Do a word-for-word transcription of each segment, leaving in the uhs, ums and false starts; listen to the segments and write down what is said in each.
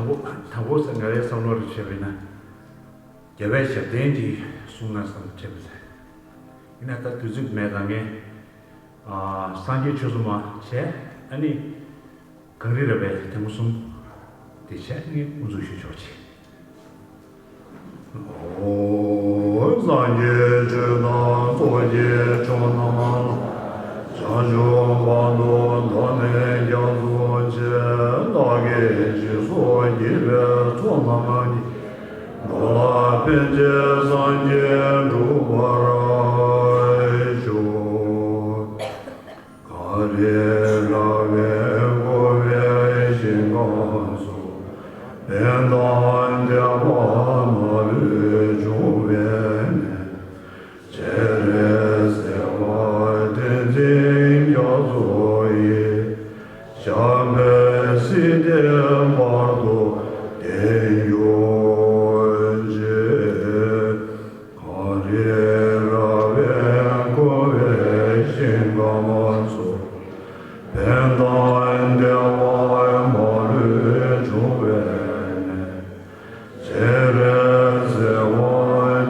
དང་པོ་དང་པོ་ས་ང་རའི་བསམ་བློ་རུ་བྱས་པས་ན། རྒྱལ་བའི་ཞབས་བརྟན་གྱི་གསུང་ང་བསམ་བྱས་པ་ཟེར། ཡིན་ན་ད་དུས་ཚོད་མེད་གང་ངས། ཨ་སངས་རྒྱས་ཆོས་གསུམ་མ་བྱས། ཨ་ནི་གངས་རི་ར་བའི་དེང་གསུམ་དེ་བྱས་ངས་དབུ་འཛུགས་ཞུ་ཆོག་ཅིག། ཨོ། སངས་རྒྱས་ཆོས་དང་ཚོགས་ཀྱི་མཆོག་རྣམས་ལ། བྱང་ཆུབ་བར་དུ་བདག་ནི་སྐྱབས་སུ་མཆི། བདག་གིས་ཞིང་སོགས་བགྱིས་པའི་ཚོགས་རྣམས་ཀྱིས། འགྲོ་ལ་ཕན་ཕྱིར་སངས་རྒྱས་འགྲུབ་པར་ཤོག། གངས་རི་ར་བས་བསྐོར་བའི་ཞིང་ཁམས་སུ། ཕན་དང་བདེ་བ་མ་ལུས་འབྱུང་བའི་གནས། སྤྱན་རས་གཟིགས་དབང་བསྟན་འཛིན་རྒྱ་མཚོ་ཡི། ཞབས་པད་སྲིད་མཐའི་བར་དུ་བརྟན་གྱུར་ཅིག། གངས་རི་ར་བས་བསྐོར་བའི་ཞིང་ཁམས་སུ། ཕན་དང་བདེ་བ་མ་ལུས་འབྱུང་བའི་གནས། སྤྱན་རས་གཟིགས་དབང་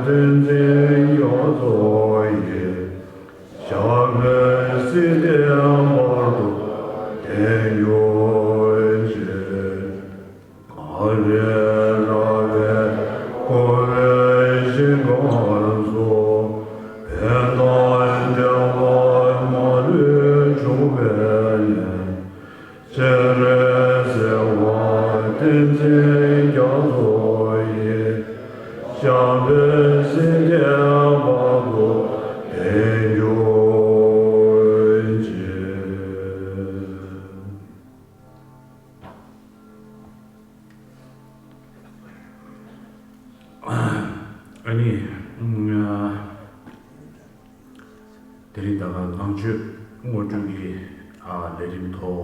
བསྟན་འཛིན་རྒྱ་མཚོ་ཡི། ཞབས་པད་སྲིད་མཐའི་བར་དུ་བརྟན་གྱུར་ཅིག། གངས་རི་ར་བས་བསྐོར་བའི་ཞིང་ཁམས་སུ། ཕན་དང་བདེ་བ་མ་ལུས་འབྱུང་བའི་གནས། སྤྱན་རས་གཟིགས་དབང་བསྟན་འཛིན་རྒྱ་མཚོ་ཡི། ཞབས་པད་སྲིད་མཐའི་བར་དུ་བརྟན་གྱུར་ཅིག། ཨ་ནི། དེ་རིང་ད་ག་ནང་ཆོས་ངོ་སྤྲོད་ཀྱི་ཨ་ལས་རིམ་ཐོག་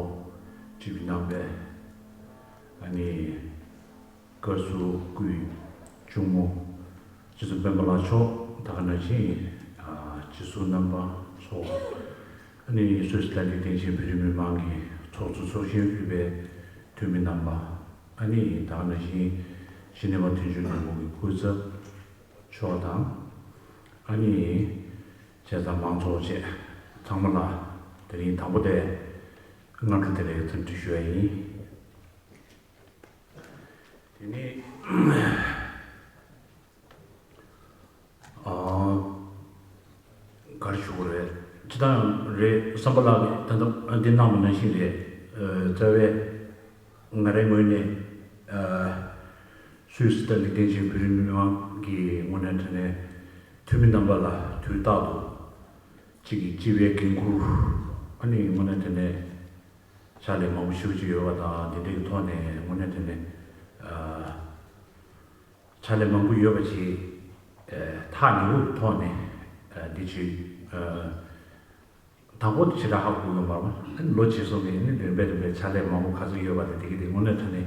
ཅིག་གནང་བས། ཨ་ནི། བཀའ་ཟུར་སྐུའི་གཅུང་མོ་རྗེ་བཙུན་སྤེན་པ་ལགས་མཆོག། ད་ག་ནང་བཞིན་ཨ་རྗེ་ཟུར་རྣམ་པ་ཚོ། ཨ་ནི་སུད་སི་ལ་ནི་སྟེང་ཆེན་བོད་རིགས་མི་མང་གི་ཚོགས་གཙོ་ཚོགས་གཞོན་དབུས་པའི་འཐུས་མི་རྣམ་པ། ཨ་ནི་ད་ག་ནང་བཞིན་ཞི་གནས་པ་དོན་གཅོད་ལྷུན་པོ་གི་སྐུ་ཚབ་མཆོག་དང་། ཨ་ནི་བྱས་ཙང་མང་ཚོགས་བཅས་ཚང་མ་ལ་དེ་རིང་དང་པོ་དེ་སྔ་དྲོ་བདེ་ལེགས་འཚམས་འདྲི་ཞུ་ཡ་ཡིན། དེ་ནས་ཨ་ག་རེ་ཞུ་དགོས་རེད། སྤྱིར་བཏང་རེད། བསམ་པ་ལགས་ཀྱིས་ད་ལྟ་འདི་གནང་བ་ནང་བཞིན་རེད། ཨ་རྩ་བའི་ང་རའི་ངོས་ནས་ཨ་སུད་སི་ལ་ནི་སྟེང་ཆེན་བོད་རིགས་མི་མང་གི་ངོས་ནས་དྲན་ནས་འཐུས་མི་རྣམ་པ་ལ་དུས་རྟག་ཏུ་གཅིག་གིས་སྤྱི་པའི་འགན་འཁུར། ཨ་ནི་ངོས་ནས་དྲན་ནས་ཕྱག་ལས་མང་པོ་ཞུ་གི་ཡོད་པ་དང་། དེ་འདྲའི་ཐོག་ནས་དངོས་གནས་དྲན་ནས་ཨ་ཕྱག་ལས་མང་པོ་ཡོད་པ་ཞིག་ཨ་ཐག་ཉེ་པོའི་ཐོག་ནས་ཨ་འདི་ཅིག་ཨ་དང་པོ་དེ་ཞེ་དྲག་ཧ་གོ་གི་མ་རེད། ཨ་ནི་ལོ་རྗེས་སོང་གི་ཨ་ནི་རིམ་པས་རིམ་པས་ཕྱག་ལས་མང་པོ་ག་ཚོད་ཡོད་པ་དེ་དེ་གི་དེ་དངོས་གནས་དྲན་ནས་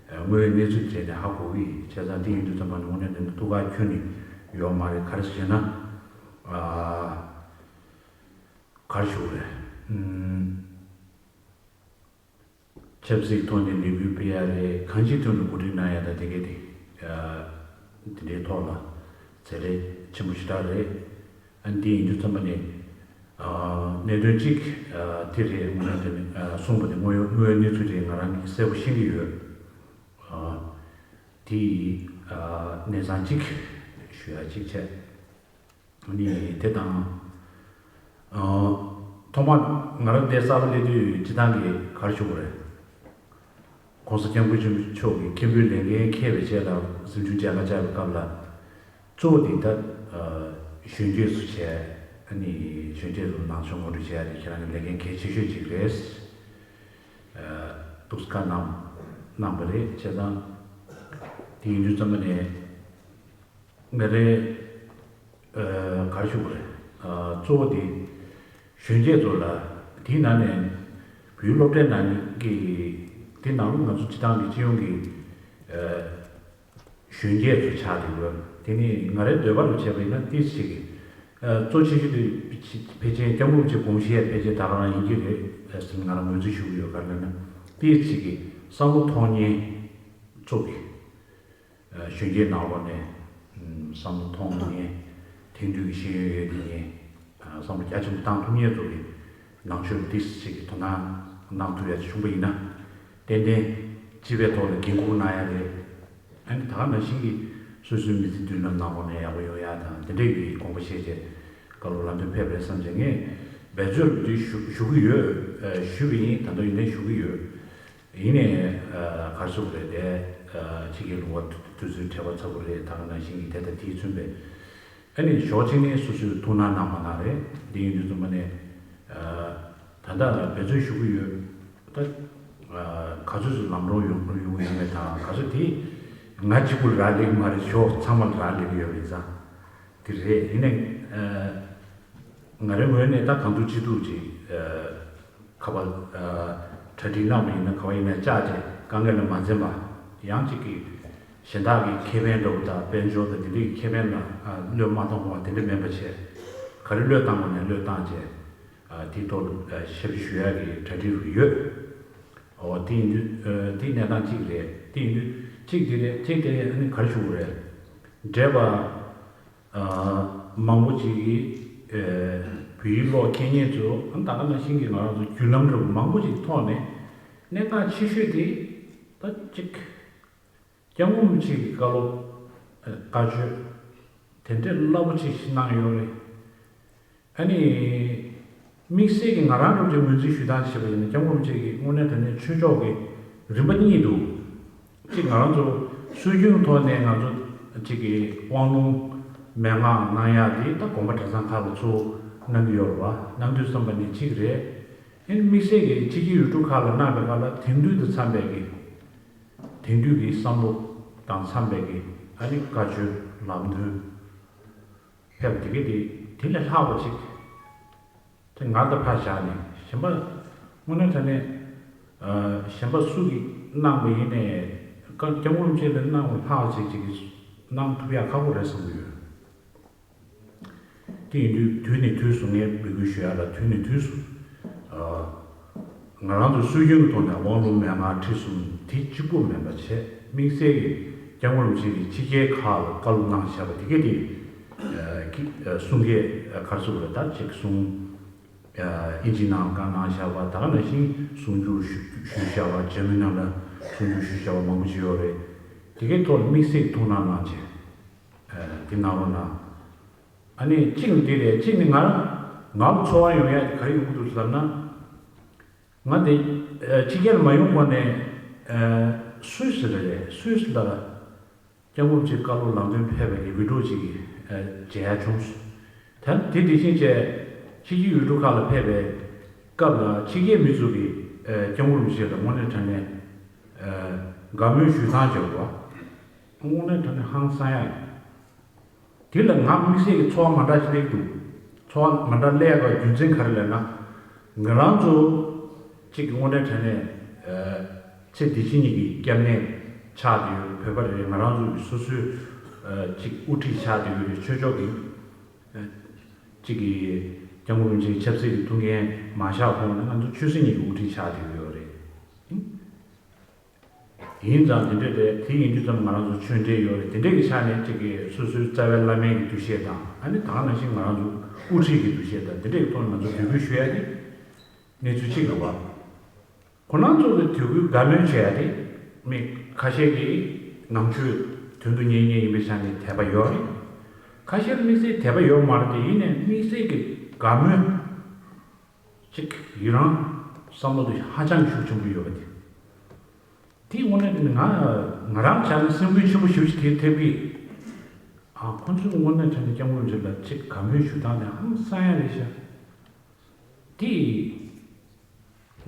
ཨ་དངོས་ཡོད་གནས་ཚུལ་བྱས་ནས་ཧ་གོ་གི་ཡིན། བྱས་ཙང་འདི་ཡིན་དུས་ཙམ་པ་ནི་དངོས་གནས་དྲན་ནས་ཐུགས་ཁུར་ཁྱོན་ནས་ཡོད་མ་རེད། ག་རེ་ཟེར་ན་ཨ་ག་རེ་ཞུ་དགོས་རེད། ཨུམ། ཆབ་སྲིད་ཐོག་ནས་ལས་འགུལ་སྤེལ་ཡ་རེད། གང་ཅིའི་ཐོག་ནས་གོ་སྒྲིག་གནང་ཡ་དང་དེ་གས་དེ། ཨ་དེ་འདྲའི་ཐོག་ལ་མཛད་རེས་ཆེན་པོ་ཞེ་དྲག་རེད། ཨ་འདི་ཡིན་དུས་ཙམ་པ་ནས་ཨ་གནད་དོན་གཅིག་ཨ་དེ་རེད། དངོས་གནས་དྲན་ནས་ཨ་གསུངས་པ་དེ་དངོས་ཡོད་དངོས་ཡོད་གནས་ཚུལ་དེ་ང་རང་གིས་གསལ་པོ་ཤེས་ཀྱི་ཡོད། ཨ་དེ་ཡིས་ཨ་གནས་ཚང་གཅིག་ཞུ་ཡ་གཅིག་བྱས། ནི་དེ་དང་། ཨ་ཐོག་མར་ང་རང་འདིར་གསར་པ་སླེབས་དུས་སྤྱིར་བཏང་གི་ག་རེ་ཞུ་དགོས་རེད། ༸གོང་ས་༸སྐྱབས་མགོན་ཆེན་པོ་མཆོག་གིས་མཁན་པོའི་ལས་འགན་འཁྱེར་བའི་རྗེས་ལ་གཟིམ་ཆུང་མཇལ་ཁ་བཅར་བའི་སྐབས་ལ། གཙོ་བོ་དེ་ད་ཨ་གཞོན་སྐྱེས་ཚོ་བྱས། ཨ་ནི་གཞོན་སྐྱེས་ཚོ་ནང་ཆོས་ངོ་སྤྲོད་བྱས་ཏེ་ཁྱེད་རང་གི་ལས་འགན་གལ་ཆེ་ཤོས་ཅིག་རེད། ཨ་འདུག་སེ་བཀའ་གནང་གནང་བ་རེད། བྱས་ཙང་དེ་ཡིན་དུས་ཙམ་པ་ནས། ང་རའི་ཨ་ག་རེ་ཞུ་དགོས་རེད། ཨ་གཙོ་བོ་དེ་གཞོན་སྐྱེས་ཚོ་ལ། དེའི་ནང་ནས་བོད་ཡིག་སློབ་གྲྭའི་ནང་གི་དེ་ནང་ལ་ང་ཚོ་སྤྱིར་བཏང་གི་སྤྱི་ཡོངས་ཀྱི་ཨ་གཞོན་སྐྱེས་ཚོ་ཆགས་བསྡད་ཡོད། དེ་ནི་ང་རའི་འདོད་པ་ལ་བྱས་པ་ཡིན་ན་ཏོག་ཙམ་ཅིག་གི་ཨ་གཙོ་ཆེ་ཤོས་དེ་ཕལ་ཆེར་སྐྱབས་མགོན་རིན་པོ་ཆེ་དགོངས་བཞེས་ཕལ་ཆེར་ད་ག་རང་ཡིན་གྱི་རེད་ཟེར་ནས་ང་རང་ངོས་འཛིན་ཞུ་གི་ཡོད། ག་རེ་ལབ་ན་ཏོག་ཙམ་ཅིག་གི་བསམ་བློ་ཐོངས་མཁན། ཚོགས་ཀྱི་གཞོན་སྐྱེས་ནང་ལོགས་ནས་བསམ་བློ་ཐོངས་མཁན། དེང་དུས་ཀྱི་ཤེས་ཡོན་ཡོད་མཁན། བསམ་བློ་རྒྱ་ཆེན་པོ་བཏང་ཐུབ་མཁན་ཚོ་གི་ནང་ཆོས་ཏོག་ཙམ་ཅིག་གི་དོ་སྣང་གནང་ཐུབ་ཡ་ཅིག་བྱུང་པ་ཡིན་ན། ཏན་ཏན་སྤྱི་པའི་ཐོག་ལ་འགན་འཁུར་གནང་ཡ་རེད། ཨ་ནི་ད་ག་ནང་བཞིན་གྱི་སོ་སོའི་མི་ཚེ་མདུན་ལམ་ནང་ལོགས་ནས་ཡག་པོ་ཡོང་ཡ་དང་དེ་འདྲས་ཀྱི་དགོངས་པ་བཞེས་བྱས་བཀའ་སློབ་ལམ་སྟོན་ཕེབས་རེད་བསམ་བྱས། ངས་འབད་རྩོལ་འདི་ཞུ་ཞུ་གི་ཡོད། ཞུས་པ་ཡིན། ད་ལྟ་ཡིན་ནའི་ཞུ་གི་ཡོད། ཡིན་ནའི་ག་རེ་ཟེར་དགོས་རེད། དེ་ཕྱི་རྒྱལ་ལུང་པ་དུས་ཚོད་བྲེལ་བ་ཚ་པོ་རེད། ད་ག་ནང་བཞིན་གྱི་དེ་དང་དེའི་མཚོན་པའི། ཨ་ནི་ཞོགས་ཕྱི་ནས་སོ་སོས་ཐུགས་སྣང་གནང་མ་གནང་རེད། འདི་ཡིན་དུས་ཙམ་པ་ནས་ད་ལྟ་འབད་རྩོལ་ཞུ་གི་ཡོད། ད་ག་ཚོད་ཅིག་ལམ་འགྲོ་ཡོང་ཡོང་གི་ཡོད་མེད་དང་། ག་ཚོད་དེ་ང་གཅིག་པུ་ལ་རག་ལས་ཀྱི་མ་རེད། ཞོགས་ཚང་མ་ལ་རག་ལས་ཀྱི་ཡོད་རེད་ཙང་དེ་རེད། ཡིན་ནའི་ང་རའི་ངོས་ནས་ད་གང་ཐུབ་ཅི་ཐུབ་ཅིག་ཁ་པར་གྲ་སྒྲིག་གནང་བ་ཡིན་ན། ག་བ་ཡིན་ན་བཅར་ཏེ་དཀའ་ངལ་ལ་མ་འཛེམས་པ། ཡང་གཅིག་གིས་གཞན་དག་གི་ཁེ་ཕན་འདྲ་པོ་དང་དཔལ་འབྱོར་དང་དེ་འདྲའི་ཁེ་ཕན་ལ་བློས་མ་གཏོང་བ་དེ་འདྲ་མིན་པ་བྱས། ག་རེ་བློས་བཏང་དགོས་ན་བློས་བཏང་བྱས། དེའི་ཐོག་ལ་ཞབས་ཕྱི་ཞུ་ཡག་གི་གྲ་སྒྲིག་རུ་ཡོད། འོ་དེ་ཡིན་དུས་དེའི་གནས་སྟངས་གཅིག་རེད། དེ་ཡིན་དུས་གཅིག་དེ་རེད། གཅིག་དེ་ཨ་ནི་ག་རེ་ཞུ་དགོས་རེད། འབྲེལ་བ་མང་པོ་ཅིག་གིས་བོད་ཡིག་ཀློག་མཁན་ཚོ། ཨ་ནི་ད་ག་ནང་བཞིན་གྱི་ང་རང་ཚོ་བརྒྱུད་ལམ་འདྲ་པོ་མང་པོ་ཅིག་ཐོག་ནས་གནས་སྟངས་ཆེ་ཤོས་དེ་ད་གཅིག་སྐྱབས་མགོན་རིན་པོ་ཆེ་གི་བཀའ་སློབ། ཨ། བཀའ་ཆོས་དེ་འདྲའི་རླབས་པོ་ཆེ་ཞིག་གནང་ཡོད་རེད། ཨ་ནི་དམིགས་བསལ་གྱི་ང་རང་འདྲ་པོ་ཅིག་ངོས་འཛིན་ཞུ་སྟངས་བྱས་པ་ཡིན་ན། སྐྱབས་མགོན་རིན་པོ་ཆེ་གིས་དངོས་གནས་དྲང་གནས་ཆོས་ཕྱོགས་ཀྱི་རིམ་པ་གཉིས་འདུག་གཅིག་ང་རང་ཚོ་སྲོལ་རྒྱུན་ཐོག་ནས་ང་ཚོ་གཅིག་གི་དབང་ལུང་མན་ངག་གནང་ཡག་དེ་ད་དགོན་པ་གྲྭ་ཚང་ཁག་ལ་གཙོ་བོ་གནང་གི་ཡོད་རེད་པ། གནང་དུས་ཙམ་པ་ནས་གཅིག་རེད། ཨ་ནི་དམིགས་བསལ་གྱི་ཕྱི་རྒྱལ་ཡུལ་གྲུ་ཁག་ལ་གནང་བའི་སྐབས་ལ་དེང་དུས་དང་འཚམས་པའི་གི་དེང་དུས་ཀྱི་བསམ་བློ་དང་འཚམས་པའི་གི་ཨ་ནི་བཀའ་ཆོས་ལམ་སྟོན་ཕེབས་དེ་གི་དེ་དེ་ལས་ལྷག་པ་ཅིག་དེ་ང་ད་ཕར་བཞག་ནས་གཞན་པ་དངོས་གནས་དྲང་གནས་གཞན་པ་སུ་གིས་གནང་བ་ཡིན་ནའི་སྐབས་སྐྱབས་མགོན་རིན་པོ་ཆེ་ལས་གནང་བ་ལྷག་ཅིག་ཅིག་གིས་གནང་ཐུབ་ཡག་ཁག་པོ་རེད་བསམ་གྱི་ཡོད། དེ་ཡིན་དུས་དུས་ནས་དུས་སུ་ངས་འབོད་སྐུལ་ཞུ་ཡག་ལ། དུས་ནས་དུས་སུ་ང་རང་ཚོ་སྲོལ་རྒྱུན་གྱི་ཐོག་ནས་དབང་ལུང་མན་ངག་ཁྲིད་གསུམ་དེ་གཅིག་པུ་མིན་པ་བྱས། དམིགས་བསལ་གྱི་སྐྱབས་མགོན་རིན་པོ་ཆེ་གིས་ཕྱི་རྒྱལ་ཁག་ལ་བཀའ་སློབ་གནང་བཞག་པ་དེ་གས་དེ་གི་གསུང་སྐད་ག་རེ་ཟེར་དགོས་རེད། ད་ཅིག་གསུང་ཨིན་ཇི་ནང་བཀའ་གནང་བཞག་པ། ད་ག་ནང་བཞིན་གསུང་བསྒྱུར་ཞུ་ཞུས་བཞག་པ། འཇར་མན་ནང་ལ་གསུང་བསྒྱུར་ཞུས་བཞག་པ་མང་པོ་ཅིག་ཡོད་རེད། དེ་གའི་ཐོག་ལ་དམིགས་བསལ་གྱི་ཐུགས་སྣང་གནང་བྱས། ཨ། དེ་གནང་རོགས་གནང་། ཨ་ནི་གཅིག་ནི་འདི་རེད། གཅིག་ནི་ང་རང་ང་ལ་ཚོར་བ་ཡོང་ཡག་དེ་ག་རེ་ཡོང་གི་འདུག་ཟེར་ན། ང་དེ་ཨ་ཕྱི་རྒྱལ་མ་ཡོང་གོང་ནས་ཨ་སུད་སི་ལ་རེད། སུད་སི་ལ་སྐྱབས་མགོན་རིན་པོ་ཆེ་བཀའ་སློབ་ལམ་སྟོན་ཕེབས་པའི་གི་བི་ཌི་ཡོ་ཅིག་ཨ་མཇལ་ཡག་བྱུང་སོང་། ད་དེ་དེ་བཞིན་བྱས་ཕྱི་རྒྱལ་ཡུལ་གྲུ་ཁག་ལ་ཕེབས་པའི་སྐབས་ལ་ཕྱི་རྒྱལ་མི་ཚོ་གིས་ཨ་སྐྱབས་མགོན་རིན་པོ་ཆེ་ལ་དངོས་གནས་དྲང་གནས་ཨ་དགའ་མོས་ཞུ་སྟངས་བྱེད་པ། དངོས་གནས་དྲང་གནས་ཧང་སང་ཡག་ཡིན། དེ་ལ་ང་དམིགས་བསལ་གྱི་ཚོར་བ་མ་འདྲ་ཞིག་སླེབས་འདུག་ཚོར་བ་མ་འདྲ་སླེབས་ཡག་རྒྱུ་མཚན་ག་རེ་ལབ་ན། ང་རང་ཚོ་གཅིག་གི་དངོས་གནས་དྲང་གནས་ཨ་ཚེ་འདི་ཕྱི་གཉིས་ཀྱི་སྐྱབས་གནས་ཆགས་བསྡད་ཡོད་རེད། བོད་པ་རེད། ང་རང་ཚོ་གི་སོ་སོའི་ཨ་གཅིག་དབུ་ཁྲིད་ཆགས་བསྡད་ཡོད་རེད། ཆོས་ཕྱོགས་ཀྱི་ཨ་གཅིག་གི་སྐྱབས་མགོན་རིན་པོ་ཆེའི་ཆབ་སྲིད་ཀྱི་ཐུགས་འགན་མ་བཞག་གོང་ནས་ང་ཚོ་ཆོས་སྲིད་གཉིས་ཀྱི་དབུ་ཁྲིད་ཆགས་བསྡད་ཡོད་རེད། ཡིན་ཙང་དེ་འདྲ་རེད། དེ་ཡིན་དུས་ཙམ་ང་རང་ཚོ་ཆོས་འབྲེལ་ཡོད་རེད། དེ་འདྲ་གི་ཆ་ནས་གཅིག་གིས་སོ་སོའི་རྩ་བའི་བླ་མའི་གི་འདུ་ཤེས་དང་། ཨ་ནི་ད་ག་ནང་བཞིན་ང་རང་ཚོ་དབུ་ཁྲིད་ཀྱི་འདུ་ཤེས་དང་། དེ་འདྲ་གི་ཐོག་ནས་ང་ཚོ་འབོད་སྐུལ་ཞུ་ཡ་དེ་གནས་ཚུལ་གཅིག་རེད་བ། ཁོ་རང་ཚོ་གི་དོ་ཁུར་དགའ་མོས་བྱེད་ཡ་དེ་མི་ཁ་ཤས་ཀྱིས་ནང་ཆོས་དོན་དུ་གཉེར་མཁན་ཡིན་པའི་ཆ་ནས་དད་པ་ཡོད་རེད། ཁ་ཤས་དམིགས་བསལ་དད་པ་ཡོད་མ་རེད་དེ། ཡིན་ནའི་དམིགས་བསལ་གྱི་དགའ་མོས་ཅིག་ཡི་རང་བསམ་བློ་དེ་ཧ་ཅང་ཤུགས་ཆེན་པོ་ཡོད་པ་དེ། དེ་དངོས་གནས་དེ་ང་ང་རང་ཆ་ནས་སེམས་འགུལ་ཆེན་པོ་ཞེ་པོ་ཞིག་ཐེབས་ཐེབས་ཀྱི། ཨ། ཁོ་ཚོས་དངོས་གནས་དྲང་གནས་སྐྱབས་མགོན་རིན་པོ་ཆེ་ལ་ཅིག་དགའ་མོས་ཞུ་སྟངས་དེ་ཧང་སང་ཡ་རེད་ཤག་དེ་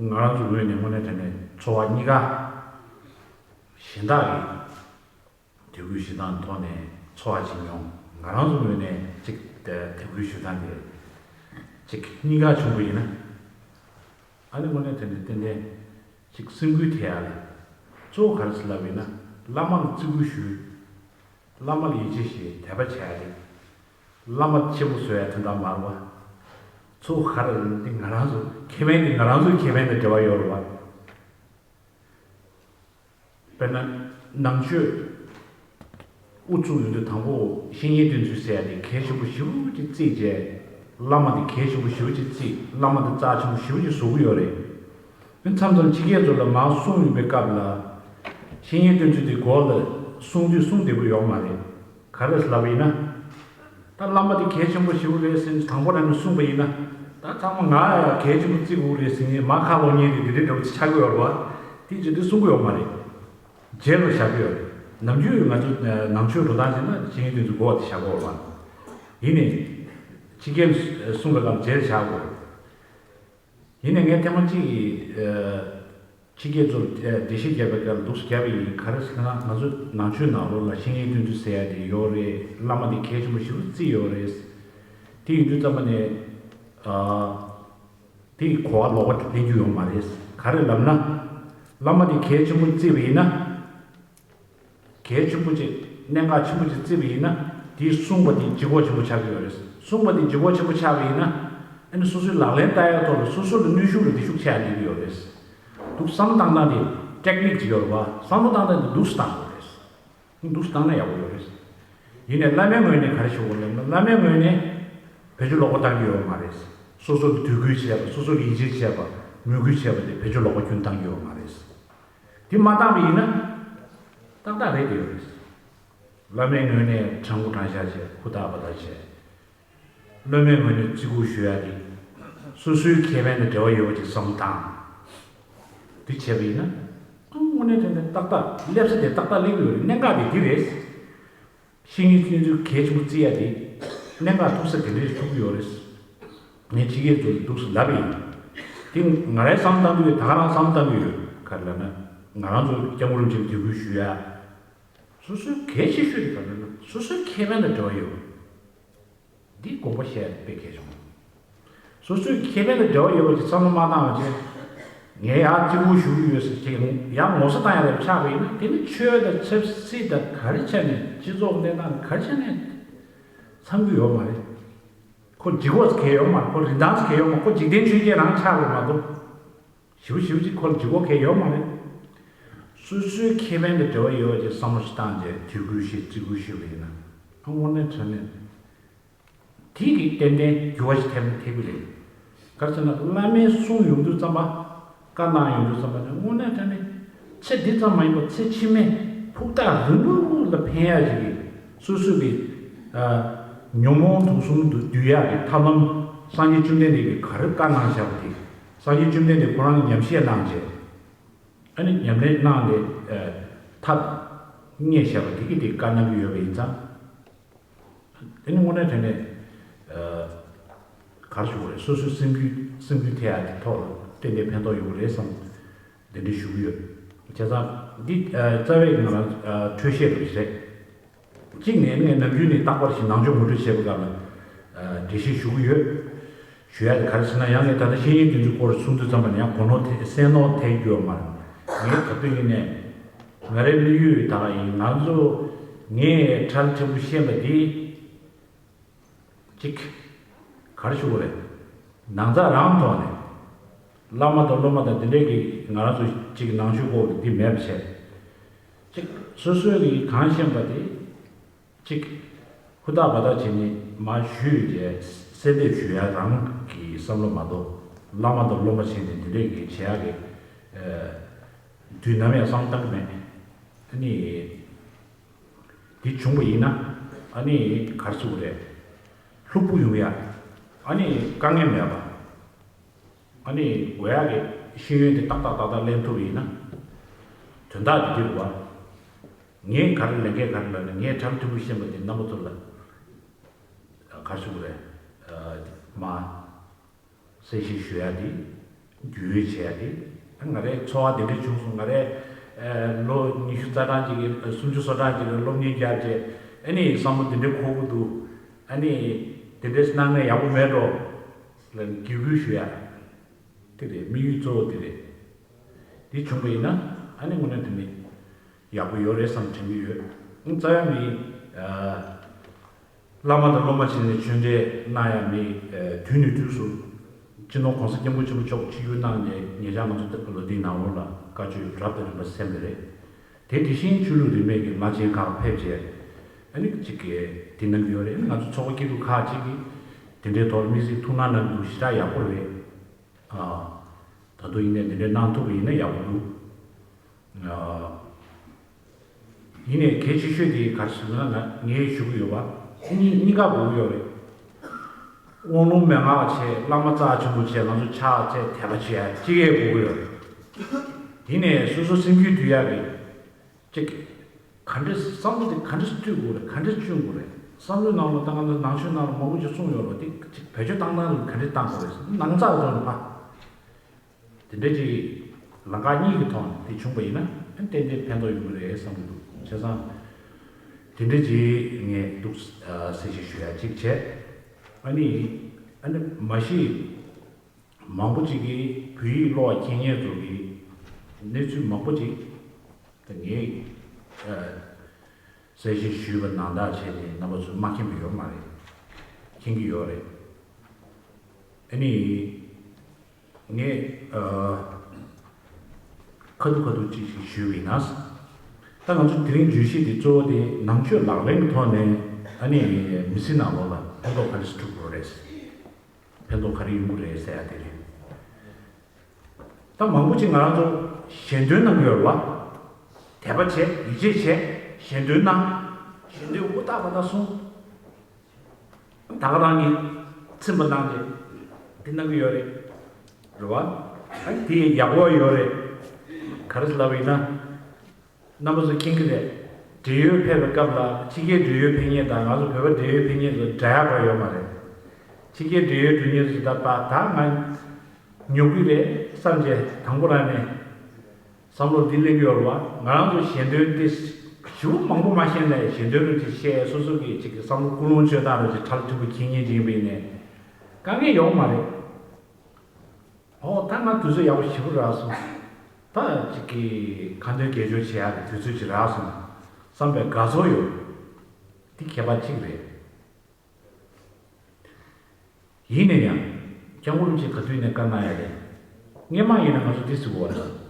ང་རང་ཚོའི་ངོས་ནས་དངོས་གནས་དྲང་གནས་ཚོར་བ་གཉིས་ཀ་གཞན་དག་གི་དད་གུས་ཞུ་སྟངས་ཐོག་ནས་ཚོར་བ་ཅིག་མྱོང་། ང་རང་ཚོ་ངོས་ནས་ཅིག་དད་གུས་ཞུ་སྟངས་དེ་ཅིག་གཉིས་ཀ་བྱུང་བ་ཡིན་ན། ཨ་ནི་དངོས་གནས་དེ་ནི་ཏན་ཏན་ཅིག་སེམས་འགུལ་ཐེབས་ཡ་རེད། གཙོ་བོ་ག་རེ་ཟེར་ལབ་ཡིན་ན། བླ་མ་ལ་བརྩི་བཀུར་ཞུ། བླ་མ་ལ་ཡིད་ཆེས་བྱེད། དད་པ་བྱེད་ཡ་རེད། བླ་མ་ཆེན་པོ་བཟོ་ཡ་དོན་དག་མ་རེད་བ། གཙོ་བོ་ག་རེ་ཡིན་ན་དེ་ང་རང་ཚོ་ཁེ་ཕན་དེ་ང་རང་ཚོའི་ཁེ་ཕན་དང་འབྲེལ་བ་ཡོད་རེད་བ། དཔེར་ན། ནང་ཆོས་དབུ་བཙུགས་ཡོང་དུས་དང་པོ་བཤེས་གཉེན་བསྟེན་ཚུལ་ཟེར་ཡ་དེ་གལ་ཆེན་པོ་ཞེ་པོ་ཅིག་བརྩིས་བྱས། བླ་མ་དེ་གལ་ཆེན་པོ་ཞེ་པོ་ཅིག་བརྩིས། བླ་མ་དེ་རྩ་ཆེན་པོ་ཞེ་པོ་ཅིག་བཟོ་གི་ཡོད་རེད། མཚམས་མཚམས་ཕྱི་རྒྱལ་ཚོ་ལ་མར་གསུང་ཡོང་པའི་སྐབས་ལ། བཤེས་གཉེན་བསྟེན་ཚུལ་དེ་མགོ་ལ་གསུང་དུས་གསུང་བདེ་པོ་ཡོད་མ་རེད། ག་རེ་ལབ་པ་ཡིན་ན། ད་བླ་མ་དེ་གལ་ཆེན་པོ་ཞེ་པོ་རེད་ཟེར་ནས་དང་པོ་ནས་གསུངས་པ་ཡིན་ན། ད་ཚང་མ་ང་ཡང་གལ་ཆེན་པོ་བརྩི་དགོས་རེད་ཟེར་ནས་མར་ཁ་ལོག་མཁན་དེ་དེ་འདྲའི་འདྲ་བོ་ཅིག་ཆགས་ཀྱི་ཡོད་རེད་བ། དེ་བྱེད་དུས་གསུང་གི་ཡོད་མ་རེད། རྗེས་ལ་བཞག་གི་ཡོད་རེད། ནམ་རྒྱུན་ང་ཚོ་ནང་ཆོས་འགྲོ་སྟངས་བྱས་ན་བཤེས་གཉེན་བསྟེན་ཚུལ་མགོ་བ་དེ་བཞག་གི་ཡོད་རེད་བ། ཡིན་ནའི། ཕྱི་རྒྱལ་གསུང་པའི་སྐབས་རྗེས་ལ་བཞག་དགོས་རེད། ཡིན་ནའི་ངས་ཐེངས་མ་གཅིག་གིས། ཨ། ཕྱི་རྒྱལ་ཚོར་འགྲེལ་བཤད་བརྒྱབ་པའི་སྐབས་ལ་འདུག་སེ་བརྒྱབ་པ་ཡིན། ག་རེ་ཟེར་ན། ང་ཚོ་ནང་ཆོས་ནང་ལོགས་ལ་བཤེས་གཉེན་བསྟེན་ཚུལ་ཟེར་ཡ་དེ་ཡོད་རེད། བླ་མ་དེ་གལ་ཆེན་པོ་ཞེ་པོ་བརྩི་ཡོད་རེད། དེ་ཡིན་དུས་ཙམ་པ་ནས། ཨ། དེ་གོ་བ་ལོག་པ་ལེན་རྒྱུ་ཡོད་མ་རེད། ག་རེ་ལབ་ན། བླ་མ་དེ་གལ་ཆེན་པོ་བརྩིས་པ་ཡིན་ན། གལ་ཆེན་པོ་ཅིག་གནད་འགག་ཆེན་པོ་ཅིག་བརྩིས་པ་ཡིན་ན། དེའི་གསུངས་པ་དེ་ལྗིད་ཁོག་ཆེན་པོ་ཆགས་ཀྱི་ཡོད་རེད། གསུངས་པ་དེ་ལྗིད་ཁོག་ཆེན་པོ་ཆགས་པ་ཡིན་ན། ཨ་ནི་སོ་སོའི་ལག་ལེན་བསྟར་ཡག་ཐོག་ལ་སོ་སོ་ལ་གནོན་ཤུགས་ལ་བདེ་ཤུགས་ཆེ་ཡ་སླེབས་ཀྱི་ཡོད་རེད། འདུག་བསམ་བློ་བཏང་སྟངས་དེ་ཊེག་ནིག་ཅིག་ཡོད་རེད་བ། བསམ་བློ་བཏང་སྟངས་དེ་འདུག་སེ་བཏང་དགོས་རེད། འདུག་སེ་བཏང་ན་ཡག་པོ་ཡོད་རེད། ཡིན་ནའི་བླ་མའི་ངོས་ནས་ག་རེ་ཞུ་དགོས་ལབ་ན། བླ་མའི་ངོས་ནས་བེད་སྤྱོད་ལོག་པ་བཏང་གི་ཡོད་མ་རེད། སོ་སོ་ལ་དད་གུས་བྱས་པ། སོ་སོ་ལ་ཡིད་ཆེས་བྱས་པ། མོས་གུས་བྱས་པ་དེ་བེད་སྤྱོད་ལོག་པ་ཁྱོན་བཏང་གི་ཡོད་མ་རེད། དེ་མ་བཏང་བ་ཡིན་ན། ཏག་ཏག་རེད་དེ་ཡོད་རེད། བླ་མའི་ངོས་ནས་དྲང་པོ་དྲང་བཞག་བྱས། ཧུར་ཐག་འབད་ཐག་བྱས། སློབ་མའི་ངོས་ནས་བརྩི་བཀུར་ཞུ་ཡ་དེ། སོ་སོའི་ཁེ་ཕན་དང་འབྲེལ་བ་ཡོད་པ་ཅིག་བསམ་བློ་བཏང་། དེ་བྱས་པ་ཡིན་ན། དངོས་གནས་དྲང་གནས་ཏག་ཏག་སླེབས་ས་དེ་ཏག་ཏག་སླེབས་ཀྱི་ཡོད་རེད། གནད་འགག་དེ་འདི་རེད། བཤེས་གཉེན་བསྟེན་ཚུལ་གལ་ཆེན་པོ་བརྩི་ཡ་དེ། གནད་འགག་ཐུག་ས་དེ་འདྲས་ཐུག་གི་ཡོད་རེད། ངས་ཕྱི་རྒྱལ་ཚོ་ལ་འདུག་སེ་ལབ་པ་ཡིན། དེ་ང་རའི་བསམ་བློ་བཏང་གི་ཡོད། ད་ག་རང་བསམ་བློ་བཏང་གི་ཡོད། ག་རེ་ལབ་ན། ང་རང་ཚོ་སྐྱབས་མགོན་རིན་པོ་ཆེ་ལ་དད་གུས་ཞུ་ཡ། སོ་སོའི་གལ་ཆེ་ཤོས་དེ་ག་རེ་ལབ་ན། སོ་སོའི་ཁེ་ཕན་དང་འབྲེལ་བ་ཡོད། འདི་དགོངས་པ་བཞེས་ཡ་དཔེ་གལ་ཆེན་པོ། སོ་སོའི་ཁེ་ཕན་དང་འབྲེལ་བ་ཡོད་པ་ཅིག་བསམ་བློ་མ་བཏང་བ་བྱས། ངས་ཡར་བརྩི་བཀུར་ཞུ་གི་ཡོད་ཟེར་བྱས་ཡར་ངོ་ཚ་བཏང་ཡ་ལ་ཆགས་པ་ཡིན་ན། དེ་ནི་ཆོས་དང་ཆབ་སྲིད་དང་ག་རེ་ཆ་ནས། སྤྱི་ཚོགས་གནས་སྟངས་ག་རེ་ཆ་ནས་འཚམ་གྱི་ཡོད་མ་རེད། ཁོ་ལྗིད་ཁོག་གང་ཡང་ཡོད་མ་རེད། ཁོ་རིན་ཐང་གང་ཡང་ཡོད་མ་རེད། ཁོ་འཇིག་རྟེན་ཆོས་བརྒྱད་རང་ཆགས་པ་མ་གཏོགས། ཞེ་པོ་ཞེ་པོ་ཅིག་ཁོ་ལ་ལྗིད་ཁོག་གང་ཡང་ཡོད་མ་རེད། སོ་སོའི་ཁེ་ཕན་དང་འབྲེལ་བ་ཡོད་པ་ཅིག་བསམ་བློ་ཞིག་བཏང་རྗེས་དད་གུས་བྱེད། བརྩི་བཀུར་ཞུས་པ་ཡིན་ན། ཨ། དངོས་གནས་དྲང་གནས། དེ་གིས་ཏན་ཏན་འགྱུར་བ་ཞིག་ཐེབས་ཐེབས་ཀྱི་རེད། ག་རེ་ཟེར་ན། བླ་མའི་གསུང་ཡོང་དུས་ཙམ་པ། བཀའ་གནང་ཡོང་དུས་ཙམ་པ་ནས། དངོས་གནས་དྲང་གནས་ཚེ་འདི་ཙམ་མ་ཡིན་པར་ཚེ་ཕྱི་མའི་ཕུགས་ཐག་རིང་པོ་ལ་ཕན་ཡ་ཞིག་གི། སོ་སོ་གི། ཨ། ཉོན་མོངས་དུག་གསུམ་དུ་འདུལ་ཡག་གི་ཐབས་ལམ། སངས་རྒྱས་བཅོམ་ལྡན་འདས་ཀྱིས་ག་རེ་བཀའ་གནང་བཞག་པ་དེ། སངས་རྒྱས་བཅོམ་ལྡན་འདས་ཁོ་རང་གིས་ཉམས་བཞེས་གནང་རྗེས། ཨ་ནི་ཉམས་ལེན་གནང་སྟེ། ཨ། ཐབས་རྙེད་བཞག་པ་དེ་གིས་དེ་བཀའ་གནང་གི་ཡོད་པ་ཡིན་ཙང་། དེ་ནི་དངོས་གནས་དྲང་གནས། ཨ། ག་རེ་ཞུ་དགོས་རེད། སོ་སོའི་སེམས་རྒྱུད། སེམས་རྒྱུད་ཐེ་ཡ་དེ་ཐོག་ལ་ཏན་ཏན་ཕན་ཐོགས་ཡོང་གི་རེད་བསམ། དེ་འདྲ་ཞུ་གི་ཡོད། བྱས་ཙང་འདི། ཨ། རྩ་བའི་ང་རང་། ཨ། འཕྲོས་བཤད་རེད། གཅིག་ནས་ངས་ནམ་རྒྱུན་ནས་རྟག་པར་ཞིག་ནང་ཆོས་ངོ་སྤྲོད་བྱེད་པའི་སྐབས་ལ། ཨ། འགྲེལ་བཤད་ཞུ་གི་ཡོད། ཞུ་ཡ་དེ་ག་རེ་ཟེར་ན། ཡང་ངས་ད་ལྟ་བཤེས་གཉེན་བསྟེན་ཚུལ་སྐོར་གསུང་དུས་ཙམ་པ་ནས་ཡང་གོ་ནོར་ཐེབས། སེམས་ནོར་ཐེབས་རྒྱུ་ཡོད་མ་རེད། ངས་ག་དུས་ཡིན་ནའི་ང་རའི་དམིགས་ཡུལ་ད་ག་ཡིན། ང་ཚོ། ངས་ཁྲལ་ཕྲན་བུ་ཤེས་པ་འདི། གཅིག་ག་རེ་ཞུ་དགོས་རེད། ནང་ཚགས་རང་ཐོག་ནས་བླ་མ་དང་སློབ་མ་དང་དེ་འདྲས་ཀྱིས་ང་རང་ཚོ་གཅིག་ནང་ཆོས་སྐོར་འདི་མེད་པ་བྱས། གཅིག་སོ་སོས་ཀྱིས་གང་ཤེས་པ་དེ། གཅིག་ཧུར་ཐག་འབད་ཐག་བྱས་ནས་མར་ཞུས་རྗེས་གསལ་འདེབས་ཞུ་ཡ་རང་གི་བསམ་བློ་མ་གཏོགས། བླ་མ་དང་སློབ་མ་བྱས་ནས་དེ་འདྲས་ཀྱི་བྱེད་ཡག་གི། ཨ། དུས་ནམ་ཡང་བསམ་བློ་བཏང་གི་མེད། ཨ་ནི། དེ་བྱུང་བ་ཡིན་ན། ཨ་ནི་ག་རེ་ཟེར་དགོས་རེད། ལྷུག་པོ་ཡོང་ཡ། ཨ་ནི་དཀའ་ངལ་མེད་པ། ཨ་ནི་དགོས་ཡ་གི་ཤེས་ཡོན་དེ་ཏག་ཏག་ཏག་ཏག་ལེན་ཐུབ་པ་ཡིན་ན། དོན་དག་དེ་འདི་རེད་བ། ངས་ག་རེ་ལས་འགན་ག་རེ་ལབ་ན། ངས་ཁྲལ་ཕྲན་བུ་ཤེས་པ་དེ་རྣམ་པ་ཚོ་ལ། ག་རེ་ཟེར་དགོས་རེད། ཨ། མ། གསལ་བཤད་ཞུ་ཡ་དེ། རྒྱུས་ཡོད་བྱེད་ཡ་དེ། ང་རའི་ཚོར་བ་དེ་འདྲ་བྱུང་སོང་། ང་རའི། ཨ། ལོ་ཉི་ཤུ་རྩ་གྲངས་ཅིག་གི། ཨ། སུམ་ཅུ་སོ་གྲངས་ཅིག་གི་སློབ་གཉེར་བརྒྱབ་རྗེས། ཨ་ནི་བསམ་བློ་དེ་འདྲ་འཁོར་གྱི་འདུག་ཨ་ནི་དེ་འདྲ་གནང་ན་ཡག་པོ་མེད་འགྲོ་ལབ་ནས་གུས་བཀུར་ཞུ་ཡ་དེ་རེད། དམིགས་ཡུལ་གཙོ་བོ་དེ་རེད། དེ་བྱུང་བ་ཡིན་ན། ཨ་ནི་དངོས་གནས་དྲང་གནས་ཡག་པོ་ཡོད་རེད་བསམ་དྲན་གྱི་ཡོད། རྩ་བའི་མི། ཨ། བླ་མ་དང་སློབ་མ་བྱས་ནས་ཆོས་འབྲེལ་གནང་ཡ་མི། ཨ། དུས་ནས་དུས་སུ་སྤྱི་ནོར་༸གོང་ས་༸སྐྱབས་མགོན་ཆེན་པོ་མཆོག་ཆིབས་བསྒྱུར་གནང་ནས་ཉེ་ཆར་ང་ཚོ་ལོ་འདིའི་ནང་ལོགས་ལ་བཀའ་ཆོས་རབ་དང་རིམ་པ་གསན་པ་རེད། དེ་དེ་བཞིན་ཆོས་ལུགས་རིས་མེད་ཀྱི་བླ་ཆེན་ཁག་ཕེབས་རྗེས་ཨ་ནི་གཅིག་གིས་དེ་གནང་གི་ཡོད་རེད། ང་ཚོ་ཚོགས་པ་སྐྱིད་སྡུག་ཁག་ཅིག་གིས་དེ་འདྲའི་ཐོག་ལ་དམིགས་བསལ་ཐུགས་སྣང་གནང་གི་འདུག་ཞེ་དྲག་ཡག་པོ་རེད། ཨ། ད་དུང་ཡིན་ནའི་འདི་འདྲའི་གནང་ཐུབ་པ་ཡིན་ན་ཡག་པོ་འདུག་ཨ། ཡིན་ནའི་གལ་ཆེ་ཤོས་དེ་ག་རེ་ཟེར་ན་ང་ངས་ཞུ་གི་ཡོད་པ་གཉིས་གཉིས་ཀ་དགོས་ཀྱི་ཡོད་རེད། དབང་ལུང་མན་ངག་བྱས། བླ་མ་རྩ་ཆེན་པོ་བྱས། ང་ཚོ་ཕྱག་བྱས། དད་པ་བྱས། གཅིག་ཡས་དགོས་ཀྱི་ཡོད་རེད། ཡིན་ནའི་སོ་སོ་སེམས་རྒྱུད་འདུལ་ཡག་གི་གཅིག་ག་འདྲས་བསམ་བློ་དེ་ག་འདྲས་བཏུས་དགོས་རེད། ག་འདྲས་བསྐྱོན་དགོས་རེད། བསམ་བློའི་ནང་ལ་ད་ང་ཚོ་ནང་ཆོས་ནང་ལ་མང་པོ་ཅིག་གསུངས་ཡོད་རེད་པ། དེ་གཅིག་བེད་སྤྱོད་བཏང་སྟངས་ལ་ག་འདྲས་བཏང་དགོས་རེད། ནང་ཚགས་ཐོག་ནས་ཕ། དེ་འདྲ་ཅིག་ལམ་ཁ་གཉིས་ཀྱི་ཐོག་ནས་དེ་བྱུང་པ་ཡིན་ན་ཨ་ནི་ཏན་ཏན་ཕན་ཐོགས་ཡོང་གི་རེད་བསམ་གྱི་འདུག་བྱས་ཙང་དེ་འདྲ་ཅིག་ངས་འདུག་གསལ་བཤད་ཞུ་ཡ་གཅིག་བྱས། ཨ་ནི་ཨ་ནི་མ་གཞི་མང་པོ་ཅིག་གིས་བོད་ཡིག་ཀློག་མཁན་ཚོ་གི་གནས་ཚུལ་མང་པོ་ཅིག་ད་ངས་གསལ་བཤད་ཞུས་པ་ནང་ལྟར་བྱས་ཏེ་རྣམ་པ་ཚོས་མ་མཁྱེན་པ་ཡོད་མ་རེད། མཁྱེན་གྱི་ཡོད་རེད། ཨ་ནི། ངས་ཨ། ཁ་ཐུག་ཁ་ཐུག་ཅིག་ཞིག་ཞུས་པ་ཡིན་ན། ད་ང་ཚོ་དེ་རིང་བརྗོད་གཞི་དེ་གཙོ་བོ་དེ་ནང་ཆོས་ལག་ལེན་གྱི་ཐོག་ནས་ཨ་ནི་མི་ཚེ་ནང་ལོགས་ལ་ཕན་ཐོགས་ག་རེ་ཐུག་དགོས་རེད། ཕན་ཐོགས་ག་རེ་ཡོང་གི་རེད་ཟེར་ཡ་དེ་རེད། ད་མང་པོ་ཅིག་ང་རང་ཚོ་ཞལ་འདོན་གནང་གི་ཡོད་རེད་པ། དད་པ་བྱས། ཡིད་ཆེས་བྱས། ཞལ་འདོན་གནང་། ཞལ་འདོན་ཧུར་ཐག་པ་ད་གསུངས། ད་ག་རང་གིས་ཚིམ་པ་གནང་རྗེས་འདི་གནང་གི་ཡོད་རེད། རེད་བ། ཨ་ནི་དེ་ཡག་པོ་ཡོད་རེད། ག་རེ་ལབ་ཡིན་ན། རྣམ་པ་ཚོ་མཁྱེན་གྱི་རེད། འབྲེལ་ཡོད་ཕེབས་པའི་སྐབས་ལ་ཕྱི་རྒྱལ་འབྲེལ་ཡོད་ཕེབས་མཁན་དང་ང་ཚོ་བོད་པ་འབྲེལ་ཡོད་ཕེབས་མཁན་ཚོ་འདྲ་ཡག་པ་ཡོད་མ་རེད། ཕྱི་རྒྱལ་འབྲེལ་ཡོད་འགྲོ་མཁན་ཚོ་ད་པ་ད་ང་ཉོ་གི་རེད་བསམ་རྗེས་དང་པོ་རང་ནས། བསམ་བློ་འདི་སླེབས་ཡོད་རེད་བ། ང་རང་ཚོ་ཞལ་འདོན་འདི་ཞེ་པོ་མང་པོ་མ་ཤེས་ནའི་ཞལ་འདོན་རུ་ཅིག་བཤད། སོ་སོ་གི་ཅིག་གི་བསམ་བློ་ཀུན་སློང་བཅོས་སྟངས་རུ་ཅིག་ཁྲ་ལ་མཐུན་པོ་འཁྱེར་མཁན་ཅིག་ཡིན་པ་ཡིན་ནའི་དཀའ་ངལ་ཡོང་མ་རེད། ཨོ་ད་ང་དུས་ཚོད་ཡག་པོ་ཞེ་པོ་རག་སོང་། ད་ཅིག་གི་ཁ་འདོན་དགེ་སྦྱོར་བྱེད་ཡག་གི་དུས་ཚོད་ཅིག་རག་སོང་བསམ་པའི་དགའ་ཚོར་ཡོད། འདི་ཁྱད་པར་གཅིག་རེད། ཡིན་ན་ཡང་། སྐྱབས་མགོན་རིན་པོ་ཆེས་ག་དུས་ནས་བཀའ་གནང་ཡ་རེད། སྔོན་མ་ཡིན་ན་ང་ཚོ་འདི་ཟེར་གོ་བ་རེད།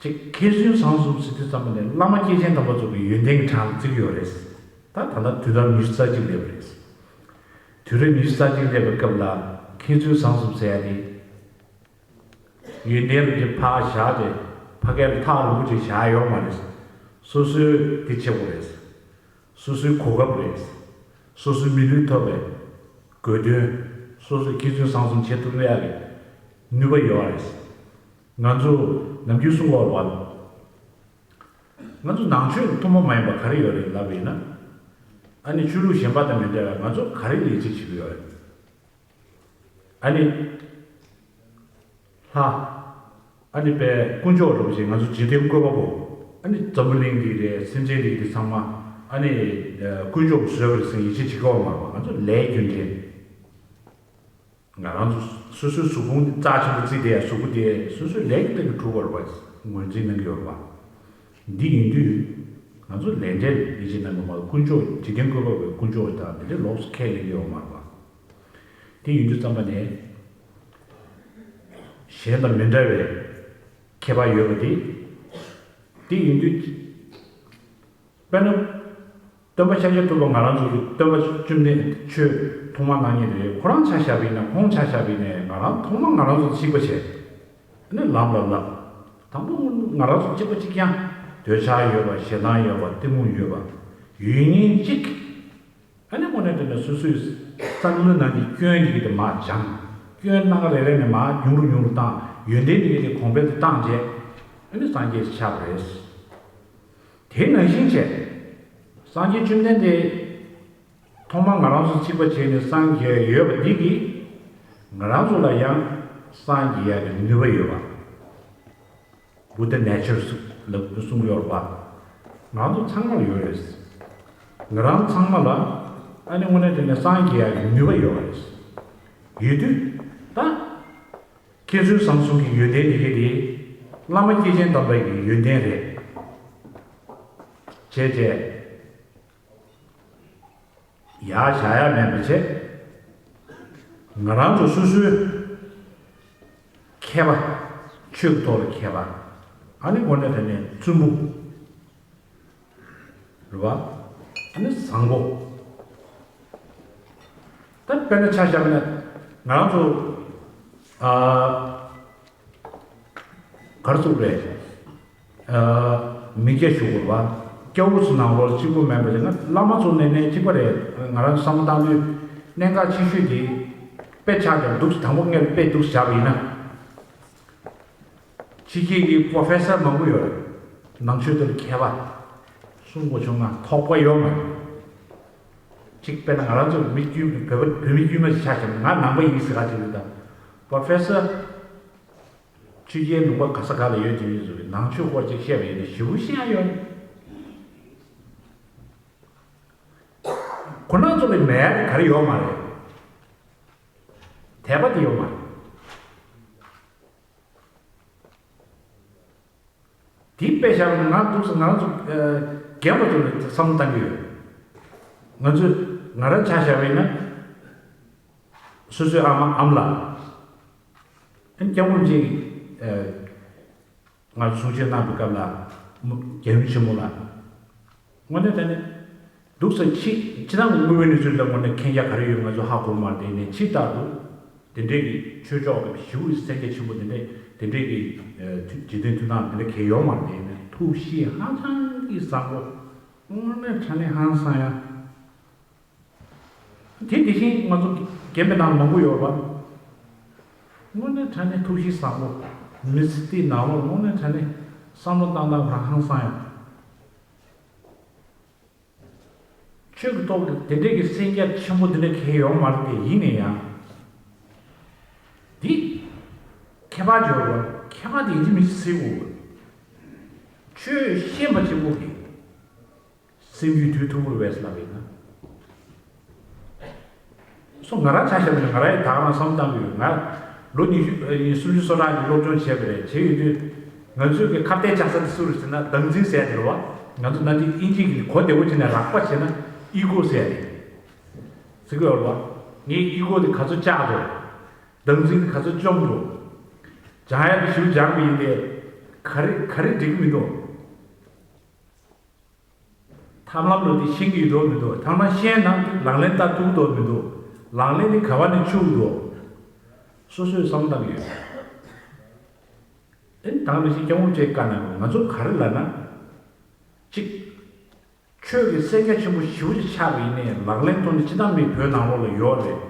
གཅིག་མཁས་བཙུན་བཟང་གསུམ་ཟེར་དུས་ཙམ་པ་ནས་བླ་མ་སྐྱེས་ཆེན་དམ་པ་ཚོ་གི་ཡོན་ཏན་གྱི་གྲངས་བརྩི་གི་ཡོད་རེད། ད་ད་ལྟ་དུས་རབས་ཉི་ཤུ་རྩ་གཅིག་སླེབས་པ་རེད། དུས་རབས་ཉི་ཤུ་རྩ་གཅིག་སླེབས་པའི་སྐབས་ལ་མཁས་བཙུན་བཟང་གསུམ་ཟེར་ཡ་དེ། ཡོན་ཏན་རུ་དེ་ཕར་བཞག་སྟེ་ཕ་གིར་ཐག་རིང་པོ་ཅིག་བཞག་ཡོད་མ་རེད། སོ་སོའི་དེ་བྱེད་དགོས་རེད། སོ་སོའི་གོ་སྐབས་རེད། སོ་སོའི་མི་ལུས་ཐོབ་པའི་དགོས་འདུན། སོ་སོའི་མཁས་བཙུན་བཟང་གསུམ་བྱེད་ཐུབ་ཡག་གི་ནུས་པ་ཡོད་རེད། ང་ཚོ་ནམ་རྒྱུན་གསུང་གི་ཡོད་རེད་པ། ང་ཚོ་ནང་ཆོས་ཐོག་མ་མ་ཡིན་པ་ག་རེ་ཡོད་རེད་ལབ་པ་ཡིན་ན། ཨ་ནི་ཆོས་ལུགས་གཞན་པ་དང་མི་འདྲ་བར་ང་ཚོ་ག་རེ་ལས་བྱེད་བྱེད་ཀྱི་ཡོད་རེད། ཨ་ནི། ལྷ། ཨ་ནི་དཔེ་དཀོན་མཆོག་འདྲ་པོ་ཞིག་ང་ཚོ་འཇིག་རྟེན་བཀོད་པ་པོ། ཨ་ནི་འཛམ་བུ་གླིང་འདི་རེད། སེམས་ཅན་འདི་འདི་ཚང་མ། ཨ་ནི། དཀོན་མཆོག་གིས་བཟོས་པ་རེད་ཟེར་ཡིད་ཆེས་བྱེད་ཀྱི་ཡོད་མ་རེད་པ། ང་ཚོ་ལས་རྒྱུ་འབྲས། ང་རང་ཚོ་སོ་སོའི་གཟུགས་ཕུང་རྩ་ཆེན་པོ་བརྩིས་ཏེ་གཟུགས་པོ་དེ་སོ་སོའི་ལས་ཀྱི་སྟེང་གི་གྲུབ་པ་རེད་པ། ངོས་འཛིན་གནང་གི་ཡོད་རེད་པ། འདི་ཡིན་དུས། ང་ཚོ་ལས་འབྲས་ལ་ཡིད་ཆེས་གནང་གི་མ་རེད། དཀོན་མཆོག་འཇིག་རྟེན་བཀོད་པ་པོའི་དཀོན་མཆོག་དང་འདི་འདྲའི་ལོགས་སུ་ཁས་ལེན་གྱི་ཡོད་མ་རེད་པ། དེ་ཡིན་དུས་ཙམ་པ་ནས། གཞན་དང་མི་འདྲ་བའི་ཁྱད་པར་ཡོད་པ་དེ། དེ་ཡིན་དུས། དཔེར་ན། སྟོན་པ་ཤཱཀྱ་ཐུབ་པ་ང་རང་ཚོ་གི་སྟོན་པ་བཅོམ་ལྡན་ཆོས་ཐོག་མ་གནང་མཁན་དེ་རེད། ཁོ་རང་ཆ་བཞག་པ་ཡིན་ན་ཁོང་ཆ་བཞག་པ་ཡིན་ན་ང་རང་ཐོག་མ་ང་རང་ཚོ་གཅིག་པ་བྱས། ཨ་ནི་ལམ་ལ་བསླབ། དང་པོ་ང་རང་ཚོ་གཅིག་པ་གཅིག་རྐྱང་། འདོད་ཆགས་ཡོད་པ། ཞེ་སྡང་ཡོད་པ། གཏི་མུག་ཡོད་པ། ཡོད་མཁན་གཅིག་ཨ་ནི་དངོས་གནས་དྲང་གནས་སོ་སོའི་བསམ་བློའི་ནང་གི་སྐྱོན་དེ་གི་དེ་མར་སྦྱངས། སྐྱོན་སྣ་ཁ་རེ་རེ་ནས་མར་ཉུང་རུ་ཉུང་རུ་བཏང་། ཡོན་ཏན་དེ་གི་དེ་གོང་འཕེལ་དུ་བཏང་རྗེས། ཨ་ནི་སངས་རྒྱས་ཆགས་པ་རེད། དེ་ནང་བཞིན་བྱས། སངས་རྒྱས་བཅོམ་ལྡན་འདས། ཐོག་མར་ང་རང་ཚོ་གཅིག་པ་བྱས་ནས་སངས་རྒྱས་ཡོད་པ་འདི་གིས། ང་རང་ཚོ་ལ་ཡང་སངས་རྒྱས་ཡག་གི་ནུས་པ་ཡོད་པ། Buddha nature ལབ་གསུངས་ཡོད་རེད་པ། ང་ཚོ་ཚང་མར་ཡོད་རེད། ང་རང་ཚང་མ་ལ་ཨ་ནི་དངོས་གནས་དྲང་གནས་སངས་རྒྱས་ཡག་གི་ནུས་པ་ཡོད་རེད། ཡོད་དུས་ད། མཁས་བཙུན་བཟང་གསུམ་གྱི་ཡོན་ཏན་དེ་གས་དེ། བླ་མ་སྐྱེས་ཆེན་དམ་པ་གི་ཡོན་ཏན་རེད། བྱས་བྱས། ཡར་བཞག་ཡ་མེད་པ་བྱས། ང་རང་ཚོ་སོ་སོའི་མཁས་པ། ཆོས་ཀྱི་ཐོག་ལ་མཁས་པ། ཨ་ནི་དངོས་གནས་དྲང་གནས་བཙུན་པོ། རེད་བ། ཨ་ནི་བཟང་པོ། ད་དཔེར་ན་ཆ་བཞག་ན་ང་རང་ཚོ་ཨ། ག་རེ་ཟེར་དགོས་རེད། ཨ། མི་སྐྱ་ཞུ་དགོས་པ། སྐྱ་བོ་ཚོ་ནང་ལོགས་གཅིག་པོ་མིན་པ་ཅིག་ན་བླ་མ་ཚོ་ནས་ནས་གཅིག་པ་རེད། ང་རང་བསམ་བློ་བཏང་དུས་གནད་འགག་ཆེ་ཤོས་དེ་དཔེ་ཆ་དང་འདུག་དང་པོ་ངས་དཔེ་འདུག་བཞག་པ་ཡིན་ན། ཕྱི་རྒྱལ་གྱི་པོ་ཧྥེ་སར་མང་པོ་ཡོད་རེད། ནང་ཆོས་དང་མཁས་པ། གསུང་དགོས་བྱུང་ན་ཐོགས་པ་ཡོད་མ་རེད། གཅིག་དཔེར་ན་ང་རང་ཚོ་མི་དཀྱུས་བོད་པ་བོད་མི་དཀྱུས་མ་ཞིག་ཆགས་བྱུང་ན་ང་ནང་པ་ཡིན་ཟེར་ག་ཅིག་རེད་ད། པོ་ཧྥེ་སར། ཆོས་རྒྱལ་ལུང་པ་ག་ས་ག་ལ་ཡོད་དེ་ཡིན་ཟེར་བའི་ནང་ཆོས་སྐོར་ཅིག་བཤད་པ་ཡིན་ན་ཞེ་པོ་ཤེས་ཡ་ཡོད། ཁོ་རང་ཚོ་ལ་མེད་ཡ་དེ་ག་རེ་ཡོད་མ་རེད། དད་པ་དེ་ཡོད་མ་རེད། དེ་དཔེ་བཞག་ན་ང་འདུག་སེ་ང་རང་ཚོ་རྒན་པ་ཚོ་ལ་བསམ་བློ་བཏང་གི་ཡོད། ང་ཚོས་ང་རང་ཆ་བཞག་པ་ཡིན་ན། སོ་སོའི་ཨ་མ་ཨ་མ་ལགས། ཨ་ནི་སྐྱབས་མགོན་རྗེ་ཨ་ང་ཚོ་གསུང་ཆོས་གནང་བའི་སྐབས་ལ་རྒྱལ་ཡུམ་ཆེན་མོ་ལགས། དངོས་གནས་དྲང་གནས་འདུག་སེ་ཕྱི་ཕྱི་ནང་གི་དངོས་པོའི་གནས་ཚུལ་ལ་དངོས་གནས་མཁྱེན་རྒྱ་ག་རེ་ཡོད་ང་ཚོ་ཧ་གོ་མ་རེད། དེ་ནས་ཕྱི་ལྟར་དུ་དེ་འདྲས་ཀྱི་ཆོས་ཕྱོགས་ཀྱི་ཞེ་པོ་གི་སེམས་རྒྱ་ཆེན་པོ་དེ་འདྲས་དེ་འདྲས་ཀྱི་ཨ་ཐུ་འཇིག་རྟེན་མཐུན་སྣང་དེ་འདྲས་གང་ཡང་ཡོད་མ་རེད། དེ་ནས་ཐུགས་གཤིས་ཧ་ཅང་གི་བཟང་པོ། དངོས་གནས་དྲང་གནས་ཧང་སང་ཡ། དེ་དེ་བཞིན་ང་ཚོ་རྒན་པའི་ནང་མང་པོ་ཡོད་རེད་པ། དངོས་གནས་དྲང་གནས་ཐུགས་གཤིས་བཟང་པོ། མི་ཚེ་འདིའི་ནང་ལོགས་དངོས་གནས་དྲང་གནས་བསམ་བློ་བཏང་སྟངས་རང་ཧང་སང་ཡ། ཆོས་ཀྱི་ཐོག་ཏུ་དེ་འདྲས་ཀྱི་སེམས་རྒྱ་ཆེན་པོ་དེ་འདྲ་གང་ཡང་ཡོད་མ་རེད་དེ་ཡིན་ན་ཡང་། འདི་ཁྱད་པར་ཅིག་ཡོད་རེད་པ། ཁྱད་པར་དེ་ཡིན་གཅིག་མིན་གཅིག་སེལ་དགོས། ཆོས་ཤེས་པ་གཅིག་པོ་གིས། སེམས་རྒྱུད་དུལ་ཐུབ་ཀྱི་རེད་པས་ལབ་ཡིན་ན། སོ་ང་རང་ཆ་བཞག་ན་ང་རང་ཡང་ད་ག་རང་བསམ་བཏང་གི་ཡོད། ང་ལོ་ཉི་ཤུ་ཨ་ནི་སུམ་ཅུ་སོ་གྲངས་ཀྱི་སློབ་སྦྱོང་བྱས་པ་རེད། བྱས་ཡོད་དུས་ང་ཚོའི་གི་ཁ་གཏད་བཅག་ས་དེ་སུ་རེད་ཟེར་ན་བདག་འཛིན་ཟེར་ཡ་དེ་རེད་པ། ང་ཚོ་ནང་དེ་ཨིན་ཇི་གི་གོ་བདེ་པོ་བྱས་ནས་རགས་པ་བྱས་ན་ཨི་གོ་ཟེར་ཡ་རེད། ཟེར་གི་ཡོད་རེད་པ། ངའི་ཨི་གོ་དེ་ག་ཚོད་བཅག་འདུག་བདག་འཛིན་དེ་ག་ཚོད་བཅོམ་འདུག་སྦྱང་ཡ་དེ་ཞེ་པོ་སྦྱངས་པ་ཡིན་ཏེ། ག་རེ་ག་རེ་འགྲིག་གི་མི་འདུག་ཐབས་ལམ་ལ་དེ་ཤེས་ཀྱི་ཡོད་འགྲོ་མི་འདུག་ཐབས་ལམ་ཤེས་ན་དེ་ལག་ལེན་བསྟར་ཐུབ་འགྲོ་མི་འདུག་ལག་ལེན་དེ་ག་བ་ནས་འཆུག་འགྲོ། སོ་སོས་བསམ་བཏང་གི་ཡོད། ཨེ་དང་ལ་ཞིག་སྐྱབས་མགོན་བཅས་བཀའ་གནང་དགོས། ང་ཚོ་ག་རེ་ལབ་ན། གཅིག་ཆོས་ཀྱི་སེམས་རྒྱ་ཆེན་པོ་ཞེ་པོ་ཅིག་ཆགས་པ་ཡིན་ནའི་ལག་ལེན་ཐོག་ནས་ཅི་ལྟར་མིན་བོད་ནང་ལོགས་ལ་ཡོད་རེད།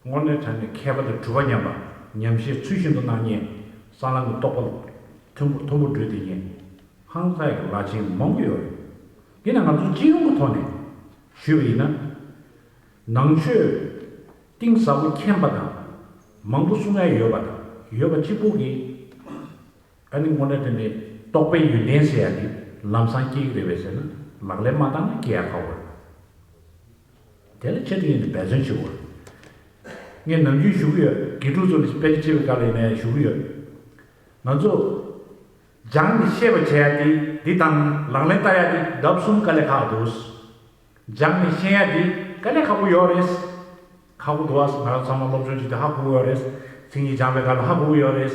དངོས་གནས་དྲང་གནས་མཁས་པ་དང་གྲུབ་པ་མཉམ་པ། ཉམས་བཞེས་ཚུལ་བཞིན་དུ་གནང་མཁན། སྲང་ལམ་གྱི་རྟོགས་པ་མཐོན་པོ་མཐོན་པོ་བགྲོད་བསྡད་མཁན། ཧང་སང་གི་བླ་ཆེན་མང་པོ་ཡོད་རེད། ཡིན་ན་ང་ཚོ་སྤྱི་ཡོངས་ཀྱི་ཐོག་ནས་ཞུས་པ་ཡིན་ན། ནང་ཆོས་གཏིང་ཟབ་པོ་མཁྱེན་པ་དང་། མང་པོ་གསུང་ཡ་ཡོད་པ་དང་ཡོད་པ་གཅིག་པུ་གིས། ཨ་ནི་དངོས་གནས་དྲང་གནས་རྟོགས་པའི་ཡོན་ཏན་ཟེར་ཡ་དེ་ལམ་སང་སྐྱེ་གི་རེད་པས་ཟེར་ན་ལག་ལེན་མ་བསྟར་ན་སྐྱེ་ཡ་ཁག་པོ་རེད། དེ་ལ་ཆེད་དུ་ངས་འབད་བརྩོན་བྱེད་དགོས་རེད། ངས་ནམ་རྒྱུན་ཞུ་གི་ཡོད། དགེ་ཕྲུག་ཚོ་ལ་དཔེ་ཆ་ཁྲིད་པའི་སྐབས་ལ་ཡིན་ནའི་ཞུ་གི་ཡོད། ང་ཚོ་སྦྱངས་ནས་ཤེས་པ་བྱེད་ཡ་དེ་འདི་དང་ལག་ལེན་བསྟར་ཡ་དེ་ལྡབ་གསུམ་དཀའ་ལས་ཁག་འདུག་སྦྱངས་ནས་ཤེས་ཡ་དེ་དཀའ་ལས་ཁག་པོ་ཡོད་རེད། ཁག་པོ་འདུག་ཨ། ང་རང་ཚང་མ་སློབ་སྦྱོང་བྱེད་དུས་ཧ་གོ་གི་ཡོད་རེད། མཚན་ཉིད་སྦྱངས་པའི་སྐབས་ལ་ཧ་གོ་གི་ཡོད་རེད།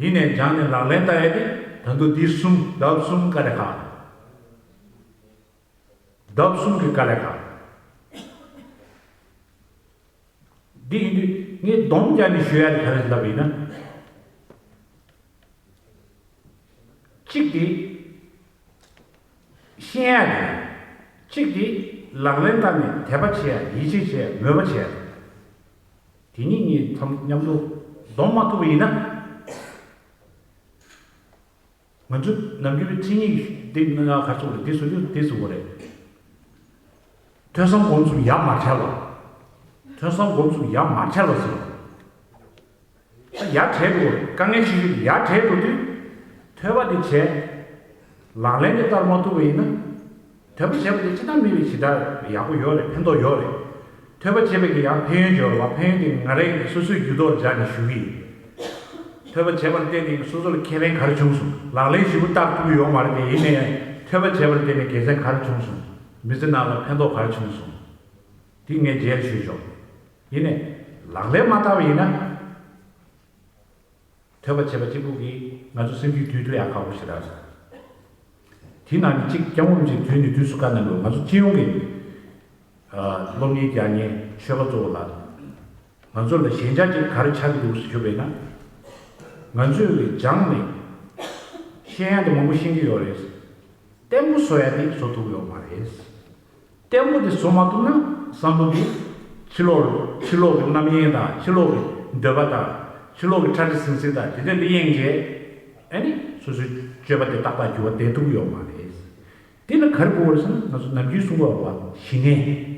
ཡིན་ནའི་སྦྱངས་ནས་ལག་ལེན་བསྟར་ཡ་དེ་ད་དུང་འདི་གསུམ་ལྡབ་གསུམ་དཀའ་ལས་ཁག་ལྡབ་གསུམ་གྱི་དཀའ་ལས་ཁག་འདི་ཡིན་དུས་ངས་སྡོམ་རྒྱག་ནས་ཞུ་ཡ་དེ་ག་རེ་ལབ་ཡིན་ན། གཅིག་དེ། ཤེས་ཡ་དེ། གཅིག་དེ། ལག་ལེན་བསྟར་ནས་དད་པ་བྱེད་ཡ་ཡིད་ཆེས་བྱེད་ཡ་མོས་པ་བྱེད་ཡ། དེ་གཉིས་གཉིས་མཉམ་དུ་སྡོམ་མ་ཐུབ་པ་ཡིན་ན། ང་ཚོ་ནམ་རྒྱུན་པའི་མཚན་ཉིད་འདི་ང་ག་ཚོད་རེད། འདི་བཟོ་རྒྱུ་འདི་བཟོ་དགོས་རེད། ཐོས་བསམ་སྒོམ་གསུམ་ཡ་མ་བྲལ་བ། ཐོས་བསམ་སྒོམ་གསུམ་ཡ་མ་བྲལ་བ་ཟེར་བ། ད་ཡ་བྲལ་འགྲོ་རེད། དཀའ་ངལ་ཆེ་ཤོས་དེ་ཡ་བྲལ་འགྲོ་དུས། ཐོས་པ་དེ་བྱས། ལག་ལེན་དེ་བསྟར་མ་ཐུབ་པ་ཡིན་ན། ཐོས་པ་བྱས་པ་དེ་ཅི་ལྟར་མིན་པའི་ཞེ་དྲག་ཡག་པོ་ཡོད་རེད། ཕན་ཐོགས་ཡོད་རེད། ཐོས་པ་བྱས་པའི་གི་ཡང་ཕན་ཡོན་ཡོད་རེད་བ། ཕན་ཡོན་དེ་ང་རང་གི་སོ་སོའི་རྒྱུད་ཐོག་ལ་སྦྱར་ནས་ཞུ་གི་ཡིན། ཐོས་པ་བྱས་པ་ལ་བརྟེན་ནས་སོ་སོ་ལ་ཁེ་ཕན་ག་རེ་བྱུང་སོང་། ལག་ལེན་ཞིབ་པོ་བསྟར་ཐུབ་ཀྱི་ཡོད་མ་རེད་དེ། ཡིན་ནའི་ཐོས་པ་བྱས་པ་ལ་བརྟེན་ནས་དགེ་མཚན་ག་རེ་བྱུང་སོང་། མི་ཚེ་ནང་ལ་ཕན་ཐོགས་ག་རེ་བྱུང་སོང་། དེ་ངས་རྗེས་ལ་ཞུས་ཆོག་ཡིན་ནའི་ལག་ལེན་མ་བསྟར་བ་ཡིན་ན། ཐོས་པ་བྱས་པ་གཅིག་པུ་གིས་ང་ཚོ་སེམས་རྒྱུད་དུལ་ཐུབ་ཡག་ཁག་པོ་ཞེ་དྲག་རེད། དེ་ནང་ནས་གཅིག་སྐྱབས་མགོན་རིན་པོ་ཆེ་དུས་ནས་དུས་སུ་བཀའ་གནང་དགོས། ང་ཚོ་སྤྱི་ཡོངས་ཀྱི་སློབ་གཉེར་རྒྱག་མཁན་ཆོས་པ་ཚོ་ལ། ང་ཚོ་ལ་ཞན་ཆ་གཅིག་ག་རེ་ཆགས་ཀྱི་འདུག་ཞུས་པས་ན། ང་ཚོས་སྦྱངས་ནས་ཤེས་ཡ་དེ་མང་པོ་ཤེས་ཀྱི་ཡོད་རེད། བརྟན་པོ་བཟོ་ཡ་དེ་བཟོ་ཐུབ་ཡོད་མ་རེད། བརྟན་པོ་དེ་བཟོ་མ་ཐུབ་ན་བསམ་བློ་དེ་ཕྱི་ལོགས་ཕྱི་ལོགས་ཀྱི་རྣམ་གཡེང་དང་། ཕྱི་ལོགས་ཀྱི་འདོད་པ་དང་། ཕྱི་ལོགས་ཀྱི་ཁྲ་ཁྲ་ཟིང་ཟིང་དང་། དེ་འདྲ་ལ་གཡེང་བྱས། ཨ་ནི་སོ་སོའི་སྤྱོད་པ་དེ་ཏག་ཏག་འགྱུར་བ་འགྲོ་ཐུབ་ཡོད་མ་རེད། དེ་ལ་ག་རེ་དགོས་རེད་ཟེར་ན། ང་ཚོ་ནམ་རྒྱུན་གསུང་གི་ཡོད་པ། ཞི་གནས།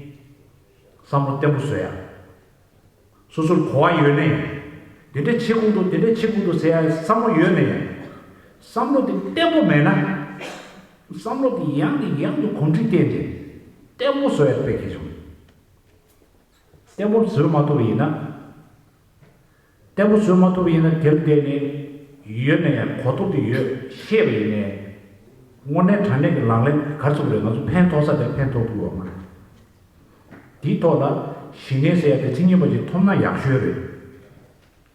བསམ་བློ་བརྟན་པོ་བཟོ་ཡ། སོ་སོར་གོ་བ་ཡོད་ནའི། དེ་འདྲ་བྱེད་དགོས་འདུག་དེ་འདྲ་བྱེད་དགོས་འདུག་ཟེར་ཡ་བསམ་བློ་ཡོད་ནའི། བསམ་བློ་དེ་བརྟན་པོ་མེད་ན། བསམ་བློ་དེ་ཡང་ནས་ཡང་དུ་གོམས་འདྲིས་བསྟེན་ཏེ། བརྟན་པོ་བཟོ་ཡ་དཔེ་གལ་ཆེན་པོ་རེད། བརྟན་པོ་བཟོ་མ་ཐུབ་པ་ཡིན་ན། བརྟན་པོ་བཟོ་མ་ཐུབ་པ་ཡིན་ན། དེར་བརྟེན་ནས་ཡོད་ནའི་གོ་རྟོགས་དེ་ཡོད་ཤེས་པ་ཡིན་ནའི། དངོས་གནས་དྲང་གནས་ཀྱི་ལག་ལེན་ག་རེ་ཚུགས་རེད། ང་ཚོ་ཕན་ཐོགས་ས་དེར་ཕན་ཐོགས་ཐུབ་ཡོད་མ་རེད། དེའི་ཐོག་ལ་ཞི་གནས་ཟེར་ཡ་དེ་མཚན་ཉིད་པ་ཅིག་ཐོབ་ན་ཡག་ཤོས་རེད།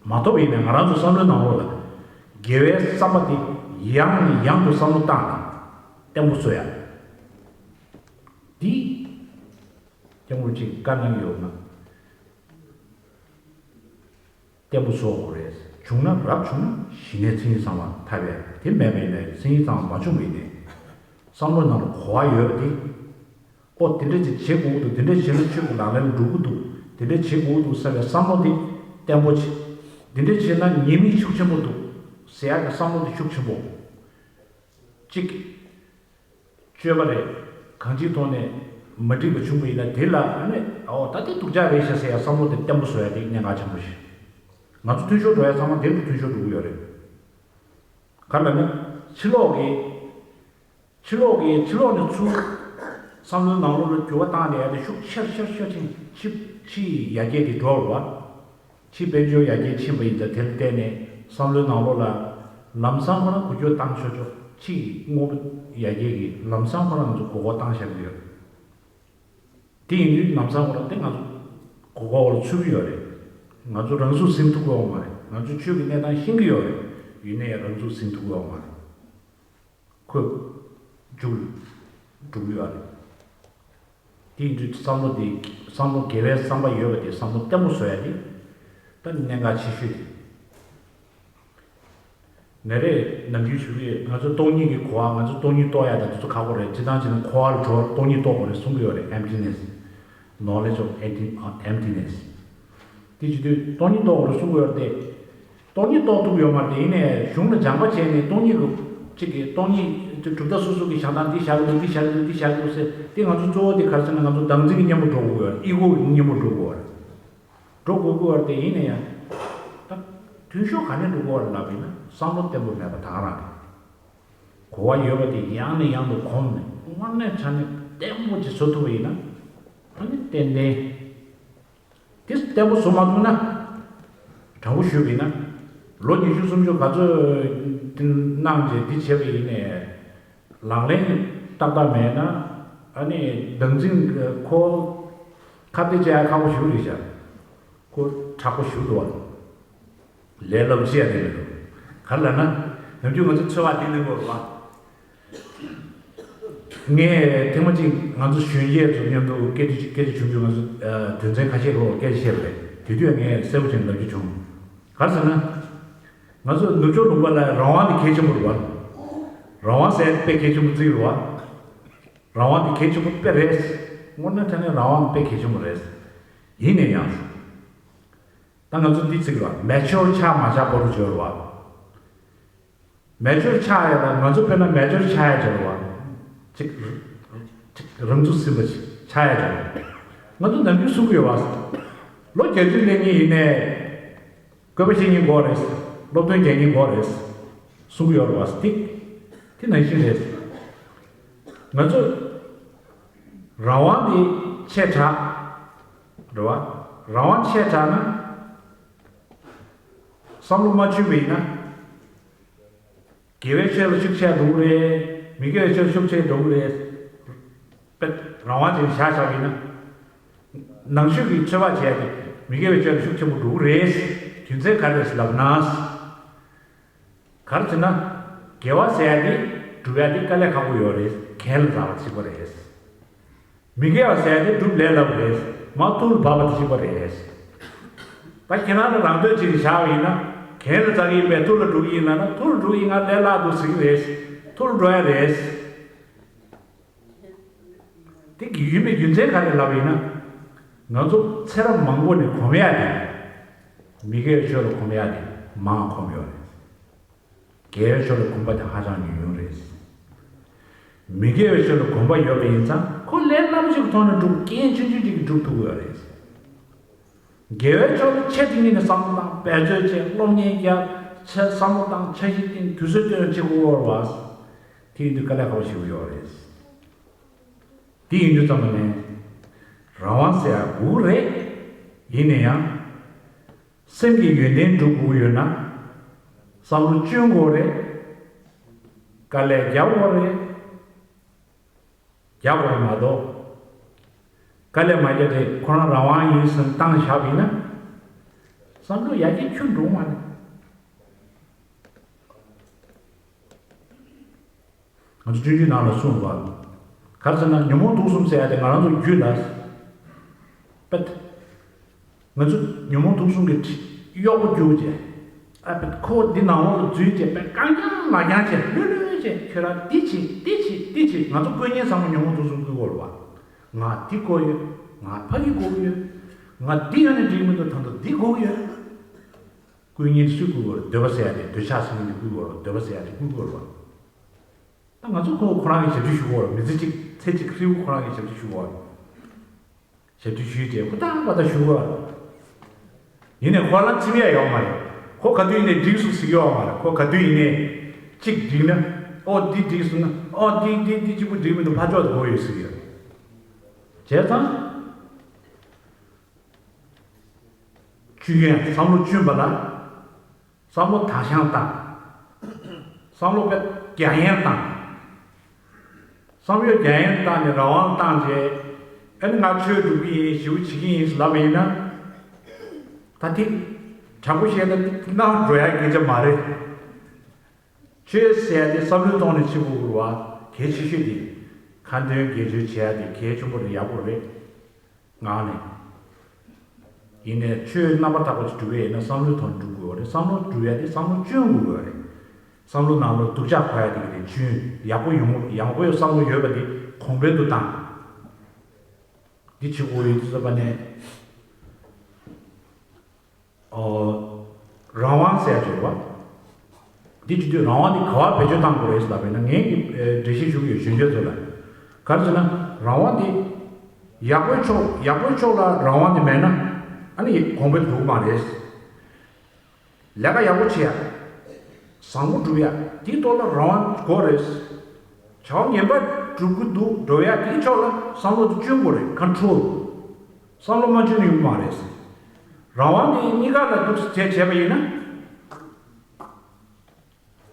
མ་ཐོབ་ཡིན་ན་ང་རང་ཚོ་བསམ་བློའི་ནང་ལོགས་ལ་དགེ་བའི་བསམ་པ་དེ་ཡང་ནས་ཡང་དུ་བསམ་བློ་བཏང་ནས་བརྟན་པོ་བཟོ་ཡ། འདི་སྐྱབས་མགོན་གྱིས་བཀའ་གནང་ཡོད་ན། བརྟན་པོ་བཟོ་དགོས་རེད། བྱུང་ན། རབ་བྱུང་ན་ཞི་གནས་མཚན་ཉིད་ཚང་བ་ཐོབ་པས། དེ་མེད་པ་ཡིན་ན། མཚན་ཉིད་ཚང་བ་མ་བྱུང་བ་ཡིན་ན། བསམ་བློའི་ནང་ལ་གོ་བ་ཡོད་པ་དེ། ཨོ་དེ་འདྲ་ཅིག་བྱེད་དགོས་འདུག་དེ་འདྲ་བྱས་ན་ཆོས་ཀྱི་ལག་ལེན་འགྲོ་གི་འདུག་དེ་འདྲ་བྱེད་དགོས་འདུག་ཟེར་བའི་བསམ་བློ་དེ་བརྟན་པོ་བྱེད། དེ་འདྲ་བྱས་ན་ཉེས་དམིགས་ཤུགས་ཆེན་པོ་འདུག་ཟེར་ཡག་གི་བསམ་བློ་དེ་ཤུགས་ཆེན་པོ། གཅིག་སྤྱོད་པ་རེད། གང་ཅིའི་ཐོག་ནས་མ་འགྲིག་པ་བྱུང་བ་ཡིན་ན། དེ་ལ་ཨ་ནི་ཨོ་ད་དེ་སྡུག་ཅག་རེད་ཤག་ཟེར་ཡག་བསམ་བློ་དེ་བརྟན་པོ་བཟོ་ཡག་དེ་གནད་འགག་ཆེན་པོ་ཞིག་ང་ཚོ་འཐུས་ཤོར་འགྲོ་ཡག་ཚང་མ་དེ་ལ་འཐུས་ཤོར་འགྲོ་གི་ཡོད་རེད། ག་རེ་ལབ་ན། ཕྱི་ལོགས་ཀྱི། ཕྱི་ལོགས་ཀྱི། ཕྱི་ལོགས་ནས་ཚུར་བསམ་བློའི་ནང་ལོགས་ལ་འགྱུར་བ་བཏང་ནས་ཡ་དེ་ཤུགས་ཆེར་ཆེར་ཆེར་ཕྱིན། ཕྱི་ཕྱི་ཡར་རྒྱས་དེ་འགྲོ་བ། ཕྱི་དཔལ་འབྱོར་ཡར་རྒྱས་ཕྱིན་པ་ཡིན་ཙང་། དེ་ལ་བརྟེན་ནས་བསམ་བློའི་ནང་ལོགས་ལ་ལམ་སང་ཁོ་རང་འགུལ་སྐྱོད་བཏང་ཆོག་ཆོག་ཕྱི་ཡི་དངོས་པོ་ཡར་རྒྱས་ཀྱི་ལམ་སང་ཁོ་རང་ང་ཚོ་མགོ་སྐོར་བཏང་བཞག་གི་ཡོད། དེ་ཡིན་དུས་ལམ་སང་ཁོ་རང་དེ་ང་ཚོ་མགོ་སྐོར་ལ་ཚུད་ཀྱི་ཡོད་རེད། ང་ཚོ་རང་ཚུགས་ཟིན་ཐུབ་ཀྱི་ཡོད་མ་རེད། ང་ཚོ་ཆོས་ཀྱི་གནས་སྟངས་ཤེས་ཀྱི་ཡོད་རེད། ཡིན་ན་ཡང་རང་ཚུགས་ཟིན་ཐུབ་ཀྱི་ཡོད་མ་རེད། ཁོས་མཇུག་འགྲོ་གི་ཡོད་རེད། དེ་ཡིན་དུས་བསམ་བློ་དེ། བསམ་བློ་དགེ་བའི་བསམ་པ་ཡོད་པ་དེ། བསམ་བློ་བརྟན་པོ་བཟོ་ཡ་དེ་ད་གནད་འགག་ཆེ་ཤོས་དེ། ནས་རེད། ནམ་རྒྱུན་ཞུ་གི་ཡོད། ང་ཚོ་སྟོང་ཉིད་ཀྱི་གོ་བ། ང་ཚོ་སྟོང་ཉིད་རྟོགས་ཡ་དང་དེ་ཚོ་ཁག་པོ་རེད། སྤྱིར་བཏང་བྱས་ན་འཁོར་བ་ལ་གྲོལ། སྟོང་ཉིད་རྟོགས་དགོས་རེད་གསུང་གི་ཡོད་རེད། Emptiness, knowledge of empty- emptiness. དེ་བྱེད་དུས་སྟོང་ཉིད་རྟོགས་དགོས་རེད་གསུང་གི་ཡོད་རེད་དེ། སྟོང་ཉིད་རྟོགས་ཐུབ་ཡོད་མ་རེད་དེ། ཡིན་ནའི་གཞུང་ལ་སྦྱངས་པ་བྱས་ནས་སྟོང་ཉིད་ཀྱི་གཅིག་གི་སྟོང་ཉིད་དེ་གྲུབ་མཐའ་སོ་སོ་གི་བཞག་སྟངས། འདི་བཞག་གི་འདུག་འདི་བཞག་གི་འདུག་འདི་བཞག་གི་འདུག་ཟེར་དེ། ང་ཚོ་གཙོ་བོ་དེ་ག་རེ་ཟེར་ན། ང་ཚོ་བདག་འཛིན་གྱི་གཉེན་པོ་འགྲོ་དགོས་ཡོད་རེད། Ego གི་གཉེན་པོ་འགྲོ་དགོས་ཡོད་རེད། འགྲོ་དགོས་ཀྱི་ཡོད་རེད་དེ། ཡིན་ན་ཡང་ད་མཐུན་ཕྱོགས་ག་ནས་འགྲོ་དགོས་རེད་ལབ་པ་ཡིན་ན། བསམ་བློ་བརྟན་པོ་མེད་པ་དེ་ག་རང་རེད། གོ་བ་ཡོད་པ་དེ་ཡང་ནས་ཡང་དུ་གོམས་ནས་དངོས་གནས་དྲང་གནས་བརྟན་པོ་ཅིག་བཟོ་ཐུབ་པ་ཡིན་ན། ཨ་ནི་ཏན་ཏན་དེ་བརྟན་པོ་བཟོ་མ་ཐུབ་ན། དྲང་པོ་ཞུས་པ་ཡིན་ན། ལོ་ཉི་ཤུ་སུམ་ཅུ་ག་ཚོད་གནང་བྱས་འདི་བྱས་པ་ཡིན་ནའི། ལག་ལེན་ཏག་ཏག་མེད་ན། ཨ་ནི་བདག་འཛིན་ཁོ་ཁ་གཏད་བཅག་ཡ་ཁག་པོ་ཞིག་རེད་ཤག་ཁོ་དྲག་པོ་ཞིག་འདུག་བ། ལས་སླ་པོ་ཅིག་ཡང་རེད་མི་འདུག་ག་རེ་ལབ་ན། ནམ་རྒྱུན་ང་ཚོ་འཚོ་བ་དེ་ནས་འགོ་རེད་བ། ངས་ཐེངས་མ་གཅིག་ང་ཚོ་གཞོན་སྐྱེས་ཚོ་མཉམ་དུ་སྐད་ཆ་སྐད་ཆ་བྱུང་བྱུང་། ང་ཚོ་དོན་ཚན་ཁ་ཤས་ལ་སྐད་ཆ་བཤད་པ་རེད། དེ་དུས་ངས་གསལ་པོ་བྱས་ནས་ལབ་རྒྱུ་བྱུང་། ག་རེ་ཟེར་ན། ང་ཚོ་ནུབ་ཕྱོགས་ལུང་པ་ལ་རང་དབང་དེ་གལ་ཆེན་པོ་རེད་བ། རང་དབང་ཟེར་དཔེ་གལ་ཆེན་པོ་བརྩི་གི་རེད་བ། རང་དབང་དེ་གལ་ཆེན་པོ་དཔེ་རེད། དངོས་གནས་དྲང་གནས་རང་དབང་དཔེ་གལ་ཆེན་པོ་རེད། ཡིན་ན་ཡང་། ད་ང་ཚོ་འདི་བརྩི་གི་རེད་བ། མེ་ཅོར་ཆགས་མ་ཆགས་པོ་རུ་བརྗོད་རེད་བ། མེ་ཅོར་ཆགས་ཡ་ལ་ང་ཚོ་དཔེར་ན་མེ་ཅོར་ཆགས་ཡ་བྱེད་རེད་བ། ཅིག་ཅིག་རང་ཚུགས་ཟིན་པ་ཅིག་ཆགས་ཡ་བྱེད་རེད། ང་ཚོ་ནམ་རྒྱུན་གསུང་གི་ཡོད་བ། ལོ་བརྒྱད་ཅུ་སླེབས་མཁན་ཡིན་ནའི། བཀོད་པ་ཤེས་མཁན་དགོས་རེད། སློབ་སྟོན་རྒྱག་མཁན་དགོས་རེད། གསུང་གི་ཡོད་རེད་བ། དེ་དེ་ནང་བཞིན་རེད། ང་ཚོ་རང་དབང་དེ་ཆེ་དྲགས་རེད་བ། རང་དབང་ཆེ་དྲགས་ན། བསམ་བློ་མ་བཅོས་པ་ཡིན་ན། དགེ་བའི་ཆོས་ལ་ཤུགས་ཆེ་འགྲོ་གི་རེད། མི་དགེ་བའི་ཆོས་ལ་ཤུགས་ཆེ་འགྲོ་གི་རེད། དཔེ་རང་དབང་ཅན་བཞག་བཞག་ཡིན་ན། ནང་ཆོས་ཀྱི་ཆོས་པ་བྱས་ཏེ་མི་དགེ་བའི་ཆོས་ལ་ཤུགས་ཆེན་པོ་འགྲོ་གི་རེད། རྒྱུ་མཚན་ག་རེ་རེད་ལབ་ན། ག་རེ་ཟེར་ན། དགེ་བ་ཟེར་ཡ་དེ་ སྒྲུབ་ཡ་དེ་དཀའ་ལས་ཁག་པོ་ཡོད་རེད། གྱེན་ལ་འཛེགས་པ་གཅིག་པ་རེད། མི་དགེ་བ་ཟེར་ཡ་དེ་སྒྲུབ་ལས་སླ་པོ་རེད། མར་ཐུར་འབབ་པ་དེ་གཅིག་པ་རེད། ད་ཁྱེད་རང་ལ་རང་འདོད་ཅིག་བཞག་པ་ཡིན་ན། གྱེན་ལ་འཛེགས་ཀྱི་ཡིན་པས་ཐུར་ལ་འགྲོ་གི་ཡིན་ལབ་ན། ཐུར་འགྲོ་གི་ཡིན། ང་ལས་སླ་འདུག་ཟེར་གྱི་རེད། ཐུར་འགྲོ་ཡ་རེད། དེ་གི་ཡིན་པའི་རྒྱུ་མཚན་ག་རེ་ལབ་ཡིན་ན། ང་ཚོ་ཚེ་རབས་མང་པོ་ནས་གོམས་ཡ་དེ། མི་དགེ་བའི་ཆོས་ལ་གོམས་ཡ་དེ་མང་གོམས་ཡོད་རེད། དགེ་བའི་ཕྱོགས་ལ་གོམས་པ་དེ་ཧ་ཅང་ཉུང་ཉུང་རེད། མི་དགེ་བའི་ཕྱོགས་ལ་གོམས་པ་ཡོད་པ་ཡིན་ཙང་ཁོ་ལས་སླ་པོ་ཞིག་གི་ཐོག་ནས་འགྲུབ། རྐྱེན་ཆུང་ཆུང་ཅིག་གིས་འགྲུབ་ཐུབ་ཀྱི་ཡོད་རེད། དགེ་བའི་ཕྱོགས་ལ་ཆེ་འབྲིང་གཉིས་ནས་བསམ་བློ་བཏང་། འབད་རྩོལ་བྱས། སློབ་གཉེར་རྒྱག། ཆ་བསམ་བློ་བཏང་། འཆར་གཞི་བཏིང་། དུས་ཚོད་བཏོན། བྱེད་དགོས་ཀྱི་ཡོད་རེད་བ། དེ་ཡིན་དུས་དཀའ་ལས་ཁག་པོ་ཞིག་ཡོད་རེད། དེ་ཡིན་དུས་ཙམ་པ་ནས་རང་དབང་ཟེར་ཡ་དགོས་ཀྱི་རེད། ཡིན་ན་ཡང་། སེམས་ཀྱི་ཡོན་ཏན་སྒྲུབ་དགོས་ཡོད་ན། བསམ་བློ་སྐྱོན་དགོས་རེད། དཀའ་ལས་རྒྱག་དགོས་རེད། རྒྱག་དགོས་རེད་མ་གཏོགས། དཀའ་ལས་མ་རྒྱག་དེ་ཁོ་རང་རང་དབང་ཡིན་བསམ་བཏང་བཞག་པ་ཡིན་ན། བསམ་བློ་ཡར་རྒྱས་ཁྱོན་འགྲོ་མ་རེད། ང་ཚོ་སྤྱོད་འཇུག་ནང་ལ་གསུངས་པ། ག་རེ་ཟེར་ན། ཉོན་མོངས་དུག་གསུམ་ཟེར་ཡ་དེ་ང་རང་ཚོ་རྒྱུད་ལ། པད། ང་ཚོ་ཉོན་མོངས་དུག་གསུམ་གྱི་གཡོག་པོ་རྒྱུག་བྱས། ཨ་པད། ཁོ་འདི་ནང་ལོགས་ལ་འཛུལ་བྱས། པད། རྐང་རྐྱང་ལག་རྐྱང་བྱས། ལྷོད་ལྷོད་བྱས། ཁྱོད་རང་འདི་བྱེད། འདི་བྱེད། འདི་བྱེད། ང་ཚོ་དཀོན་གཉེར་ཚང་མ་ཉོན་མོངས་དུག་གསུམ་བསྐུལ་དགོས་རེད་བ། ང་འདི་དགོས་ཡོད། ང་ཕ་གི་དགོས་ཀྱི་ཡོད། ང་འདི་ཡོད་ན་འགྲིག་མི་འདུག་ད་ལྟ་འདི་དགོས་ཀྱི་ཡོད། དཀོན་གཉེར་སུས་བསྐུལ་དགོས་རེད། འདོད་པ་ཟེར་ཡ་དེ། འདོད་ཆགས་ཟེར་མཁན་དེ་བསྐུལ་དགོས་རེད། འདོད་པ་ཟེར་ཡ་དེ་བསྐུལ་དགོས་རེད་བ། ད་ང་ཚོ་ཁོ་ཁོ་རང་གིས་ཞབས་ཕྱི་ཞུ་གི་ཡོད་རེད། མི་ཚེ་གཅིག་ཚེ་གཅིག་ཧྲིལ་པོ་ཁོ་རང་གིས་ཞབས་ཕྱི་ཞུ་གི་ཡོད་རེད། ཞབས་ཕྱི་ཞུས་ཏེ་ཧུར་ཐག་པ་ཐག་ཞུ་གི་ཡོད་རེད། ཡིན་ནའི་ཁོ་རང་ཚིམ་ཡ་ཡོད་མ་རེད། ཁོ་ག་དུས་ཡིན་ནའི་འགྲིག་སོང་ཟེར་གྱི་ཡོད་མ་རེད། ཁོ་ག་དུས་ཡིན་ནའི་གཅིག་འགྲིག་ན། ཨོ་འདི་འགྲིག་སོང་ན། ཨོ་འདི་འདི་འདི་གཅིག་པུ་འགྲིག་མི་འདུག་ཕར་ཕྱོགས་དེ་དགོས་ཡོད་ཟེར་གྱི་ཡོད། བྱས་ཙང་། སྤྱོད་ཡོན། བསམ་བློ་སྐྱོན་པ་ལ། བསམ་བློ་དག་ཞན་བཏང་། བསམ་བློ་དཔེ་རྒྱ་ཡན་བཏང་། བསམ་བློ་རྒྱ་ཡན་བཏང་ནས་རང་དབང་བཏང་རྗེས། ཨ་ནི་ང་ཆོས་སྒྲུབ་ཀྱི་ཡིན། ཞེ་པོ་བྱེད་ཀྱི་ཡིན་ལབ་པ་ཡིན་ན། ད་དེ་དྲང་པོ་བཤད་ན་ནང་འགྲོ་ཡ་སྐད་ཆ་མ་རེད། ཆོས་ཟེར་ཡ་དེ་བསམ་བློའི་ཐོག་ནས་བྱེད་དགོས་ཀྱི་རེད་བ། གལ་ཆེ་ཤོས་དེ། ཁ་འདོན་དགེ་སྦྱོར་བྱེད་ཡ་དེ་གལ་ཆེན་པོ་རེད། ཡག་པོ་རེད། ངག་ནས། ཡིན་ནའི་ཆོས་རྣམ་པར་དག་པ་ཅིག་སྒྲུབ་ཡས་ཡིན་ན་བསམ་བློའི་ཐོག་ནས་སྒྲུབ་དགོས་རེད། བསམ་བློ་སྒྲུབ་ཡ་དེ་བསམ་བློ་སྐྱོན་དགོས་ཀྱི་རེད། བསམ་བློ་ནང་ལོགས་སྡུག་ཅག་འཁོར་ཡ་དེ་གི་དེ་སྐྱོན། ཡག་པོ་ཡོང་། ཡག་པོའི་བསམ་བློ་ཡོད་པ་དེ་གོང་འཕེལ་དུ་བཏང་། འདི་བྱེད་དགོས་ཡོད་དུས་ཙམ་པ་ནས། ཨོ། རང་དབང་ཟེར་ཡ་ཅིག་ཡོད་པ། འདི་བྱེད་དུས་རང་དབང་འདི་ག་པར་བེད་སྤྱོད་བཏང་དགོས་རེད་ལབ་པ་ཡིན་ན། ངས་ཀྱི་འགྲེལ་བཤད་ཞུ་གི་ཡོད། གཞོན་སྐྱེས་ཚོ་ལ། ག་རེ་ཟེར་ན། རང་དབང་འདི་ཡག་པོའི་ཕྱོགས། ཡག་པོའི་ཕྱོགས་ལ་རང་དབང་འདི་མེད་ན། ཨ་ནི་གོང་འཕེལ་འགྲོ་གི་མ་རེད། ལས་ཀ་ཡག་པོ་བྱེད་ཡ། བཟང་པོ་སྒྲུབ་ཡ། དེའི་ཐོག་ལ་རང་དབང་དགོས་རེད། བྱ་བ་ངན་པ་སྒྲུབ་ཀྱི་འདུག་འགྲོ་ཡ་དེའི་ཕྱོགས་ལ་བསམ་བློ་དེ་སྐྱོན་དགོས་རེད། ཁོན་ཊོལ། བསམ་བློ་མ་བཅོས་ན་ཡོང་གི་མ་རེད། རང་དབང་དེ་གཉིས་ཀ་ལ་འདུག་སེ་བྱས་བྱས་པ་ཡིན་ན།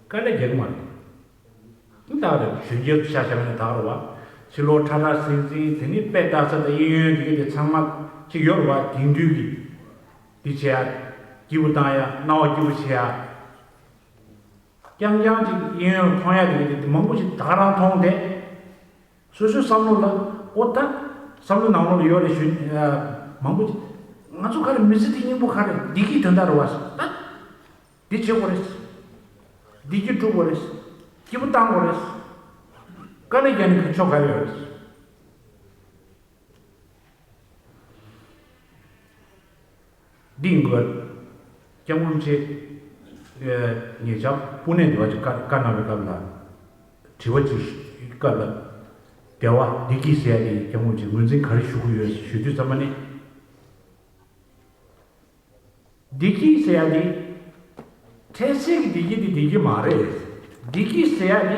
དཀའ་ལས་རྒྱག་གི་མ་རེད། ད་རེད། གཞོན་སྐྱེས་ཚོ་ཆ་བཞག་ན་ད་རེད་བ། ཕྱི་ལོགས་ཁྲ་ཁྲ་ཟིང་ཟིང་། དེ་ནི་དཔེ་ལྟ་ས་དང་གཡས་གཡོན་དེ་ག་དེ་ཚང་མ་ཅིག་ཡོད་རེད་བ། དེང་དུས་ཀྱི་འདི་བྱེད་ཡ། སྐྱིད་པོ་བཏང་ཡ། སྣང་བ་སྐྱིད་པོ་བྱེད་ཡ། རྐྱང་རྐྱང་ཅིག་གཡས་གཡོན་ལ་མཐོང་ཡ་དེ་ག་དེ་མང་པོ་ཞིག་ད་ག་རང་མཐོང་བསྡད། སོ་སོའི་བསམ་བློ་ལ། ཨོ་ད། བསམ་བློ་ནང་ལོགས་ལ་ཡོད་རེད། གཞོན་མང་པོ་ཅིག་ང་ཚོ་ག་རེ་མི་ཚེ་འདི་སྙིང་པོ་ག་རེ། བདེ་སྐྱིད་དོན་དག་རེད་བ། ད། འདི་བྱེད་དགོས་རེད། བདེ་སྐྱིད་སྒྲུབ་དགོས་རེད། སྐྱིད་པོ་བཏང་དགོས་རེད། དཀའ་ལས་རྒྱག་ནས་ཕན་ཆོག་ག་རེ་ཡོད་རེད། འདི་ཡིན་དགོས། སྐྱབས་མགོན་རིན་པོ་ཆེ། ངེད་ཅག་སྤུན་ནས་འདི་བ་ཅིག་བཀའ་བཀའ་གནང་བའི་སྐབས་ལ། དྲི་བ་ཅིག་སྐབས་ལ། བདེ་བ་བདེ་སྐྱིད་ཟེར་ཡ་དེ་སྐྱབས་མགོན་རིན་པོ་ཆེ་ངོས་འཛིན་ག་རེ་ཞུ་གི་ཡོད་ཞུ་དུས་ཙམ་པ་ནས། བདེ་སྐྱིད་ཟེར་ཡ་དེ། འཕྲལ་སེལ་གྱི་བདེ་སྐྱིད་དེ་བདེ་སྐྱིད་མ་རེད། བདེ་སྐྱིད་ཟེར་ཡ་དེ།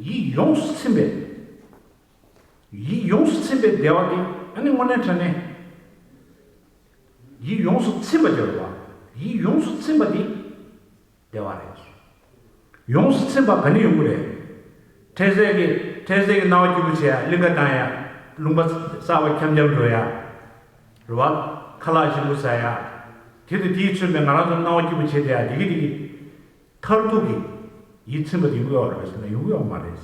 ཡིད་ཡོངས་སུ་ཚིམ་པའི། ཡིད་ཡོངས་སུ་ཚིམ་པའི་བདེ་བ་དེ། ཨ་ནི་དངོས་གནས་དྲང་གནས། ཡིད་ཡོངས་སུ་ཚིམ་པ་སྦྱོར་བ། ཡིད་ཡོངས་སུ་ཚིམ་པ་དེ། བདེ་བ་རེད། ཡོངས་སུ་ཚིམ་པ་ག་ནས་ཡོང་གི་རེད། འཕྲལ་སེལ་གྱི། འཕྲལ་སེལ་གྱི་སྣང་བ་སྐྱིད་པོ་བྱེད་ཡ། གླིང་ག་བཏང་ཡ། ལུང་པ་གསར་པ་འཁྱམ་འཁྱམ་འགྲོ་ཡ། རེད་བ། ཁ་ལག་ཞིམ་པོ་ཟ་ཡ། དེ་དང་དེས་མཚོན་པའི་ང་རང་ཚོ་སྣང་བ་སྐྱིད་པོ་བྱེད་བསྡད་ཡ། དེ་གི་དེ་གི། མཐར་ཐུག་གི། ཡིད་ཚིམ་པ་དེ་ཡོང་གི་ཡོད་རེད་ཟེར་ན་ཡོང་གི་ཡོད་མ་རེད།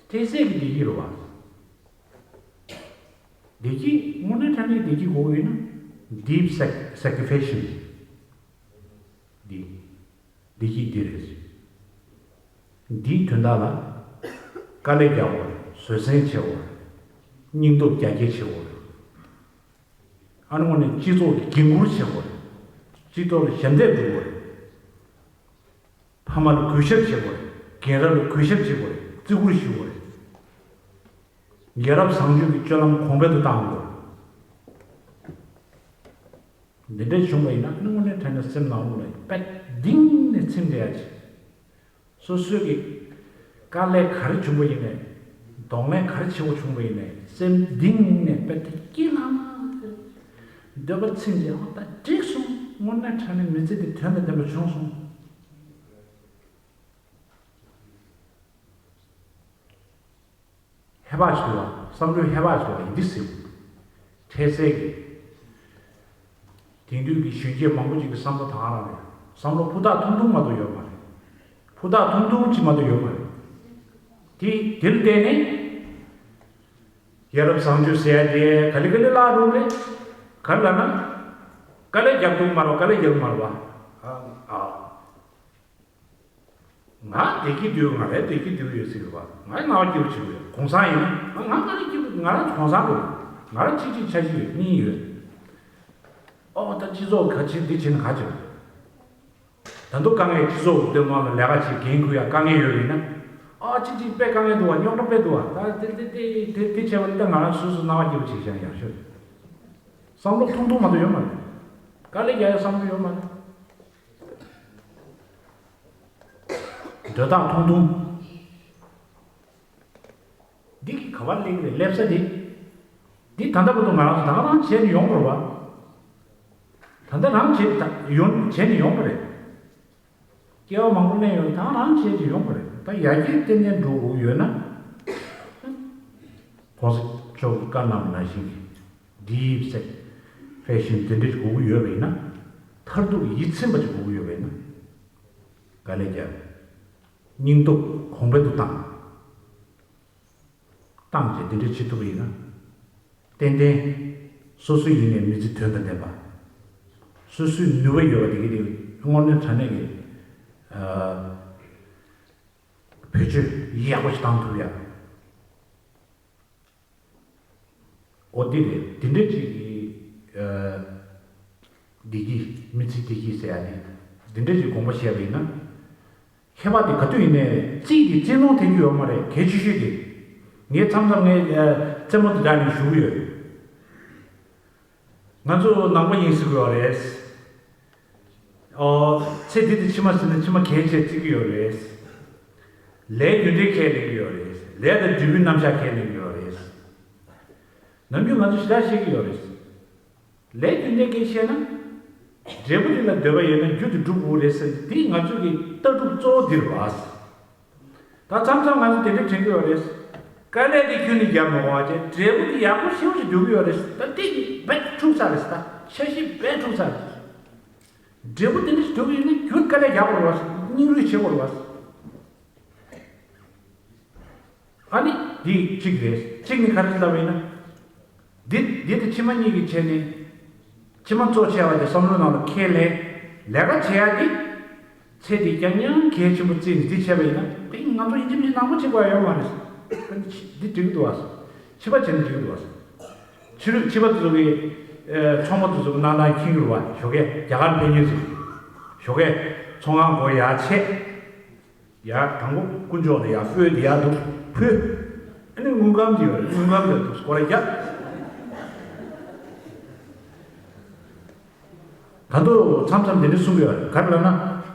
འཕྲལ་སེལ་གྱི་བདེ་སྐྱིད་རེད་བ། བདེ་སྐྱིད་དངོས་གནས་དྲང་གནས་བདེ་སྐྱིད་དགོས་ཀྱི་ཡོད་ན། deep sac- satisfaction འདི། བདེ་སྐྱིད་འདི་རེད། འདིའི་དོན་དག་ལ། དཀའ་ལས་རྒྱག་དགོས་རེད། བཟོད་བསྲན་བྱེད་དགོས་རེད། སྙིང་སྟོབས་རྒྱ་སྐྱེད་བྱེད་དགོས་རེད། ཨ་ནི་དངོས་གནས་སྤྱི་ཚོགས་ཀྱི་འགན་འཁུར་བྱེད་དགོས་རེད། སྤྱི་ཚོགས་ལ་ཞབས་འདེགས་སྒྲུབ་དགོས་རེད། ཕ་མ་ལ་གུས་ཞབས་བྱེད་དགོས་རེད། རྒན་རབས་ལ་གུས་ཞབས་བྱེད་དགོས་རེད། བརྩི་བཀུར་ཞུ་དགོས་རེད། རྒྱལ་རབས་བཟང་སྤྱོད་ཀྱི་སྤྱོད་ལམ་གོང་འཕེལ་དུ་གཏང་དགོས་རེད། འདི་འདྲ་བྱུང་བ་ཡིན་ན་དངོས་གནས་དྲང་གནས་སེམས་ནང་ལོགས་ལ་དཔེ་གཏིང་ནས་ཚིམ་བསྡད་ཡ་ཅིག་སོ་སོའི་གི་དཀའ་ལས་ག་རེ་བྱུང་བ་ཡིན་ནའི། གདོང་ལེན་ག་རེ་བྱེད་དགོས་བྱུང་བ་ཡིན་ནའི། སེམས་གཏིང་ནས་དཔེ་དེ་སྐྱིད་ལྷང་ལྷང་། འདོད་པ་ཚིམ་བྱས། ཨོ་ད་འགྲིག་སོང་། དངོས་གནས་དྲང་གནས་མི་ཚེ་འདི་དོན་དང་ལྡན་པ་བྱུང་སོང་། ཧེ་བག་ཞིག་འདུག་བ། བསམ་བློའི་ཧེ་བག་ཞིག་འདུག་བ། ཡིན་འདི་ཟེར། འཕྲལ་སེལ་གྱི། དེང་དུས་ཀྱི་གཞོན་སྐྱེས་མང་པོ་ཅིག་གི་བསམ་བློ་དེ་ག་རང་རེད། བསམ་བློ་ཕུ་ཐག་ཐུང་ཐུང་མ་གཏོགས་ཡོད་མ་རེད། ཕུ་ཐག་ཐུང་ཐུང་ཅིག་མ་གཏོགས་ཡོད་མ་རེད། དེ་དེ་ལ་བརྟེན་ནས། ཡ་རབས་བཟང་སྤྱོད་ཟེར་ཡ་དེ་ག་ལེ་ག་ལེ་བརླག་འགྲོ་རེད། ག་རེ་ལབ་ན། དཀའ་ལས་རྒྱག་ཐུབ་མ་རེད་བ། དཀའ་ལས་རྒྱག་མ་རེད་བ། ཨ། ཨ། ང་བདེ་སྐྱིད་འདོད། ང་རང་བདེ་སྐྱིད་འདོད་ཡོད་ཟེར་བ། ང་རང་སྣང་བ་སྐྱིད་པོ་བྱེད་དགོས། གོང་ས་ཡིན་ན་ང་ང་རང་སྐྱིད་པོ། ང་རང་གོང་ས་དགོས། ང་རང་གཅིག་གཅིག་ཆ་གཅིག་ཡོད། གཉིས་ཡོད། ཨོ་ད་སྤྱི་ཚོགས་ག་ཅིག་འདི་བྱེད་ན་ག་བྱེད། ད་དུང་དཀའ་ངལ། སྤྱི་ཚོགས་སྟོན་མ་ལ་ལས་ཀ་བྱེད། འགན་འཁུར་ཡ་དཀའ་ངལ་ཡོད་པ་ཡིན་ན། ཨ་གཅིག་གཅིག་དཔེ་དཀའ་ངལ་འདུག་བ། རྙོག་དྲ་དཔེ་འདུག་བ། ད་དེ་དེ་དེ་དེ་དེ་བྱས་པ་ནི་ད་ང་རང་སོ་སོ་སྣང་བ་སྐྱིད་པོ་བྱེད་ཤག་ཡག་ཤོས་རེད། བསམ་བློ་ཐུང་ཐུང་མ་གཏོགས་ཡོད་མ་རེད། དཀའ་ལས་རྒྱག་ཡ་བསམ་བློ་ཡོད་མ་རེད། འདོད་སྟངས་ཐུང་ཐུང་། འདི་གི་ག་བར་སླེབས་ཀྱི་རེད། སླེབས་ས་འདི། འདི་ད་ལྟ་བར་དུ་ང་རང་ཚོ་ད་ག་རང་བྱས་ནས་ཡོང་དགོས་རེད་བ། ད་ལྟ་རང་བྱས་ད་ཡོང་བྱས་ནས་ཡོང་གི་རེད། སྐྱེ་བ་མང་པོ་ལེན་ཡོང་། ད་ག་རང་བྱས་ནས་ཡོང་གི་རེད། ད་ཡར་རྒྱས་ཏན་ཏན་འགྲོ་དགོས་ཡོད་ན། གོང་ས་མཆོག་གི་བཀའ་གནང་བ་ནང་བཞིན་གྱི་deep satisfaction དེ་འདྲ་ཞིག་དགོས་ཀྱི་ཡོད་པ་ཡིན་ན། མཐར་ཐུག་ཡིད་ཚིམ་པ་ཞིག་དགོས་ཀྱི་ཡོད་པ་ཡིན་ན། དཀའ་ལས་རྒྱག་སྙིང་སྟོབས་གོང་འཕེལ་དུ་བཏང་། བཏང་བྱས་འདི་འདྲ་བྱེད་ཐུབ་པ་ཡིན་ན། ཏན་ཏན་སོ་སོ་ཡིན་ནའི་མི་ཚེ་དོན་དང་ལྡན་པ། སོ་སོའི་ནུས་པ་ཡོད་པ་དེ་གི་དེ་དངོས་གནས་དྲང་གནས་ཀྱི། ཨ། བེད་སྤྱོད་ཡག་པོ་ཞིག་བཏང་ཐུབ་ཡ། འོ་འདི་རེད། འདི་འདྲ་ཅིག་གི། ཨ། བདེ་སྐྱིད། མི་ཚེ་བདེ་སྐྱིད་ཟེར་ཡ་དེ། འདི་འདྲ་ཅིག་དགོངས་པ་བཞེས་པ་ཡིན་ན། ཁྱད་པར་དེ་ག་དུས་ཡིན་ནའི་རྩིས་དེ་རྩིས་ནོར་ཐེབས་རྒྱུ་ཡོད་མ་རེད། གལ་ཆེ་ཤོས་དེ། ངས་མཚམས་མཚམས་ངའི་རྩེད་མོ་དེ་འདྲ་ནས་ཞུ་གི་ཡོད། ང་ཚོ་ནང་པ་ཡིན་ཟེར་གི་ཡོད་རེད། ཨོ། ཚེ་འདི་དང་ཕྱི་མ་ཟེར་ན་ཕྱི་མ་གལ་ཆེ་བརྩི་གི་ཡོད་རེད། ལས་རྒྱུ་འབྲས་ཁས་ལེན་གི་ཡོད་རེད། ལས་དང་འབྲས་བུའི་རྣམ་གཞག་ཁས་ལེན་གི་ཡོད་རེད། ནམ་རྒྱུན་ང་ཚོ་ཞེ་དྲག་བཤད་གི་ཡོད་རེད། ལས་རྒྱུ་འབྲས་ཀྱི་བཤད་ན། འབྲས་བུ་དེ་ལ་འདོད་པ་ཡོད་ན་རྒྱུ་དེ་འགྲུབ་དགོས་རེད་ཟེར། འདི་ང་ཚོ་གི་ལྟ་གྲུབ་གཙོ་བོ་འདི་རེད་བ། ད་མཚམས་མཚམས་ང་ཚོ་དེ་འདྲ་དྲན་གི་ཡོད་རེད། དཀའ་ལས་དེ་ཁྱོན་ནས་རྒྱབ་མི་དགོས་པ་བྱས། འབྲས་བུ་དེ་ཡག་པོ་ཞེ་པོ་ཞིག་འགྲུབ་གི་ཡོད་རེད། ད་དེ་རྦད་འཁྲུག་ཚར་རེད་ཟེར། ད་འཆར་གཞི་རྦད་འཁྲུག་ཚར་རེད། འབྲས་བུ་དེ་འདྲ་ཞིག་འགྲུབ་གི་ཡོད་ན་རྒྱུ་དཀའ་ལས་རྒྱག་དགོས་རེད་བ། སྙིང་རུས་བྱེད་དགོས་རེད་བ། ཨ་ནི་འདི་གཅིག་རེད། གཅིག་ནི་ག་རེ་ལབ་པ་ཡིན་ན། འདི་འདི་དང་ཕྱི་མ་གཉིས་ཀྱི་བྱས་ནས། ཕྱི་མ་གཙོ་ཆེ་བ་དེ་བསམ་བློའི་ནང་ལ་ཁས་ལེན། ལས་ཀ་བྱེད་ཡ་འདི། ཚེ་འདི་རྐྱང་རྐྱང་གལ་ཆེན་པོ་བརྩིས་ནས་འདི་བྱས་པ་ཡིན་ན། དེ་ང་ཚོ་ཡིན་གཅིག་མིན་གཅིག་ནང་པ་བྱེད་དགོས་ཡ་ཡོད་མ་རེད། འདི་འགྲིག་འདུག་བ། ཕྱི་པ་བྱས་ན་འགྲིག་འདུག་བ། ཕྱི་རུ་ཕྱི་པ་དེ་ཚོ་གི། ཨེ། ཚོང་པ་དེ་ཚོ་གི་གནང་སྟངས་མཁྱེན་གྱི་རེད་བ། ཞོགས་ཀས་རྒྱ་གར་ཕེབས་མཁན་ཚོ། ཞོགས་ཀས་ཚོང་ཁང་སྒོ་ཡར་ཕྱེ། ཡར་དང་པོ་དཀོན་མཆོག་ལ་ཡར་ཕུལ། དེ་ཡར་འདུག་ཕུལ། ཨ་ནི་དངུལ་སྒམ་དེ་ཡོད་རེད། དངུལ་སྒམ་དེ་འདུག་སྐོར་ར་རྒྱབ། ད་དུང་མཚམས་མཚམས་དེ་འདྲ་གསུང་གི་ཡོད་རེད། ག་རེ་ལབ་ན།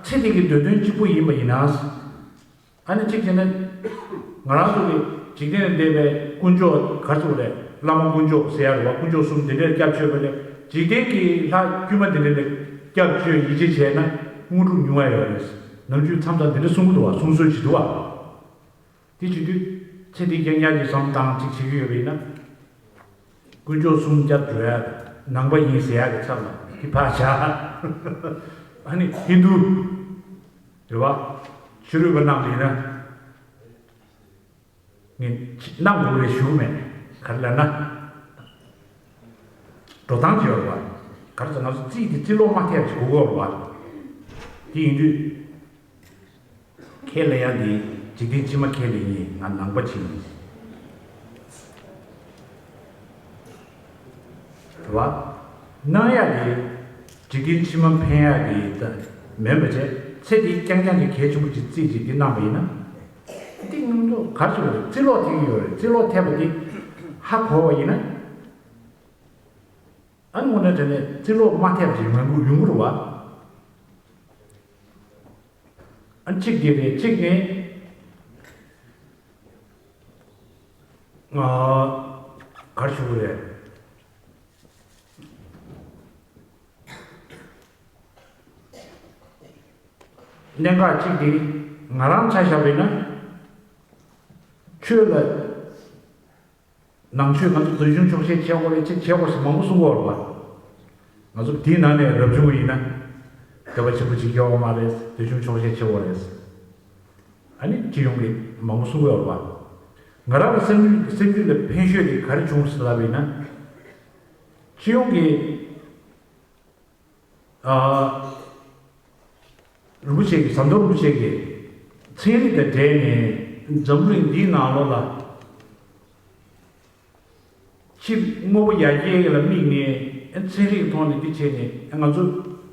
ཚེ་འདི་གི་འདོད་དོན་གཅིག་པུ་ཡིན་པ་ཡིན་ན། ཨ་ནི་གཅིག་བྱས་ན། ང་རང་ཚོ་གི་འཇིག་རྟེན་ལ་བསྡད་པའི་དཀོན་མཆོག་ག་རེ་ཟེར་དགོས་རེད། བླ་མ་དཀོན་མཆོག་ཟེར་ཡ་རེད་བ། དཀོན་མཆོག་གསུམ་དེ་འདྲར་སྐྱབས་བཅོལ་བ་ལས། འཇིག་རྟེན་གྱི་ལྷ་དཀྱུས་མ་དེ་འདྲ་ལ་སྐྱབས་བཅོལ་ཡིད་ཆེས་བྱས་ན་དངོས་གྲུབ་ཉུང་བ་ཡོད་རེད། ནམ་རྒྱུན་མཚམས་མཚམས་དེ་འདྲ་གསུང་གི་འདུག་བ། གསུང་སྲོལ་ཅིག་འདུག་བ། དེ་བྱེད་དུས་ཚེ་འདི་རྐྱང་རྐྱང་གི་བསམ་བློ་བཏང་ཅིག་བྱེད་ཀྱི་ཡོད་པ་ཡིན་ན། དཀོན་མཆོག་གསུམ་སྐྱབས་བཅོལ་ཡ། ནང་པ་ཡིན་ཟེར་ཡ་གི་ཚབ་ལ་དེ་ཕར་བཞག་ཨ་ནི་ཧིན་དུ། རེད་བ། ཕྱི་རོལ་པ་རྣམས་ཡིན་ན། ངས་གནང་དགོས་རེད་ཞུ་གི་མེད། ག་རེ་ལབ་ན། འགྲོ་སྟངས་ཅིག་ཡོད་རེད་བ། ག་རེ་ཟེར་ང་ཚོ་རྩིས་དེ་རྩིས་ལོག་མ་ཐེབས་ཅིག་དགོས་ཀྱི་ཡོད་རེད་བ། དེ་ཡིན་དུས། ཁས་ལེན་ཡ་འདི་འཇིག་རྟེན་ཕྱི་མ་ཁས་ལེན་ཡིན། ང་ནང་པ་ཅིག་ཡིན། རེད་བ། གནང་ཡ་འདི་འཇིག་རྟེན་ཕྱི་མ་ཕན་ཡ་འདི་ད་མིན་པ་བྱས། ཚེ་འདི་རྐྱང་རྐྱང་གི་གལ་ཆེན་པོ་ཅིག་རྩིས་ཅིག་འདི་གནང་བ་ཡིན་ན། འདི་ང་ཚོ་ག་རེ་ཞུ་དགོས་རེད། རྩིས་ལོག་ཐེབས་ཀྱི་ཡོད་རེད། རྩིས་ལོག་ཐེབས་པ་འདི་ཧ་གོ་བ་ཡིན་ན། ཨ་ནི་དངོས་གནས་དྲང་གནས་རྩིས་ལོག་མ་ཐེབས་པ་ཅིག་ཡོང་གི་ཡོང་གི་རེད་བ། ཨ་ནི་གཅིག་དེ་རེད། གཅིག་ནི། ཨ། ག་རེ་ཞུ་དགོས་རེད། གནད་འགག་གཅིག་དེ་ང་རང་ཆ་བཞག་པ་ཡིན་ན། ཆོས་ལ། ནང་ཆོས་ང་ཚོ་རྡོ་གཞུང་ཆོག་ཤེས་བྱེད་དགོས་རེད། ཅིག་བྱེད་དགོས་ཟེར་མང་པོ་གསུང་གི་ཡོད་རེད་པ། ང་ཚོ་དེའི་ནང་ནས་རབ་བྱུང་བ་ཡིན་ན། དད་པ་ཆེན་པོ་ཅིག་སྐྱེ་བ་མ་རེད། རྡོ་གཞུང་ཆོག་ཤེས་བྱེད་དགོས་རེད། ཨ་ནི་སྤྱི་ཡོངས་ཀྱི་མང་པོ་གསུང་གི་ཡོད་རེད་པ། ང་རང་གི་སེམས་སེམས་རྒྱུད་ལ་ཕན་ཤོས་དེ་ག་རེ་བྱུང་ཟེར་ལབ་པ་ཡིན་ན། སྤྱི་ཡོངས་ཀྱི། ཨ། རིན་པོ་ཆེ་གིས། ཟམ་གདོང་རིན་པོ་ཆེ་གིས་ཚན་རིག་དང་འབྲེལ་ནས་འཛམ་བུ་གླིང་འདིའི་ནང་ལོགས་ལ། ཕྱི་དངོས་པོ་ཡར་རྒྱས་ལ་དམིགས་ནས་ཚན་རིག་ཐོག་ནས་འདི་བྱས་ནས་ང་ཚོ་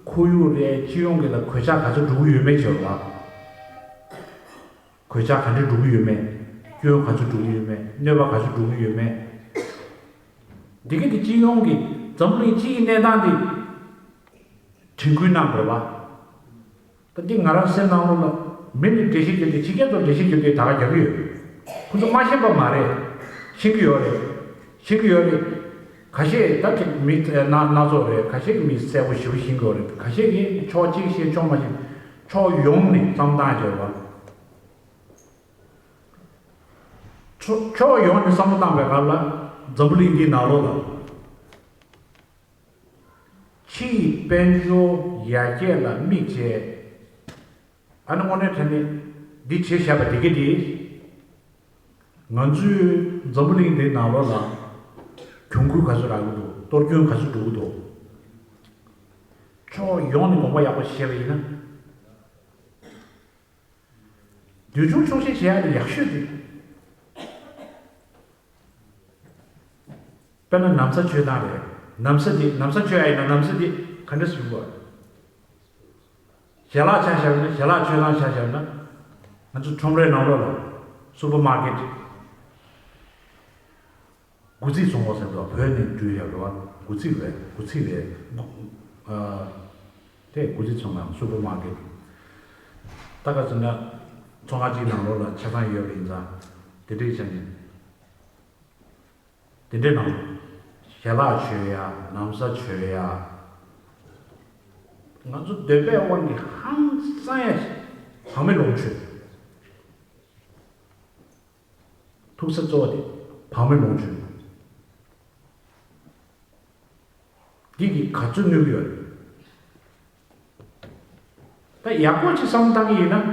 ཁོར་ཡུག་རེད། སྤྱི་ཡོངས་ཀྱི་ལ་གོད་ཆག་ག་ཚོད་འགྲོ་གི་ཡོད་མེད་བྱས་པ། གོད་ཆག་ག་འདྲ་འགྲོ་གི་ཡོད་མེད། སྐྱོན་ག་ཚོད་འགྲོ་གི་ཡོད་མེད། གནོད་པ་ག་ཚོད་འགྲོ་གི་ཡོད་མེད། འདི་ག་འདི་སྤྱི་ཡོངས་ཀྱི་འཛམ་བུ་གླིང་སྤྱི་ཡི་གནས་སྟངས་འདི་དྲན་སྐུལ་གནང་དགོས་པ། ད་འདི་ང་རང་སེམས་ནང་ལོགས་ལ། མི་ནི་འགྲེལ་བཤད་རྒྱག་དུས། ཕྱི་རྒྱལ་ཚོ་འགྲེལ་བཤད་རྒྱག་དུས་ད་ག་རྒྱག་གི་ཡོད། ཁོ་ཚོ་མ་ཤེས་པ་མ་རེད། ཤེས་ཀྱི་ཡོད་རེད། ཤེས་ཀྱི་ཡོད་རེད། ཁ་ཤས་ད་ཅིག་མི་སྣ་སྣ་ཚོགས་རེད། ཁ་ཤས་ཀྱིས་མི་གསལ་པོ་ཞེ་པོ་ཤེས་ཀྱི་ཡོད་རེད། ཁ་ཤས་ཀྱིས་ཕྱོགས་གཅིག་ཤེས་ཕྱོགས་མ་ཤེས། ཕྱོགས་ཡོངས་ནས་བསམ་སྟངས་བརྗེ་བ། ཕྱོགས་ཕྱོགས་ཡོངས་ནས་བསམ་བློ་བཏང་བའི་སྐབས་ལ། འཛམ་བུ་གླིང་འདིའི་ནང་ལོགས་ལ། ཕྱི་ཡི་དཔལ་འབྱོར་ཡར་རྒྱས་ལ་དམིགས་བྱས། ཨ་ནི་དངོས་གནས་དྲང་གནས་འདི་བྱས་བཞག་པ་དེ་ག་དེ། ང་ཚོའི་འཛམ་བུ་གླིང་འདིའི་ནང་ལོགས་ལ་གྱོང་གུན་ག་ཚོད་རག་གི་འདུག་གཏོར་སྐྱོན་ག་ཚོད་འགྲོ་གི་འདུག་ཕྱོགས་ཡོངས་ནས་དགོངས་པ་ཡག་པོ་བཞེས་པ་ཡིན་ན། འདོད་ཆུང་ཆོག་ཤེས་བྱེད་ཡག་དེ་ཡག་ཤོས་དེ། དཔེར་ན་ན་བཟའ་མཆོད་སྟངས་རེད། ན་བཟའ་དེ། ན་བཟའ་མཆོད་ཡག་ཡིན་ན་ན་བཟའ་དེ་ག་འདྲ་ཞིག་དགོས། ཞལ་ལག་ཆ་བཞག་ན་ཞལ་ལག་མཆོད་སྟངས་ཆ་བཞག་ན། ང་ཚོ་ཁྲོམ་རའི་ནང་ལོགས་ལ། སུ་པར་མར་ཀེཊ། དགུ་ཚིགས་ཚོང་ཁང་ཟེར་འདུག་བོད་ནས་འདྲུད་ཡོད་རེད་བ། དགུ་ཚིགས་རེད། དགུ་ཚིགས་རེད། དགུ། ཨ། དེ་དགུ་ཚིགས་ཚོང་ཁང་། སུ་པར་མར་ཀེཊ། ད་ག་ཟེར་ན། ཚོང་ཁང་གཅིག་ནང་ལོགས་ལ་ཆ་ཚང་ཡོད་པ་ཡིན་ཙང་། དེ་འདྲའི་ཆ་ནས། དེ་འདྲའི་ནང་ཞལ་ལག་མཆོད་ཡ། ན་བཟའ་མཆོད་ཡ། ང་ཚོ་འདོད་པའི་དབང་གིས་ཧང་སང་ཡ་བག་མེད་ལོངས་སྤྱོད། ཐུག་ས་གཙོ་བོ་དེ་བག་མེད་ལོངས་སྤྱོད། འདི་གིས་ག་ཚོད་གནོད་ཀྱི་ཡོད་རེད། ད་ཡག་པོ་ཅིག་བསམ་བློ་བཏང་གི་ཡིན་ན།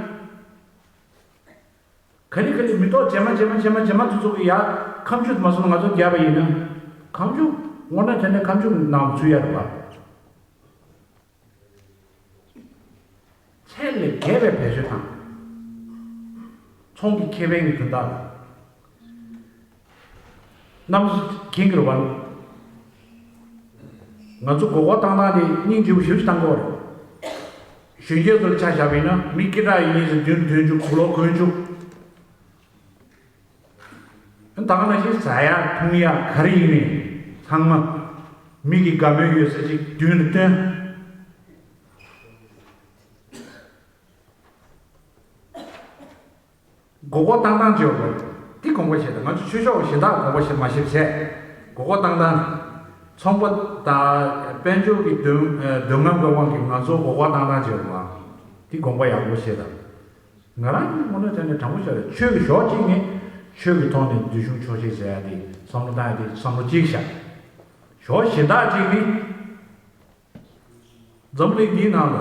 ག་ལེ་ག་ལེ་མི་ཐོག་རྗེས་མ་རྗེས་མ་རྗེས་མ་རྗེས་མ་དུ་ཚོགས་ཀྱི་ཡ། ཁ་མཆུ་མ་སོང་ན་ང་ཚོ་རྒྱབ་པ་ཡིན་ན། ཁ་མཆུ་དངོས་གནས་དྲང་གནས་ཁ་མཆུ་ནང་ཚུད་ཡ་རེད་པ། ཚད་ལས་བརྒལ་བའི་བེད་སྤྱོད་དང་། ཚོང་གི་ཁེ་ཕན་གྱི་དོན་དག་ལ། གནམ་གྱི་རྒན་གྱི་རེད་བ། ང་ཚོ་མགོ་སྐོར་བཏང་སྟངས་དེ་སྙིང་རྗེ་པོ་ཞེ་པོ་ཅིག་བཏང་དགོས་རེད། གཞོན་སྐྱེས་ཚོ་ལ་ཆ་བཞག་པ་ཡིན་ན། མི་སྐད་གྲགས་ཡིན་ཟེར་མདུན་དུ་ཐོན་བཅུག་གུ་ལོག་གོན་བཅུག་ད་ག་ནང་བཞིན་ཟ་ཡག་འཐུང་ཡག་ག་རེ་ཡིན་ནའི་ཚང་མ་མི་གི་དགའ་མོས་ཡོད་ས་ཅིག་མདུན་དུ་སྟོན། མགོ་སྐོར་བཏང་སྟངས་བྱེད་དགོས། འདི་དགོངས་པ་བཞེས་དང་། ང་ཚོ་ཆོས་ཕྱོགས་གཞན་དག་དགོངས་པ་བཞེས་མ་བཞེས་བྱས། མགོ་སྐོར་བཏང་སྟངས། ཚོང་པ་དང་དཔལ་འབྱོར་གྱི་འདོད་འདོད་རྔམ་གྱི་དབང་གིས་ང་ཚོ་མགོ་སྐོར་བཏང་སྟངས་བྱེད་དགོས། འདི་དགོངས་པ་ཡག་པོ་བཞེས་དང་། ང་རང་གི་ངོས་ནས་དྲང་གནས་དྲང་པོ་བཤད་རེད། ཆོས་ཀྱི་ཕྱོགས་གཅིག་ནས་ཆོས་ཀྱི་ཐོག་ནས་འདོད་ཆུང་ཆོག་ཤེས་བྱེད་ཡ་དེ་བསམ་བློ་བཏང་ཡ་དེ་བསམ་བློ་གཅིག་བཞག་ཕྱོགས་གཞན་དག་གཅིག་ནི། འཛམ་གླིང་འདིའི་ནང་ལ།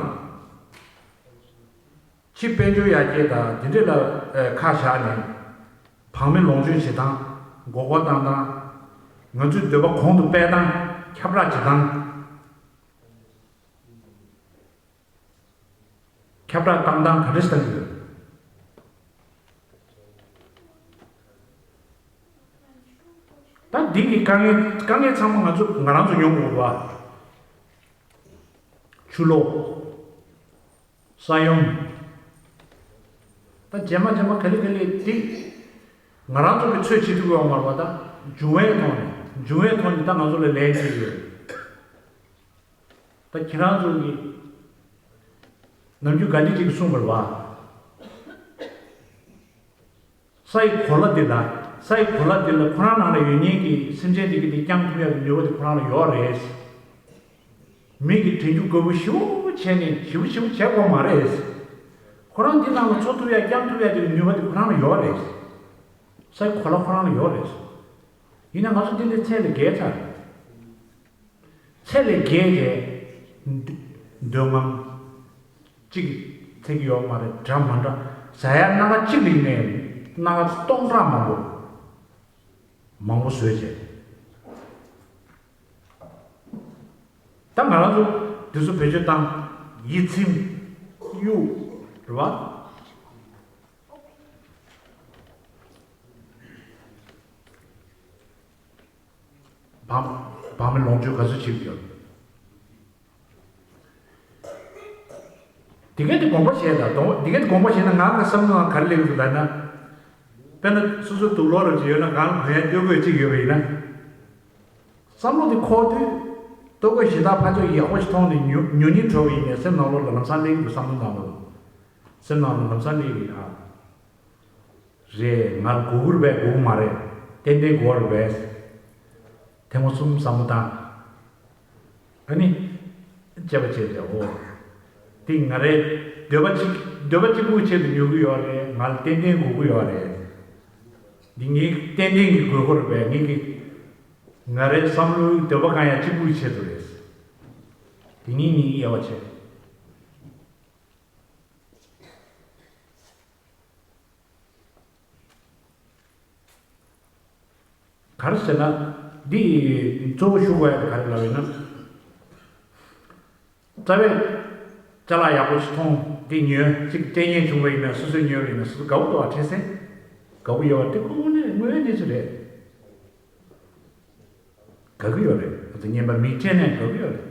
ཕྱི་དཔལ་འབྱོར་ཡར་རྒྱས་དང་དེ་འདྲ་ལ་ཨ་ཁ་བཞག་ནས། བག་མེད་ལོངས་སྤྱོད་བྱེད་སྟངས། མགོ་སྐོར་བཏང་སྟངས། ང་ཚོའི་འདོད་པ་གོང་དུ་སྤེལ་སྟངས། ཁྱབ་བསྒྲགས་བྱེད་སྟངས། ཁྱབ་བསྒྲགས་བཏང་སྟངས་ག་འདྲ་ཞིག་བཏང་གི་ཡོད། ད་འདི་གི་དཀའ་ངལ་དཀའ་ངལ་ཚང་མ་ང་ཚོ་ང་རང་ཚོ་མྱོང་དགོས་པ། ཆུ་ལོག་ས་ཡོམ། ད་རྗེས་མ་རྗེས་མ་ག་ལེ་ག་ལེ་འདི་ང་རང་ཚོ་གི་ཚོད་བྱེད་ཐུབ་ཡོད་མ་རེད་པ། ད་འབྱུང་བའི་ཐོག་ནས་འབྱུང་བའི་ཐོག་ནས་ད་ང་ཚོ་ལ་ལན་བྱེད་ཡོད། ད་ཁྱེད་རང་ཚོ་གི་ནམ་རྒྱུན་ག་འདི་ཅིག་གསུངས་པ་རེད་པ། ས་ཡི་གོ་ལ་འདི་ལ། ས་ཡི་གོ་ལ་འདི་ལ་ཁོ་རང་ནང་ལ་ཡོད་མཁན་གྱི་སེམས་ཅན་འདི་གི་འདི་བསྐྱང་ཐུབ་ཡག་གི་ནུས་པ་འདི་ཁོ་རང་ལ་ཡོད་རེད། མི་གི་དྲན་རྒྱུ་དགོས་པོ་ཞེ་པོ་བྱས་ནས་ཞེ་པོ་ཞེ་པོ་བྱས་དགོས་མ་རེད། ཁོ་རང་འདི་ནང་ལ་འཚོ་ཐུབ་ཡག་བསྐྱང་ཐུབ་ཡག་འདི་གི་ནུས་པ་འདི་ཁོ་རང་ལ་ཡོད་རེད། ས་ཡི་གོ་ལ་ཁོ་རང་ལ་ཡོད་རེད། ཡིན་ན་ང་ཚོ་འདི་ལས་ཚད་ལས་བརྒལ་ཚར། ཚད་ལས་བརྒལ་ཏེ་འདོད་རྔམ་གཅིག་གིས་ཚད་ཀྱི་ཡོད་མ་རེད། འདྲ་མ་འདྲ་ཟ་ཡ་སྣ་ཁ་གཅིག་ལ་ཡིན་ནའི་སྣ་ཁ་སྟོང་ཕྲག་མང་པོ་མང་པོ་བཟོས་བྱས། ད་ང་རང་ཚོ་དེ་ཚོ་བེད་སྤྱོད་བཏང་། ཡིད་ཚིམ་གཡུག་རེད་བ། བག་བག་མེད་ལོངས་སྤྱོད་ག་ཚོད་བྱེད་ཀྱི་ཡོད། དེ་གས་དེ་དགོངས་པ་བཞེས་དང་དོ། དེ་གས་དེ་དགོངས་པ་བཞེས་ན་ང་གི་བསམ་བློ་ནང་ག་རེ་སླེབས་འདུག་ལབ་ན། དཔེར་ན་སོ་སོའི་དུག་ལོག་རབ་ཅིག་ཡོད་ན་གང་གོན་ཡ་སྟོད་གོས་གཅིག་ཡོད་པ་ཡིན་ན། བསམ་བློ་དེ་འཁོར་དུས་སྟོད་གོས་གཞན་དག་ཕར་ཚུར་ཡག་པོ་ཞིག་མཐོང་ནས་ཉོ་ཉོ་སྙིང་བྲོ་བ་ཡིན་ནའི་སེམས་ནང་ལོགས་ལ་ལམ་སང་སླེབས་ཀྱི་འདུག་བསམ་བློ་ནང་ལོགས། སེམས་ནང་ལ་ལམ་སང་སླེབས་ཀྱི་ཡིན་ཨ། རེད། ང་ལ་དགོས་ཀྱི་རེད་པས། དགོས་ཀྱི་མ་རེད། ཏན་ཏན་དགོས་རེད་པས། ཐེངས་མ་གསུམ་བསམ་བློ་བཏང་། ཨ་ནི། དཔྱད་པ་བྱས་ཏེ་འོ། འདི་ང་རའི་འདོད་པ་གཅིག་འདོད་པ་གཅིག་པུའི་ཆེད་དུ་ཉོ་གི་ཡོད་རེད། ང་ལ་ཏན་ཏན་དགོས་ཀྱི་ཡོད་རེད། འདི་ངའི་ཏན་ཏན་གྱི་དགོས་མཁོ་རེད་པས། ངེད་ཀྱི་ང་རའི་བསམ་བློའི་འདོད་པ་གང་ཡང་གཅིག་པུའི་ཆེད་དུ་རེད། འདི་ངེད་གཉིས་དབྱེ་བ་ཕྱེ། ག་རེ་ཟེར་ན། འདི་གཙོ་བོ་ཞུ་དགོས་ཡ་དེ་ག་རེ་ལབ་ཡིན་ན། རྩ་བའི་ཅ་ལག་ཡག་པོ་ཞིག་མཐོང་། འདི་ཉོས་ཅིག་སྤྲད་མཁན་བྱུང་བ་ཡིན་ན། སོ་སོས་ཉོས་པ་ཡིན་ན་སོ་སོ་དགའ་པོ་འདུག་བ། འཕྲལ་སེང་དགའ་པོ་ཡོད་བ་དེ་ཁོ་དངོས་གནས་དངོས་ཡོད་གནས་ཚུལ་རེད། དགའ་གི་ཡོད་རེད། ང་ཚོ་རྔན་པ་མིས་སྤྲད་ནའི་དགའ་གི་ཡོད་རེད།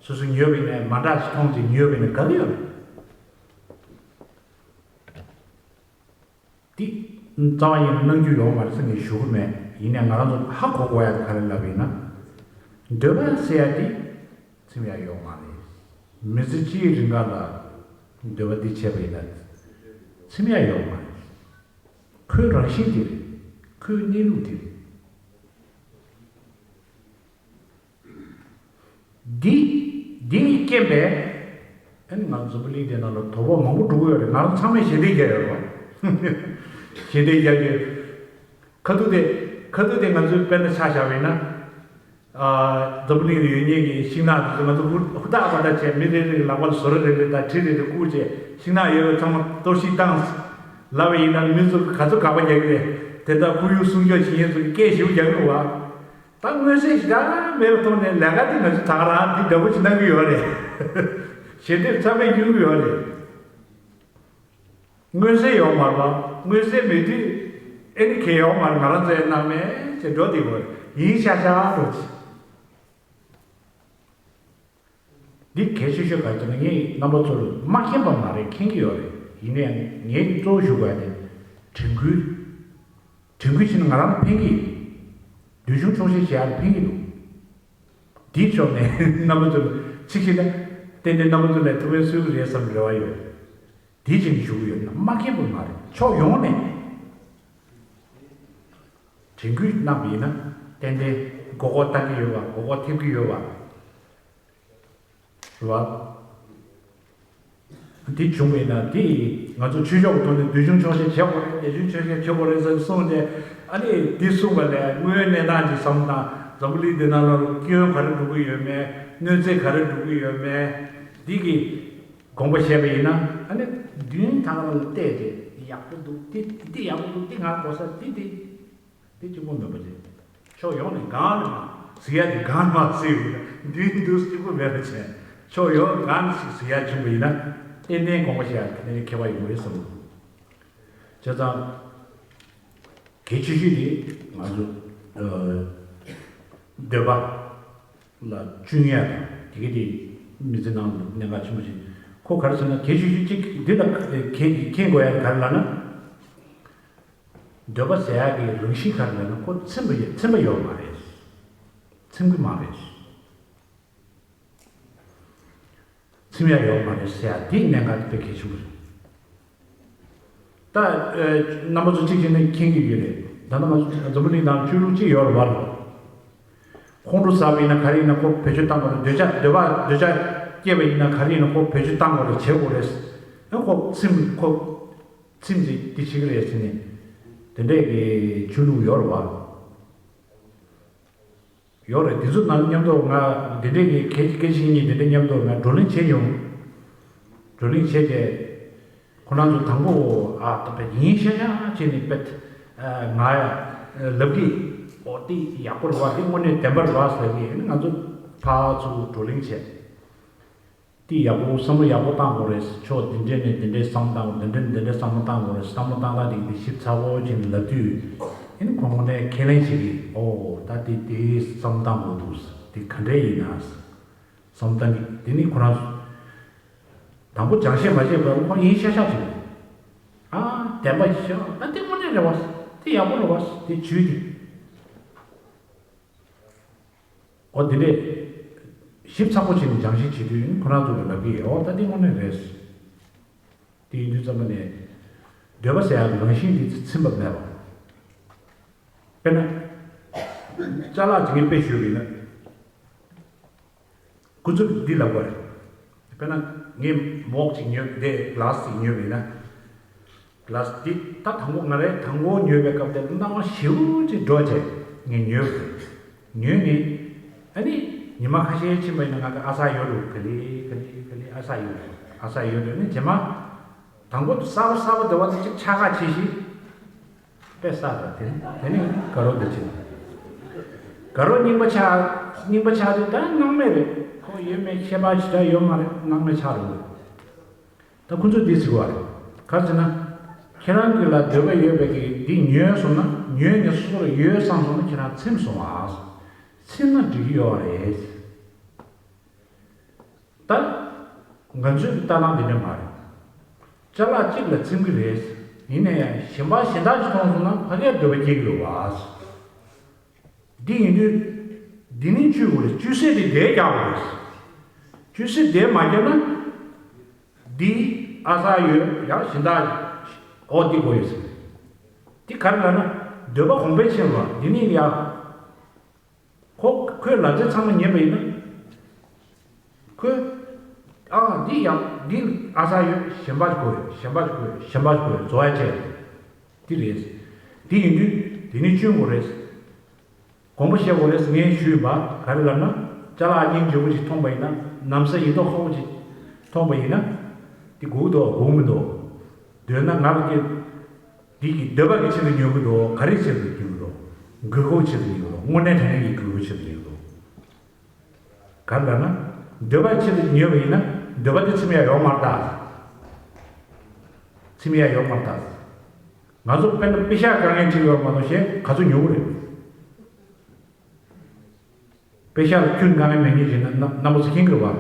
སོ་སོ་ཉོས་པ་ཡིན་ནའི་མ་འདྲ་ཞིག་མཐོང་ཅིག་ཉོས་པ་ཡིན་ན་དགའ་གི་ཡོད་རེད། འདི་རྩ་བ་ཡིན་ན་གནང་རྒྱུ་ཡོད་མ་རེད་ཟེར་ངས་ཞུ་གི་མེད། ཡིན་ནའི་ང་རང་ཚོ་ཧ་གོ་དགོས་ཡ་དེ་ག་རེ་ལབ་ཡིན་ན། འདོད་པ་ཟེར་ཡ་དེ་ཚིམ་ཡ་ཡོད་མ་རེད། མི་ཚེ་སྤྱིའི་རིང་ག་ལ་འདོད་པ་འདི་བྱས་པ་ཡིན་ན་ཚིམ་ཡ་ཡོད་མ་རེད། ཁོའི་རང་བཞིན་དེ་རེད། ཁོའི་གནས་ལུགས་དེ་རེད། འདི་འདི་ཡི་རྐྱེན་པས། ཨ་ནི་ང་འཛམ་བུ་གླིང་འདི་ནང་ལ་དོ་ཕོག་མང་པོ་འགྲོ་གི་ཡོད་རེད། ང་རང་ཚང་མས་ཞལ་འདེབས་རྒྱག་ཡོད་རེད་བ། ཞལ་འདེབས་རྒྱག་རྒྱུ། ཁ་ཐུག་དེ་ཁ་ཐུག་དེ་ང་ཚོའི་དཔེར་ན་ཆ་བཞག་པ་ཡིན་ན། ཨ། འཛམ་བུ་གླིང་ལ་ཡོད་མཁན་གྱི་ཤིང་ནགས་དེ་ཚོ་ང་ཚོ་ཧུར་ཧུར་ཐག་པ་ཐག་བྱས། མི་རེ་རེ་གི་ལག་པ་ལ་ཟོ་ར་རེ་རེ་དང་གྲི་རེ་རེ་བསྐུར་བྱས། ཤིང་ནགས་ཡོད་པ་ཚང་མ་གཏོར་བཤིག་བཏང་ལབ་པ་ཡིན་ན། མི་ཚོ་ག་ཚོད་དགག་པ་རྒྱག་གི་རེད། དེ་ལྟར་ཁོར་ཡུག་སྲུང་སྐྱོབ་བྱེད་མཁན་ཚོ་གིས་སྐད་ཞེ་པོ་རྒྱག་གི་རེད་བ། ད་མངོན་གསལ་ཞེ་དྲག་མེད་པའི་ཐོག་ནས་ལས་ཀ་འདི་ང་ཚོས་ད་ག་རང་འདི་འདྲ་པོ་ཞིག་གནང་གི་ཡོད་རེད། ཞལ་འདེབས་ཚང་མས་སྐྱོན་གི་ཡོད་རེད། མངོན་གསལ་ཡོད་མ་རེད་པ། མངོན་གསལ་མེད་དུས་ཨེ་ནི་གལ་ཡོད་མ་རེད། ང་རང་ཚོའི་ནང་མེད་ཅེས་འགྲོ་བསྡད་ཡོད་རེད། ཡིན་ཤག་ཤག་འགྲོ་ཅི། འདི་གལ་ཆེ་ཤོས་ག་རེ་ཟེར་ན། ངས་རྣམ་པ་ཚོར་མ་མཁྱེན་པ་མ་རེད། མཁྱེན་གྱི་ཡོད་རེད། ཡིན་ནའི་ངས་གཙོ་བོ་ཞུ་དགོས་ཡ་དེ་དྲན་སྐུལ། དྲན་སྐུལ་བྱས་ན་ང་རང་ལ་ཕན་གྱི་ཡོད། འདོད་ཆུང་ཆོག་ཤེས་བྱེད་ཡ་ལ་ཕན་གྱི་འདུག་འདིའི་ཕྱོགས་ནས་རྣམ་པ་ཚོ་ལ་ཚིག་ཤིག་ན། ཏན་ཏན་རྣམ་པ་ཚོ་ལ་ཐུགས་ཕན་གསོས་ཀྱི་རེད་བསམ་རེ་བ་ཡོད། དེ་བྱས་ནས་ཞུ་གི་ཡོད་ན་མ་མཁྱེན་པ་མ་རེད། ཕྱོགས་ཡོངས་ནས་དྲན་སྐུལ་གནང་བ་ཡིན་ན་ཏན་ཏན་མགོ་སྐོར་བཏང་གི་ཡོད་པ། མགོ་སྐོར་ཐེབས་ཀྱི་ཡོད་པ་རེད་བ། དེ་བྱུང་བ་ཡིན་ན་དེ་ང་ཚོ་ཆོས་ཕྱོགས་ཀྱི་ཐོག་ནས་འདོད་ཆུང་ཆོག་ཤེས་བྱེད་དགོས་རེད། འདོད་ཆུང་ཆོག་ཤེས་བྱེད་དགོས་རེད་ཟེར་གསུངས་ཏེ། ཨ་ནི་འདི་གསུངས་པ་ལས་དངོས་ཡོད་གནས་སྟངས་ཅིག་བསམ་བློ་བཏང་། འཛམ་བུ་གླིང་འདི་ནང་ལ་སྐྱོན་ག་རེ་འགྲོ་གི་ཡོད་མེད། གནོད་འཚེ་ག་རེ་འགྲོ་གི་ཡོད་མེད། འདི་གི་དགོངས་པ་བཞེས་པ་ཡིན་ན་ཨ་ནི་མདུན་ཐང་ལ་བལྟས་ཏེ་ཡག་པོ་འདུག་དེ་དེ་ཡག་པོ་འདུག་དེ་ང་གོ་ས་དེ་དེ་དེ་གཅིག་པོ་མེད་པ་རེད། ཕྱོགས་ཡོངས་ནས་གང་ནས་མ་ཟེར་ཡ་དེ་གང་ནས་མ་ཟེར་ཡོད་ན་མདུན་དུ་གཅིག་པོ་མེད་པ་བྱས་ཕྱོགས་ཡོངས་གང་ནས་ཞིག་ཟེར་ཡ་བྱུང་བ་ཡིན་ན་ཏན་ཏན་དགོངས་པ་བཞེས་ཡ་དེ་ནས་ཁྱད་པར་ཡོང་གི་རེད་བསམ། བྱས་ཙང་གལ་ཆེ་ཤོས་དེ་ང་ཚོ་འདོད་པ་ལ་བཅུག་ཡ་དང་དེ་ག་དེ་མི་ཚེ་ནང་གནད་འགག་ཆེན་པོ་ཞིག་ཁོ་ག་རེ་ཟེར་ན་གལ་ཆེ་ཤོས་གཅིག་འདི་ལ་མཁྱེན་དགོས་ཡ་ག་རེ་ལབ་ན། འདོད་པ་ཟེར་ཡག་གི་རང་བཞིན་ག་རེ་ལབ་ན་ཁོ་ཚིམ་པ་ཡོད་ཚིམ་པ་ཡོད་མ་རེད། ཚིམ་གི་མ་རེད། ཚིམ་ཡག་ཡོད་མ་རེད་ཟེར་ཡག་འདི་གནད་འགག་དཔེ་གལ་ཆེན་པོ་རེད། ད་རྣམ་པ་ཚོ་གཅིག་བྱས་ནས་མཁྱེན་གྱི་ཡོད་རེད། ད་ནང་ང་ཚོ་འཛམ་བུ་གླིང་ནང་ཆོས་ལུགས་གཅིག་ཡོད་རེད་བ། ཁོང་ཁྲོ་ཟ་བ་ཡིན་ན་ག་རེ་ཡིན་ན་ཁོ་བེད་སྤྱོད་བཏང་དགོས་རེད། འདོད་ཆགས་འདོད་པ་འདོད་ཆགས་སྐྱེས་པ་ཡིན་ན་ག་རེ་ཡིན་ན་ཁོ་བེད་སྤྱོད་བཏང་དགོས་རེད་བྱེད་དགོས་རེད། ཨ་ཁོ་ཚིམ་ཁོ། ཚིམ་ཅིག་འདི་བྱེད་ཀྱི་རེད་ཟེར་ནས། དེ་འདྲས་ཀྱི་ཆོས་ལུགས་ཡོད་རེད་བ། ཡོད་རེད། དེ་ཚོ་ནང་མཉམ་དུ་ང་དེ་འདྲས་ཀྱི་སྐད་སྐད་ཆ་གཉིས་དེ་འདྲས་མཉམ་དུ་ང་བགྲོ་གླེང་བྱས་མྱོང་། བགྲོ་གླེང་བྱས་རྗེས། ཁོ་རང་ཚོ་དང་པོ་ཨ་ད་བས་ཡིན་ཤ་ཤ་བྱས་ནས་བས་ང་ལབ་ཀྱི། ཨོ་དེ་ཡག་པོ་རེད་བ། དེ་དངོས་གནས་བདེན་པ་རེད་བ་ཟེར་གྱི་ང་ཚོ་ཕར་ཚུར་བགྲོ་གླེང་བྱས། དེ་ཡག་པོ་བསམ་བློ་ཡག་པོ་བཏང་དགོས་རེད། ཕྱོགས་འདི་འདྲས་ནས་འདི་འདྲས་བསམ་བློ་བཏང་དགོས། འདི་འདྲས་འདི་འདྲས་བསམ་བློ་བཏང་དགོས་རེད། བསམ་བློ་བཏང་སྟངས་དེ་གི་ཞིབ་ཚགས་པོ་བྱས་ནས་ལབ་དུས་ཨེ་ནི་ཁོང་ཁོང་ནས་ཁས་ལེན་བྱེད་ཀྱི། ཨོ་ད་དེ་དེ་བསམ་བློ་བཏང་དགོས་འདུག་དེ་ག་འདྲས་ཡིན་ན་བསམ་བློ་བཏང་གི། དེ་ནི་ཁོ་རང་དང་པོ་སྦྱང་ཤེས་མ་ཤེས་པར་ཁོ་ཡིན་ཤ་ཤ་བྱེད་ཀྱི། ཨ་བདེན་པ་ཤ་ད་དེ་དངོས་གནས་རེད་བ། དེ་ཡག་པོ་རེད་བ། དེ་བྱུས་དེ། ཨོ་དེ་འདྲས། ཞིབ་ཚགས་པོ་བྱས་ནས་སྦྱང་བཤད་བྱེད་དུས་ཁོ་རང་ཚོ་གི་ལབ་ཀྱི། ཨོ་ད་འདི་དངོས་གནས་རེད། དེ་ཡིན་དུས་ཙམ་པ་ནས། འདོད་པ་ཟེར་ཡག་གི་རང་བཞིན་འདི་ཚིམ་པ་མེད་པ། དཔེར་ན། ཅ་ལག་ཅིག་ངས་དཔེ་ཞུས་པ་ཡིན་ན། ཁོ་ཚོས་འདི་ལབ་པ་རེད། དཔེར་ན། ངས་མོག་ཅིག་ཉོས་དེ་གི་ལཱ་སི་ཅིག་ཉོས་པ་ཡིན་ན། ལཱ་སི་འདི་ད་དང་པོ་ང་རས་དང་པོ་ཉོས་པའི་སྐབས་དེ་སྣང་བ་ཞེ་པོ་ཅིག་འགྲོ་བྱས་ངས་ཉོས་པ་རེད། ཉོས་ནས། ཨ་ནི། ཉི་མ་ཁ་ཤས་ཕྱིན་པ་ཡིན་ན་ང་གི་ཨ་ས་ཡོད་རུ་ག་ལེ་ག་ལེ་ག་ལེ་ཨ་ས་ཡོད་རུ་ཨ་ས་ཡོད་རུ་ནི་རྗེས་མ། དང་པོ་གསར་པ་གསར་པ་འདྲ་བ་དེ་ཅིག་ཆག་ཁ་ཆེ་ཞིག་དཔེ་གསར་པ་དེ་ནི་དེ་ནི་དགའ་རོགས་འདི་ཕྱིན། དགའ་རོགས་རྙིང་པ་ཆགས། རྙིང་པ་ཆགས་དུས་ད་སྣང་མེད་རེད། ཁོ་ཡོད་མེད་ཁྱད་པར་ཞེ་དྲག་ཡོད་མ་རེད། སྣང་མེད་ཆགས་རུ། ད་ཁོ་ཚོས་འདི་ཟེར་བ་རེད། ག་རེ་ཟེར་ན། ཁྱེད་རང་གི་ལ་འདོད་པ་ཡོད་པའི་གི་འདི་ཉོས་སོང་ན། ཉོས་ནས་སོ་སོར་ཡོད་བསམ་སོང་ན་ཁྱེད་རང་ཚིམ་སོང་ཨ། ཚིམ་ན་འགྲིག་གི་ཡོད་རེད། ད། ང་ཚོའི་ལྟ་སྟངས་འདི་འདྲ་མ་རེད། ཅ་ལག་གཅིག་ལ་ཚིམ་གི་རེད། ཡིན་ན་ཡང་གཞན་པ་གཞན་དག་ཅིག་མཐོང་སོང་ན་ཕ་གིར་འདོད་པ་སྐྱེ་གི་རེད་བ། འདི་ཡིན་དུས། འདི་ནི་བཅོས་དགོས་རེད། བཅོས་ཟས་དེ་འདིར་རྒྱག་དགོས་རེད། བཅོས་ཟས་དེ་མ་བརྒྱབ་ན། འདི་ཨ་ས་ཡོད་ཡང་གཞན་དག་ཨོ་འདི་དགོས་ཡོད་ཟེར། འདི་ག་རེ་ལབ་ན། འདོད་པ་གོང་འཕེལ་ཕྱིན་པ་འདི་ནི་ཡང་། ཁོ་ཁོས་ལབ་ཚད་ཚང་མ་ཉན་པ་ཡིན་ན། ཁོས། ཨ་འདི་ཡང་འདི་ཨ་ས་ཡོད་གཞན་པ་ཅིག་དགོས་ཡོད་གཞན་པ་ཅིག་དགོས་ཡོད་གཞན་པ་ཅིག་དགོས་ཡོད་བཟོ་ཡ་བྱས། འདི་རེད། འདི་ཡིན་དུས་འདི་ནི་བཅོས་དགོས་རེད། དགོངས་པ་བཞེས་དགོས་རེད་ངས་ཞུས་པ་ག་རེ་ལབ་ན། ཅ་ལག་སྙིང་རྗེ་པོ་ཅིག་མཐོང་པ་ཡིན་ན་ན་བཟའ་ཡིན་མདོག་ཁ་པོ་ཅིག་མཐོང་པ་ཡིན་ན། འདི་དགོས་འདུག་དགོས་མི་འདུག་འདོད་ན་ང་ལ་སྐྱེ། འདི་གི་འདོད་པ་གི་ཆེད་དུ་ཉོ་གི་འདུག་ག་རེ་ཆེད་དུ་ཉོ་གི་འདུག་དགོས་མཁོ་ཆེད་དུ་ཉོ་གི་འདུག་དངོས་གནས་དྲང་གནས་ཀྱི་དགོས་མཁོ་ཆེད་དུ་ཉོ་གི་འདུག་ག་རེ་ལབ་ན། འདོད་པ་ཆེད་དུ་ཉོས་པ་ཡིན་ན་འདོད་པ་དེ་ཚིམ་ཡ་ཡོད་མ་རེད་ད། ཚིམ་ཡ་ཡོད་མ་རེད་ད། ང་ཚོ་དཔེར་ན་པེ་ཤག་དཀའ་ངལ་འཕྲད་ཡོད་མ་གཏོགས་གཞན་ག་ཚོད་ཉོ་གི་རེད། པེ་ཤག་ལ་ཁྱོན་དཀའ་ངལ་མེད་མཁན་ཞིག་ན་རྣམ་པ་ཚོ་མཁྱེན་གི་རེད་བ།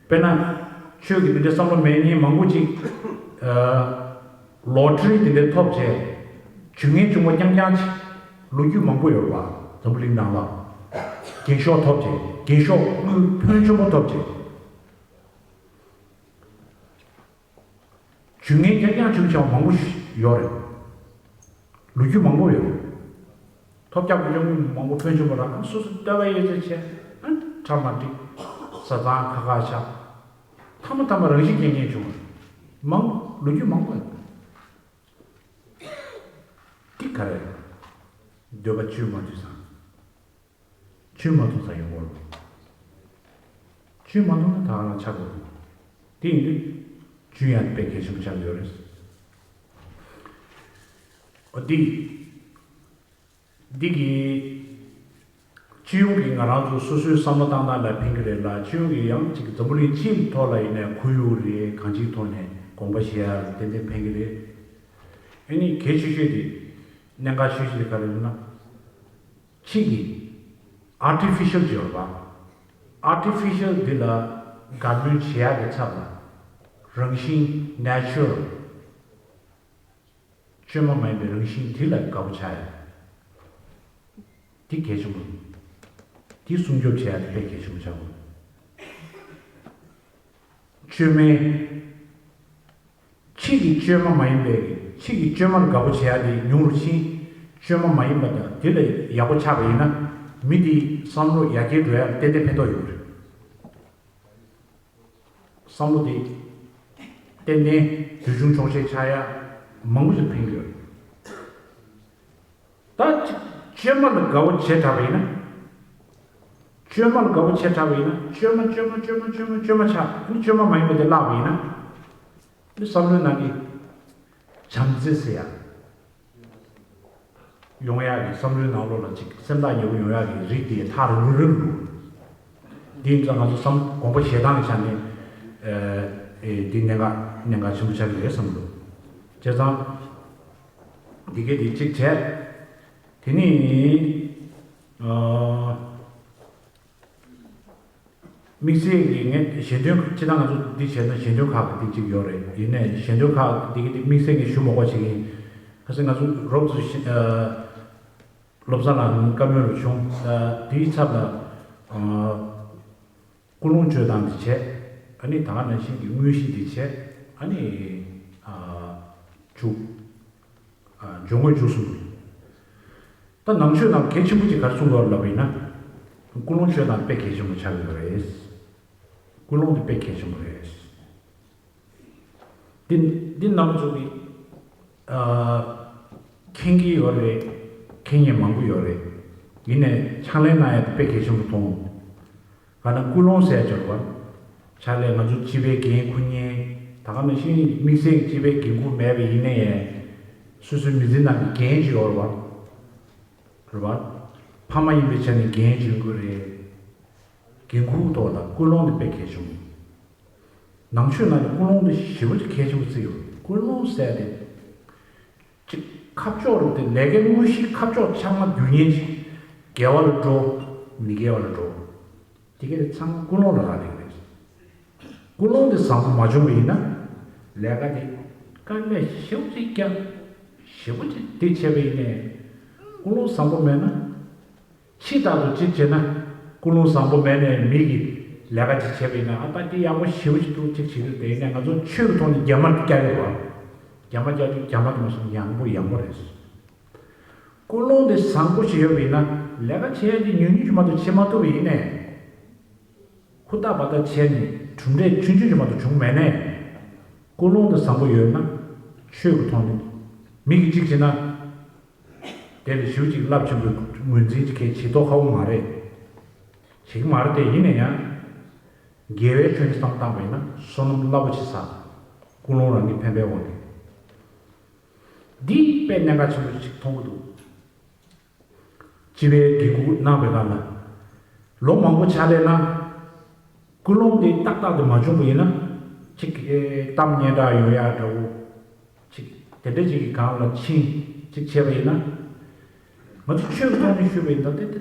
དཔེར་ན། ཆོས་ཀྱི་འདི་འདྲའི་བསམ་བློ་མེད་མཁན་མང་པོ་ཅིག་ལོ་ཊ་རི་འདི་འདྲའི་ཐོབ་བྱས། ཇུས་ངན་བྱུང་བ་རྐྱང་རྐྱང་ཅིག་ལོ་རྒྱུས་མང་པོ་ཡོད་རེད་བ། འཛམ་བུ་གླིང་ནང་ལ། རྒྱན་ཤོག་ཐོབ་བྱས་རྒྱན་ཤོག་དངུལ་ཕོན་ཆེན་པོ་ཐོབ་བྱས། ཇུས་ངན་རྐྱང་རྐྱང་བྱུང་བྱུང་མང་པོ་ཞིག་ཡོད་རེད། ལོ་རྒྱུས་མང་པོ་ཡོད་རེད། ཐོབ་རྒྱག་དགོས་ཀྱང་མང་པོ་ཕོན་ཆེན་པོ་རག་སོ་སོ་ལྟ་བ་ཡོད་ཚད་བྱས་ཨ་གྲ་མ་འགྲིག་བཟའ་ཚང་ཁ་ཁ་ཆགས། ཐ་མ་ཐ་མ་རང་ཤི་རྐྱང་རྐྱང་བྱུང་བ་མང་ལོ་རྒྱུས་མང་པོ་ཡོད། འདི་ག་རེ་རེད། འདོད་པ་བཅོས་མ་ཐུབ་ཙང་། བཅོས་མ་ཐུབ་ཙང་ཡོང་གི་རེད། བཅོས་མ་ཐུབ་ན་ད་ག་རང་ཆགས་དགོས་རེད། དེ་ཡིན་དུས་ཇུས་ཡང་དཔེ་གལ་ཆེན་པོ་ཆགས་ཡོད་རེད། འོ་འདི། འདི་གི་སྤྱི་ཡོངས་ཀྱི་ང་རང་ཚོ་སོ་སོའི་བསམ་བློ་བཏང་སྟངས་ལ་ཕན་གྱི་རེད་ལ། སྤྱི་ཡོངས་ཀྱི་ཡང་ཅིག་འཛམ་བུ་གླིང་སྤྱིའི་ཐོག་ལ་ཡིན་ནའི་ཁོར་ཡུག་རེད། གང་ཅིའི་ཐོག་ནས་དགོངས་པ་བཞེས་ཡ་ཏན་ཏན་ཕན་གྱི་རེད། ཨ་ནི་གལ་ཆེ་ཤོས་དེ། གནད་འགག་ཆེ་ཤོས་དེ་ག་རེ་རེད་ན། ཕྱི་གི་ཨར་ཊི་ཕི་ཤལ་ཅིག་ཡོད་རེད་པ། ཨར་ཊི་ཕི་ཤལ་འདི་ལ་དགའ་མོས་བྱེད་ཡག་གི་ཚབ་ལ། རང་བཞིན་ནེ་ཅུ་རལ། བཅོས་མ་མ་ཡིན་པའི་རང་བཞིན་དེ་ལ་དགའ་པོ་ཆགས་ཡ། དེ་གལ་ཆེན་པོ། དེ་སྲུང་སྐྱོབ་བྱེད་ཡ་དེ་དཔེ་གལ་ཆེན་པོ་ཆགས་དགོས། བཅོས་མའི། ཕྱི་གི་བཅོས་མ་མ་ཡིན་པའི། ཕྱི་གི་བཅོས་མ་ལ་དགའ་པོ་བྱེད་ཡ་དེ་ཉུང་རུ་ཕྱིན། བཅོས་མ་མ་ཡིན་པ་དང་དེ་ལ་ཡག་པོ་ཆགས་པ་ཡིན་ན། མི་དེའི་བསམ་བློ་ཡར་རྒྱས་འགྲོ་ཡ་ཏན་ཏན་ཕན་ཐོགས་ཡོད་རེད། བསམ་བློ་དེ་ཏན་ཏན་དུས་བྱུང་ཆོག་ཤེས་ཆགས་ཡ་མང་པོ་ཞིག་ཕན་གྱི་ཡོད། ད་ཅིག་བཅོས་མ་ལ་དགའ་བོ་བྱས་དྲགས་པ་ཡིན་ན། བཅོས་མ་ལ་དགའ་བོ་བྱས་དྲགས་པ་ཡིན་ན། བཅོས་མ་བཅོས་མ་བཅོས་མ་བཅོས་མ་བཅོས་མ་ཆགས། ཨ་ནི་བཅོས་མ་མ་ཡིན་པ་དེ་བརླག་པ་ཡིན་ན། ཨ་ནི་བསམ་བློའི་ནང་གི་བྱམས་བརྩེ་ཟེར་ཡ། ཡོང་ཡག་གི་བསམ་བློའི་ནང་ལོགས་ལ་ཅིག་སེམས་ཐག་ཉེ་པོ་ཡོང་ཡག་གི་རིགས་དེ་ཐག་རིང་རིང་རུ། འདི་ཡིན་ཙང་ང་ཚོ་བསམ་དགོངས་པ་བཞེས་སྟངས་ཀྱི་ཆ་ནས། ཨེ། འདི་གནད་འགག་གནད་འགག་ཆེན་པོ་ཆགས་ཀྱི་རེད་བསམ་འདུག་བྱས་ཙང་། འདི་གས་འདི་གཅིག་བྱས། དེ་ནས། ཨ། དམིགས་བསལ་གྱི་ངས་ཞལ་འདོན། སྤྱིར་བཏང་ང་ཚོ་འདི་བྱས་ན་ཞལ་འདོན་ཁག་གི་འདི་གཅིག་ཡོད་རེད། ཡིན་ནའི་ཞལ་འདོན་ཁག་འདི་གི་འདི་དམིགས་བསལ་གྱི་ཞུ་མ་དགོས་བྱེད་ཀྱི་ཡིན། ཁ་སང་ང་ཚོ་རོབ་ཙམ་ཞིག་ཨ། བློ་བཟང་ལགས་ཀྱི་བཀའ་མོལ་རུ་བྱུང་། ཨ། དེའི་ཚབ་ལ། ཨ། ཀུན་སློང་བཅོས་སྟངས་འདི་བྱས། ཨ་ནི་ད་ག་ནང་བཞིན་གྱི་དངོས་གཞི་འདི་བྱས། ཨ་ནི། ཨ། འཇུག་ཨ། སྦྱོར་དངོས་འཇུག་གསུམ་རེད། ད་ནང་ཆོས་ནང་གལ་ཆེན་པོ་ཅིག་ག་རེ་གསུངས་ཡོད་ལབ་པ་ཡིན་ན། ཀུན་སློང་བཅོས་སྟངས་དཔེ་གལ་ཆེན་པོ་ཆགས་ཡོད་རེད། ཀུན་སློང་དེ་དཔེ་གལ་ཆེན་པོ་རེད། འདི་འདི་ནང་ཚོ་གི། ཨ། མཁྱེན་གྱི་ཡོད་རེད། མཁྱེན་མཁན་མང་པོ་ཡོད་རེད། ཡིན་ནའི་ཕྱག་ལས་གནང་ཡ་དེ་དཔེ་གལ་ཆེན་པོ་མཐོང་། ག་ན་ཀུན་སློང་ཟེར་ཡ་ཅིག་ཡོད་རེད་པ། ཕྱག་ལས་ང་ཚོ་སྤྱི་པའི་འགན་འཁུར་མཁན། ད་ག་ནང་བཞིན་དམིགས་བསལ་གྱི་སྤྱི་པའི་འགན་འཁུར་མེད་པ་ཡིན་ནའི། སོ་སོའི་མི་ཚེ་ནང་གི་འགན་ཅིག་ཡོད་རེད་པ། རེད་པ། ཕ་མ་ཡིན་པའི་ཆ་ནས་འགན་ཅིག་ཡོད་དགོས་རེད། འགན་འཁུར་ཐོག་ལ་ཀུན་སློང་དེ་དཔེ་གལ་ཆེན་པོ། ནང་ཆོས་ནང་ནས་ཀུན་སློང་དེ་ཞེ་པོ་ཅིག་གལ་ཆེན་པོ་བརྩི་ཡོད། ཀུན་སློང་ཟེར་ཡ་དེ། ཅིག་ཁ་ཕྱོགས་རུ་དེ་ལས་ཀའི་དངོས་གཞི་ཁ་ཕྱོགས་ཆགས་མ་རྒྱུ་རྐྱེན་ཅིག་དགེ་བ་ལ་འགྲོ། མི་དགེ་བ་ལ་འགྲོ། དེ་ག་དེ་ཚང་མ་ཀུན་སློང་ལ་རག་ལས་རེད། ཀུན་སློང་དེ་བཟང་པོ་མ་བྱུང་བ་ཡིན་ན། ལས་ཀ་དེ་དཀའ་ལས་ཞེ་པོ་ཅིག་བརྒྱབ། ཞེ་པོ་ཅིག་དེ་བྱས་པ་ཡིན་ནའི། ཀུན་སློང་བཟང་པོ་མེད་ན། ཕྱི་ལྟར་དུ་གཅིག་བྱས་ན། ཀུན་སློང་བཟང་པོ་མེད་ནས་མི་གིས་ལས་ཀ་ཅིག་བྱས་པ་ཡིན་ན། ཨ་ད་དེ་ཡག་པོ་ཞེ་པོ་ཅིག་འདུག་གཅིག་བྱེད་དུས་དེ་ཡིན་ནའི་ང་ཚོ་ཆོས་ཀྱི་ཐོག་ནས་རྒྱ་མར་བསྐྱལ་ཡོད་པ། རྒྱ་མ་བསྐྱལ་དུས་རྒྱ་མ་དེ་མ་སོང་ཡང་པོ་ཡང་པོ་རེད། ཀུན་སློང་དེ་བཟང་པོ་ཞིག་ཡོད་པ་ཡིན་ན། ལས་ཀ་བྱེད་ཡ་དེ་ཉུང་ཉུང་ཞིག་མ་གཏོགས་བྱེད་མ་ཐུབ་པ་ཡིན་ནའི། ཧུར་ཐག་འབད་ཐག་བྱས་ནས་གྲུབ་འབྲས་ཆུང་ཆུང་ཞིག་མ་གཏོགས་བྱུང་མེད་ནའི། ཀུན་སློང་དེ་བཟང་པོ་ཡོད་ན། ཆོས་ཀྱི་ཐོག་ནས་མི་གིས་གཅིག་བྱས་ན། དེ་ལས་ཞེ་པོ་ཅིག་རླབས་ཆེན་པོའི་ངོས་འཛིན་ཅིག་གལ་ཆེ་མདོག་ཁ་པོ་མ་རེད། བྱེད་ཀྱི་མ་རེད་དེ། ཡིན་ན་ཡང་། དགེ་བའི་ཆོས་ནས་བསམ་བཏང་བ་ཡིན་ན་བསོད་ནམས་རླབས་པོ་ཆེ་བསགས། ཀུན་སློང་རང་གི་ཕན་པའི་དབང་གིས། འདི་དཔེ་གནད་འགག་ཆེན་པོ་ཞིག་མཐོང་གི་འདུག་སྤྱི་པའི་འགན་འཁུར་གནང་བའི་སྒང་ལ། ལོ་མང་པོ་ཕྱག་ལས་གནང་། ཀུན་སློང་དེ་ཏག་ཏག་དེ་མ་བྱུང་བ་ཡིན་ན། ཅིག་ཨེ། གཏམ་སྙན་གྲགས་ཡོང་ཡག་འདྲ་བོ། ཅིག་དེ་འདྲ་ཅིག་གི་སྒང་ལ་ཕྱིན་ཅིག་བྱས་པ་ཡིན་ན། ང་ཚོ་ཆོས་ཀྱི་ཐོག་ནས་ཞུས་པ་ཡིན་ན་དེ་དེ་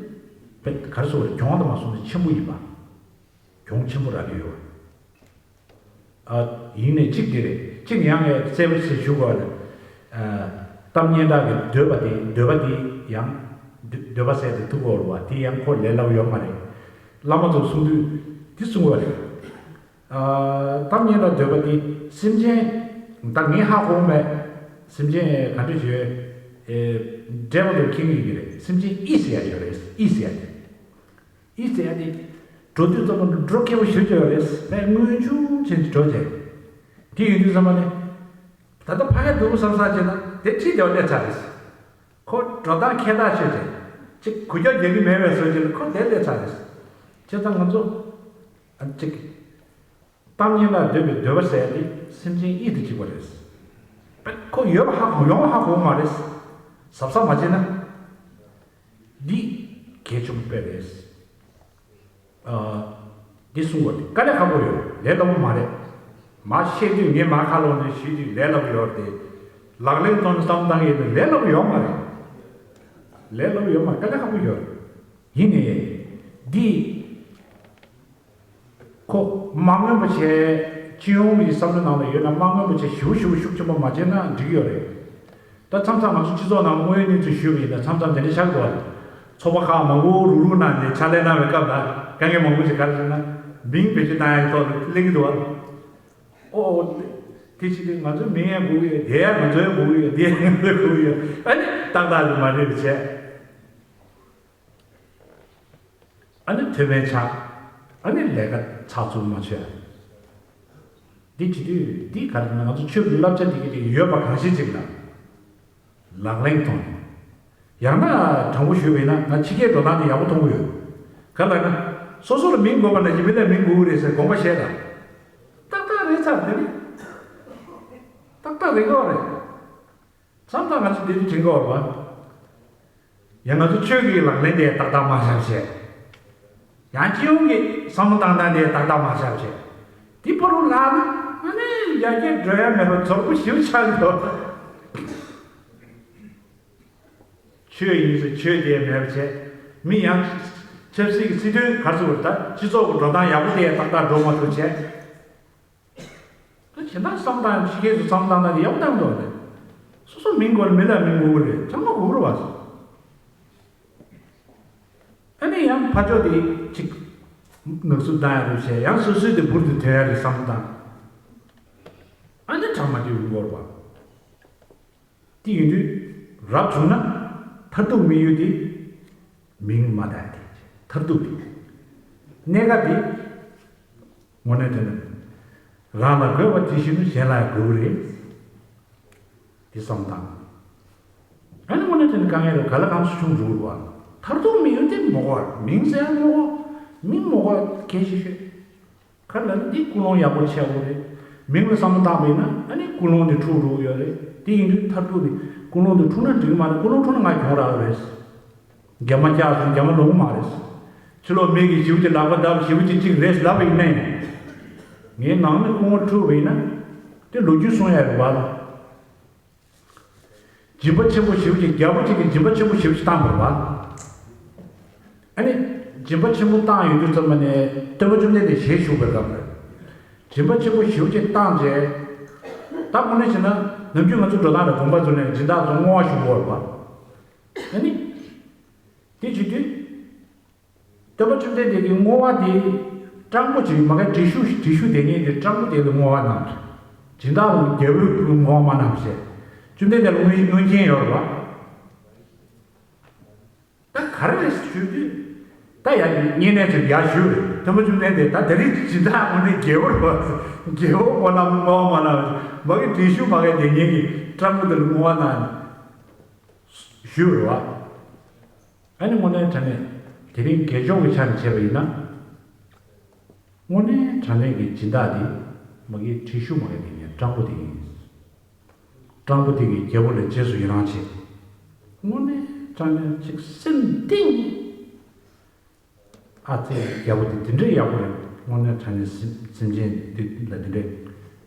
དཔེ་ག་རེ་ཟེར་དགོས་རེད། གྱོང་དུ་མ་སོང་ནས་ཆེན་པོ་ཡིན་པ། གྱོང་ཆེན་པོ་རག་གི་ཡོད། ཨ། ཡིན་ནའི་གཅིག་དེ་རེད། གཅིག་ཡང་ངས་གསལ་པོ་ཞིག་ཞུ་དགོས་རེད། ཨ། གཏམ་སྙན་གྲགས་ཀྱི་འདོད་པ་དེ། འདོད་པ་དེ་ཡང་། འདོད་པ་ཟེར་དེ་ཐུག་གི་ཡོད་རེད་པ། དེ་ཡང་ཁོ་ལས་སླ་པོ་ཡོད་མ་རེད། བླ་མ་ཚོས་གསུང་དུས་དེ་གསུང་གི་ཡོད་རེད། ཨ། གཏམ་སྙན་གྲགས་འདོད་པ་དེ་སེམས་ཅན། ད་ངས་ཧ་གོ་མེད། སེམས་ཅན་ག་འདྲ་ཞིག་ཡོད། ཨེ། འདྲེ་བ་ལ་མཁས་མཁན་ཡོད་རེད། སེམས་ཅན་ཨི་ཟེར་ཡ་ཡོད་རེད། ཨི་ཟེར་ཡ་དེ། ཨི་ཟེར་ཡ་དེ། འགྲོ་དུས་ཙམ་པ་འགྲོ་མཁས་པོ་ཞེ་པོ་ཅིག་ཡོད་རེད། དཔེ་དངོས་བྱུང་ཅན་གྱི་འགྲོ་བྱས། དེ་ཡིན་དུས་ཙམ་པ་ནས། ད་ལྟ་ཕ་གིར་འདུག་བསམ་བསམ་བྱས་ན་དེ་ཁྲིད་དེ་སླེབས་ཚར་རེད། ཁོ་འགྲོ་སྟངས་འཁྱེར་སྟངས་ཤེས་བྱས། ཅིག་གུ་རྒྱག་རྒྱག་གི་མེད་པའི་བཟོ་ཅིག་ལ་ཁོ་དེ་སླེབས་ཚར་རེད། བྱས་ཙང་ང་ཚོ། ཨ། ཅིག་གཏམ་ངན་ལ་འདོད་པའི་འདོད་པ་ཟེར་ཡ་དེ་སེམས་ཅན་ཡིད་དུ་འཇིགས་པ་རེད། ཁོ་ཡོད་པ་ཧ་གོ་ཡོང་བ་ཧ་གོ་མ་རེད། གཟབ་གཟབ་མ་བྱས་ན། འདི་གལ་ཆེན་པོ་དཔེ་རེད། ཨ། འདི་གསུང་དགོས་ཏེ་དཀའ་ལས་ཁག་པོ་ཡོད། ལས་སླ་པོ་མ་རེད། མ་བཤད་དུས་ངས་མ་ཁ་ལོག་ནས་ཞུས་དུས་ལས་སླ་པོ་ཡོད་རེད་དེ། ལག་ལེན་གཏོང་ནས་བསམ་བཏང་ཡས་དེ་ལས་སླ་པོ་ཡོད་མ་རེད། ལས་སླ་པོ་ཡོད་མ་རེད། དཀའ་ལས་ཁག་པོ་ཡོད་རེད། ཡིན་ནའི། འདི། ཁོ་མ་སྔོན་པོ་བྱས། སྤྱི་ཡོངས་ཀྱི་བསམ་བློ་ནང་ལ་ཡོད་ན་མ་སྔོན་པོ་བྱས་ཞིབ་ཞིབ་ཤུགས་ཆེན་པོ་མ་བྱས་ན་འགྲིག་གི་ཡོད་རེད། ད་མཚམས་མཚམས་ང་ཚོ་སྤྱི་ཚོགས་ནང་དངོས་ཡོད་གནས་ཚུལ་ཞུས་པ་ཡིན་ན་མཚམས་མཚམས་དེ་འདྲ་ཆགས་འདུག་བ། ཚོགས་པ་ཁག་མང་པོ་རུག་རུག་གནང་ནས་ཕྱག་ལས་གནང་བའི་སྐབས་ལ་དཀའ་ངལ་མང་པོ་ཞིག་ག་རེ་རེད་ན། མིང་བེད་སྤྱོད་བཏང་ཡག་གི་ཐོག་ལ་སླེབས་ཀྱི་འདུག་བ། ཨོ་ཨོ། དེ་ཕྱི་དེ་ང་ཚོའི་མིང་ཡང་དགོས་ཀྱི་ཡོད། དེ་ཡང་ང་ཚོའི་དགོས་ཀྱི་ཡོད། དེ་ཡང་ང་ཚོའི་དགོས་ཀྱི་ཡོད། ཨ་ནི་ཏག་ཏག་དེ་མ་རེད་བྱས། ཨ་ནི་མཐུན་མིན་ཆགས། ཨ་ནི་ལས་ཀ་ཚགས་ཚུད་མ་བྱས། འདི་བྱེད་དུས་འདི་ག་རེ་ན་ང་ཚོ་ཆོས་ཀྱི་བསླབ་བྱ་འདི་གི་དེ་ཡོད་པ་གང་ཤེས་ཅིག་ལ་ལག་ལེན་གཏོང་། ཡང་ན་དྲང་པོ་ཞུས་པ་ཡིན་ན་ང་ཕྱི་རྒྱལ་འགྲོ་སྟངས་དེ་ཡག་པོ་མཐོང་གི་ཡོད། ག་རེ་ལབ་ན། སོ་སོ་ལ་མིང་དགོས་པ་ན་གཞན་པ་ལ་མིང་དགོས་ཀྱི་རེད་ཟེར་དགོངས་པ་བཞེས་དང་། ཏག་ཏག་རེད་ཚར་དེ་ནི། ཏག་ཏག་རེད་གོ་རེད། མཚམས་མཚམས་ང་ཚོ་འདི་འདྲ་དྲན་གྱི་ཡོད་རེད་པ། ཡང་ང་ཚོ་ཆོས་ཀྱི་ལག་ལེན་དེ་ཏག་ཏག་མ་བཞག་བྱས། ཡང་སྤྱི་ཡོངས་ཀྱི་བསམ་བློ་བཏང་སྟངས་དེ་ཏག་ཏག་མ་བཞག་བྱས། འདི་བར་དུ་ལྷག་ན་ཨ་ནི་ཡར་རྒྱས་འགྲོ་ཡ་མེད་པ་ཚོར་པོ་ཞིག་ཆགས་འདུག་ཆོས་ཡིན་ཟེར་ཆོས་དེ་མེད་པ་བྱས། མི་ཡང་ཆབ་སྲིད་ཀྱི་སྲིད་དོན་ག་རེ་ཟེར་དགོས་རེད། ད་སྤྱི་ཚོགས་ཀྱི་འགྲོ་སྟངས་ཡག་པོ་དེ་ཏག་ཏག་འགྲོ་མ་ཐུབ་བྱས། ད་གཞན་དག་བསམ་སྟངས་ཕྱི་རྒྱལ་ཚོ་བསམ་སྟངས་དང་ཡག་པོ་བཏང་འདུག་རེད། སོ་སོ་མིང་དགོས་ལ་མི་ལ་མིང་དགོས་ཀྱི་རེད། ཚང་མ་དགོས་ཀྱི་རེད་བ། ཨ་ནི་ཡང་ཕར་ཕྱོགས་དེ་གཅིག་ནག་བསུབ་བཏང་ཡ་རེད་བྱས། ཡང་སོ་སོའི་དེ་འབུར་དུ་ཐོན་ཡ་རེད་བསམ་བཏང་། ཨ་ནི་དྲང་མ་དེ་ཡོང་གི་རེད་བ། དེ་ཡིན་དུས་རབ་བྱུང་ན་མཐར་ཐུག་དམིགས་ཡུལ་དེ་མིང་མ་བཏགས་ཡ་དེ་མཐར་ཐུག་དེ་གནད་འགག་དེ་དངོས་གནས་དྲང་གནས་རང་ལ་དགོས་པ་དེ་བཞིན་དུ་གཞན་ལ་ཡང་དགོས་ཀྱི་རེད། དེ་བསམ་བཏང་། ཨ་ནི་དངོས་གནས་དྲང་གནས་དཀའ་ངལ་རེད། ག་ལ་གང་སུ་བྱུང་འགྲོ་གི་རེད་བ། མཐར་ཐུག་དམིགས་ཡུལ་དེ་མ་གོ་བ། མིང་ཟེར་ཡ་མ་གོ། མིང་མ་གོ་བ་གལ་ཆེ་ཤོས། ག་རེ་ལབ་ན་འདི་ཀུན་སློང་ཡག་པོ་ཆགས་ཡོད་རེད། མིང་ལ་བསམ་བློ་བཏང་བ་ཡིན་ན་ཨ་ནི་ཀུན་སློང་འདི་འཁྲུག་འགྲོ་གི་ཡོད་རེད། དེ་ཡིན་དུས་མཐར་ཐུག་ནི་ཀུན་སློང་འདི་འཁྲུག་ན་འགྲིག་མ་རེད། ཀུན་སློང་འཁྲུག་ན་ང་གྱོང་རག་གི་རེད། རྒྱ་མ་སྐྱག་སོང་། རྒྱ་མ་ལོང་མ་རེད། ཕྱི་ལོགས་མི་གིས་ཞེ་པོ་ཅིག་ལག་པ་བརྡབ། ཞེ་པོ་ཅིག་ཅིག་རེད་ལབ་པ་ཡིན་ནའི། ངའི་ནང་ནས་ཀུན་སློང་འཁྲུག་པ་ཡིན་ན་དེ་ལོ་རྒྱུས་གསུང་ཡ་རེད་བ། སྦྱིན་པ་ཆེན་པོ་ཞེ་པོ་ཅིག་རྒྱལ་པོ་ཅིག་གིས་སྦྱིན་པ་ཆེན་པོ་ཞེ་པོ་ཅིག་བཏང་བ་རེད་བ། ཨ་ནི་སྦྱིན་པ་ཆེན་པོ་བཏང་ཡོང་དུས་ཙམ་པ་ནས་སྟོན་པ་བཅོམ་ལྡན་འདས་ཞལ་བཞུགས་པའི་སྐབས་རེད། སྦྱིན་པ་ཆེན་པོ་ཞེ་པོ་ཅིག་བཏང་རྗེས། ད་དངོས་གནས་བྱས་ན་ནམ་རྒྱུན་ང་ཚོ་འགྲོ་སྟངས་རེད། དགོན་པ་ཚོ་ནས་སྦྱིན་བདག་ཚོ་བསྔོ་བ་ཞུ་དགོས་རེད་བ། ཨ་ནི་དེ་བྱེད་དུས། སྟོན་པ་བཅོམ་ལྡན་འདས་ཀྱི་བསྔོ་བ་དེ་སྤྲང་པོ་ཅིག་མ་གི་བྲེལ་ཤུགས་བྲེལ་ཤུགས་དེ་ཉིད་དེ་སྤྲང་པོ་དེ་ལ་བསྔོ་བ་གནང་། སྦྱིན་བདག་ལ་རྒྱལ་པོའི་བསྔོ་བ་མ་གནང་ཞེས། བཅོམ་ལྡན་འདས་ལ་མངོན་མངོན་མཁྱེན་ཡོད་རེད་བ། ད་ག་རེ་རེད་ཞུ་དུས། ད་ཡ་བསྙེན་གནས་ཚོས་ཡར་ཞུས་རེད། སྟོན་པ་བཅོམ་ལྡན་འདས་ད་དེ་རིང་སྦྱིན་བདག་དངོས་གནས་རྒྱལ་པོ་རེད་བ། རྒྱལ་པོ་བསྔོ་བ་མ་གནང་མ་གི་བྲེལ་ཤུགས་མ་གི་དེ་ཉིད་ཀྱི་སྤྲང་པོ་དེ་ལ་བསྔོ་བ་གནང་ཞུས་རེད་བ། ཨ་ནི་དངོས་གནས་དྲང་གནས་དེ་རིང་དགེ་སྦྱོར་གྱི་ཆ་ནས་བྱས་པ་ཡིན་ན། དངོས་གནས་དྲང་གནས་ཀྱི་སྦྱིན་བདག་དེ་མ་གི་བྲེལ་ཤུགས་མ་གི་དེ་ཉིད་སྤྲང་པོ་དེ་ཡིན། སྤྲང་པོ་དེ་གིས་རྒྱལ་པོ་ལ་རྗེས་སུ་ཡི་རང་བྱེད། དངོས་གནས་དྲང་གནས་ཅིག་སེམས་གཏིང་ནས། ཨ་ཙི། རྒྱལ་པོ་དེ་དེ་འདྲའི་ཡག་པོ་རེད། དངོས་གནས་དྲང་གནས་སེམས་སེམས་ཅན་དེ་ལ་དེ་འདྲའི་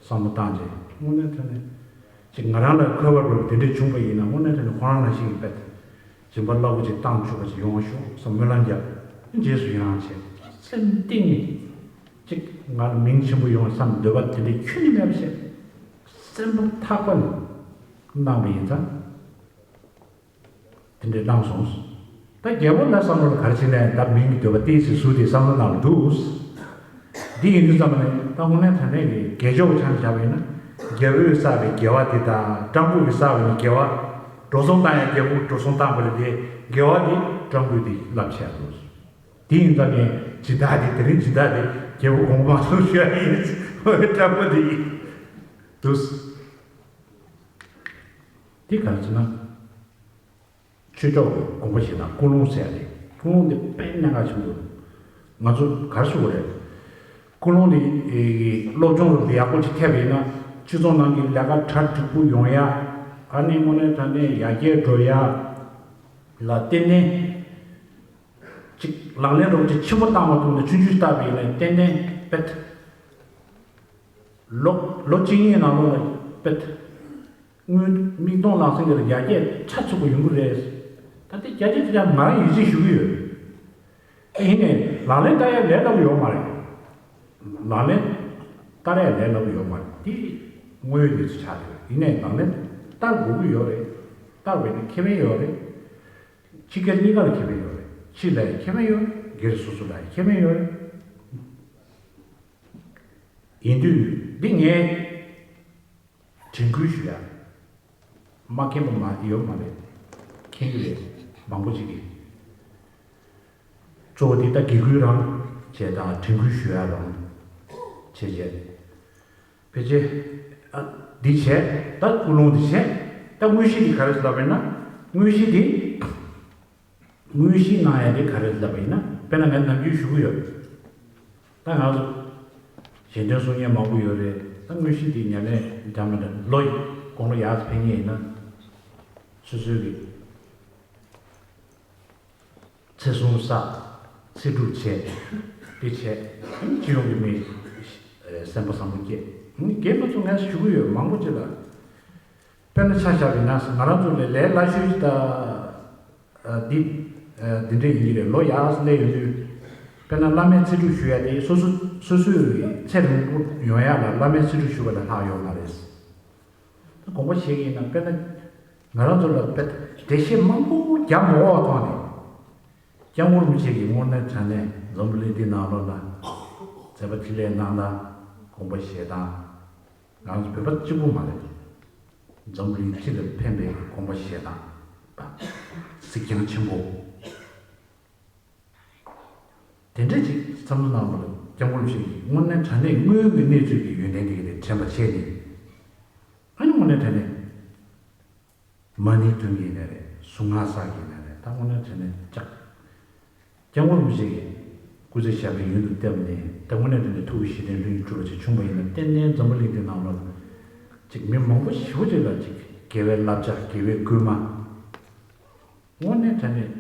བསམ་བློ་བཏང་རྗེས། དངོས་གནས་དྲང་གནས་ཅིག་ང་རང་ལ་མཁས་པ་རབ་དེ་འདྲ་བྱུང་པ་ཡིན་ན། དངོས་གནས་དྲང་གནས་ཁོ་རང་ནང་བཞིན་གྱི་དཔེ་སྦྱིན་པ་རླབས་པོ་ཆེ་བཏང་ཆོག་པ་ཞིག་ཡོང་བ་ཤོག་བསམ་སྨོན་ལམ་བརྒྱབ། རྗེས་སུ་ཡི་རང་བྱས། སེམས་གཏིང་ནས་ཅིག་ང་ལ་མིང་ཆེན་པོ་ཡོང་བསམ་འདོད་པ་དེ་འདྲ་ཁྱོན་ནས་མེད་པ་བྱས། སེམས་པ་ཐག་པ་ནས་གནང་བ་ཡིན་ཙང་། དེ་འདྲའི་གནང་སོང་། ད་རྒྱལ་པོ་ལ་བསམ་བློ་ལ་ག་རེ་བྱེད་ནས་ད་མིང་གི་འདོད་པ་ཏོག་ཙམ་ཟུར་དེ་བསམ་བློ་ནང་ལ་འདུག་འདི་ཡིན་དུས་ཙམ་ནས་ད་དངོས་གནས་དྲང་གནས་ཀྱི་དགེ་སྦྱོར་གྱི་ཆ་ནས་བཞག་པ་ཡིན་ན། རྒྱལ་པོས་བསགས་པའི་དགེ་བ་དེ་དང་སྤྲང་པོ་གིས་བསགས་པ་ནི་དགེ་བ། འགྲོ་སོང་བཏང་ཡང་རྒྱལ་པོས་འགྲོ་སོང་བཏང་པ་ལས་དེ་དགེ་བ་དེ་སྤྲང་པོས་དེ་རླབས་ཆེ་འདུག་དེ་ཡིན་ཙམ་ནས་སྦྱིན་བདག་དེ་དེ་རིང་སྦྱིན་བདག་དེ་རྒྱལ་པོ་དགོངས་པ་མ་ཚོམ་ཞུ་ཡ་ཡིན། སྤྲང་པོ་དེ་ཡིན་འདུག་དེ་ག་རེ་ཟེར་ན། ཆོས་ཕྱོགས་ཀྱི་དགོངས་པ་ཞིག་དང་ཀུན་སློང་ཟེར་ཡ་རེད། ཀུན་སློང་འདི་དཔེ་གནད་འགག་ཆེན་པོ་རེད། ང་ཚོ་ག་རེ་ཞུ་དགོས་རེད། ཀུན་སློང་འདི་སློབ་སྦྱོང་རུ་ཡག་པོ་ཅིག་ཐེབས་ཡིན་ན། སྤྱི་ཚོགས་ནང་གི་ལས་ཀ་གྲ་འགྲིག་པོ་ཡོང་ཡ། ཨ་ནི་དངོས་གནས་དྲང་གནས་ཡར་རྒྱས་འགྲོ་ཡ་ལ་བརྟེན་ནས། ཅིག་ལག་ལེན་རོགས་ཅིག་ཆེན་པོ་བཏང་མ་ཐུབ་ནས་ཆུང་ཆུང་བཏང་བ་ཡིན་ན། ཏན་ཏན་དཔེ་ལོ་ལོ་གཅིག་གཉིས་ནང་ལོགས་ལ་དཔེ་དངོས་མིག་མཐོང་ལག་ཟིན་གྱི་ཡར་རྒྱས་ཆ་ཚུགས་པ་ཡོང་གི་རེད། ད་ལྟའི་རྒྱ་ཆེ་ཆེ་ང་རང་ཡིད་ཆེས་ཞུ་གི་ཡོད། ཨེ་ཡིན་ནའི་ལག་ལེན་བསྟར་ཡ་ལས་སླ་པོ་ཡོད་མ་རེད། ལག་ལེན་བསྟར་ཡ་ལས་སླ་པོ་ཡོད་མ་རེད། དེ་དངོས་ཡོད་གནས་ཚུལ་ཆགས་བསྡད་ཡོད། ཡིན་ནའི་ལག་ལེན་བསྟར་དགོས་ཀྱི་ཡོད་རེད། བསྟར་བས་ནི་ཁེ་ཕན་ཡོད་རེད། ཕྱི་རྒྱལ་གཉིས་ཀ་ལ་ཁེ་ཕན་ཡོད་རེད། ཕྱི་ལ་ཡང་ཁེ་ཕན་ཡོད་རེད། སྒེར་སོ་སོ་ལ་ཡང་ཁེ་ཕན་ཡོད་རེད། ཡིན་དུས་འདི་ངས་དྲན་སྐུལ་ཞུ་ཡ། མ་མཁྱེན་པ་མ་ཡོད་མ་རེད། མཁྱེན་གྱི་རེད། མང་པོ་ཅིག་གིས། གཙོ་བོ་དེ་ད་དགེ་སྐུལ་རང་བྱས་དང་དྲན་སྐུལ་ཞུ་ཡ་རང་བྱས་བྱས། ཕལ་ཆེར་ཨ་འདི་བྱས། ད་ཀུན་སློང་འདི་བྱས། ད་དངོས་གཞི་འདི་ག་རེ་ལབ་ཡིན་ན། དངོས་གཞི་འདི། དངོས་གཞི་གནང་ཡ་དེ་ག་རེ་ལབ་པ་ཡིན་ན། དཔེར་ན་ངས་ནམ་རྒྱུན་ཞུ་གི་ཡོད། ད་ང་ཚོ་གཞན་དོན་གསུང་མཁན་མང་པོ་ཡོད་རེད། ད་དངོས་གཞི་དེ་ཉམས་ལེན་འདྲ་མི་འདྲ་ལོ་ཡི་དགུང་ལོ་ཡར་ཕེབས་མཁན་ཡིན་ན། སོ་སོའི་གི་ཚེ་སྲུང་བསགས། ཚེ་སྒྲུབ་བྱས། དེ་བྱས། སྤྱི་ཡོངས་ཀྱི་མི་སེམས་པ་བཟང་པོ་སྐྱེས། རྒན་པ་ཚོ་ངས་ཞུ་གི་ཡོད། མང་པོ་ཅིག་ལ། དཔེར་ན་ཆ་བཞག་པ་ཡིན་ན། ང་རང་ཚོ་ལས་ལས་སླ་ཤོས་ཅིག་ད་ཨ་འདི་ཨ་འདི་འདྲ་ཡིན་གྱི་རེད། ལོ་ཡར་སླེབས་ཡོང་དུས། དཔེར་ན་བླ་མའི་ཚེ་སྒྲུབ་ཞུ་ཡ་དེ་སོ་སོ་སོ་སོའི་ཚེ་རིང་པོ་ཡོང་ཡ་ལ་བླ་མའི་ཚེ་སྒྲུབ་ཞུ་བ་ལས་ལྷག་ཡོད་མ་རེད། ད་དགོངས་པ་བཞེས་ཀྱི་ཡིན་ན། དཔེར་ན་ང་རང་ཚོ་ལ་དཔེ་འགྲེལ་བཤད་མང་པོ་རྒྱབ་མ་འོག་ཐོག་ནས། སྐྱབས་མགོན་རིན་པོ་ཆེ་གིས་དངོས་གནས་དྲང་གནས་འཛམ་བུ་གླིང་འདི་ནང་ལོགས་ལ་མཛད་པ་འཕྲིན་ལས་གནང་སྟངས། དགོངས་པ་བཞེས་སྟངས། ང་ཚོ་བོད་པ་གཅིག་པུ་མ་རེད། འཛམ་བུ་གླིང་སྤྱི་ལ་ཕན་པའི་དགོངས་པ་བཞེས་སྟངས་པ། གཟིགས་རྒྱང་ཆེན་པོ། དེ་འདྲ་ཅིག་བསམ་བློ་གནང་བ་ལ། སྐྱབས་མགོན་ཆེན་གྱིས་དངོས་གནས་དྲང་གནས་དངོས་ཡོད་ཀྱི་གནས་ཚུལ་གྱི་ཡོན་ཏན་དེ་ག་དེ་དྲན་པ་བྱས་ནས། ཨ་ནི་དངོས་གནས་དྲང་གནས་མ་ཎི་འདོན་གྱི་ཡིན་ནའི་རེད། གཟུངས་སྔགས་བསགས་ཀྱི་ཡིན་ནའི་རེད། ད་དངོས་གནས་དྲང་གནས་ཅིག་སྐྱབས་མགོན་རིན་པོ་ཆེ་གིས་སྐུ་ཚེ་ཞབས་པད་ཡུན་དུ་བརྟན་པ་ནས། ད་དངོས་གནས་དྲང་གནས་ཐུགས་ཀྱི་བཞེད་དོན་ལྷུན་གྱིས་གྲུབ་པ་ཅིག་བྱུང་བ་ཡིན་ན། ཏན་ཏན་འཛམ་བུ་གླིང་འདི་ནང་ལོགས་ལ་ཅིག་མི་མང་པོ་ཞེ་པོ་ཅིག་ལ་ཅིག་དགེ་བའི་བསླབ་བྱ། དགེ་བའི་སྐུལ་མ། དངོས་གནས་དྲང་གནས་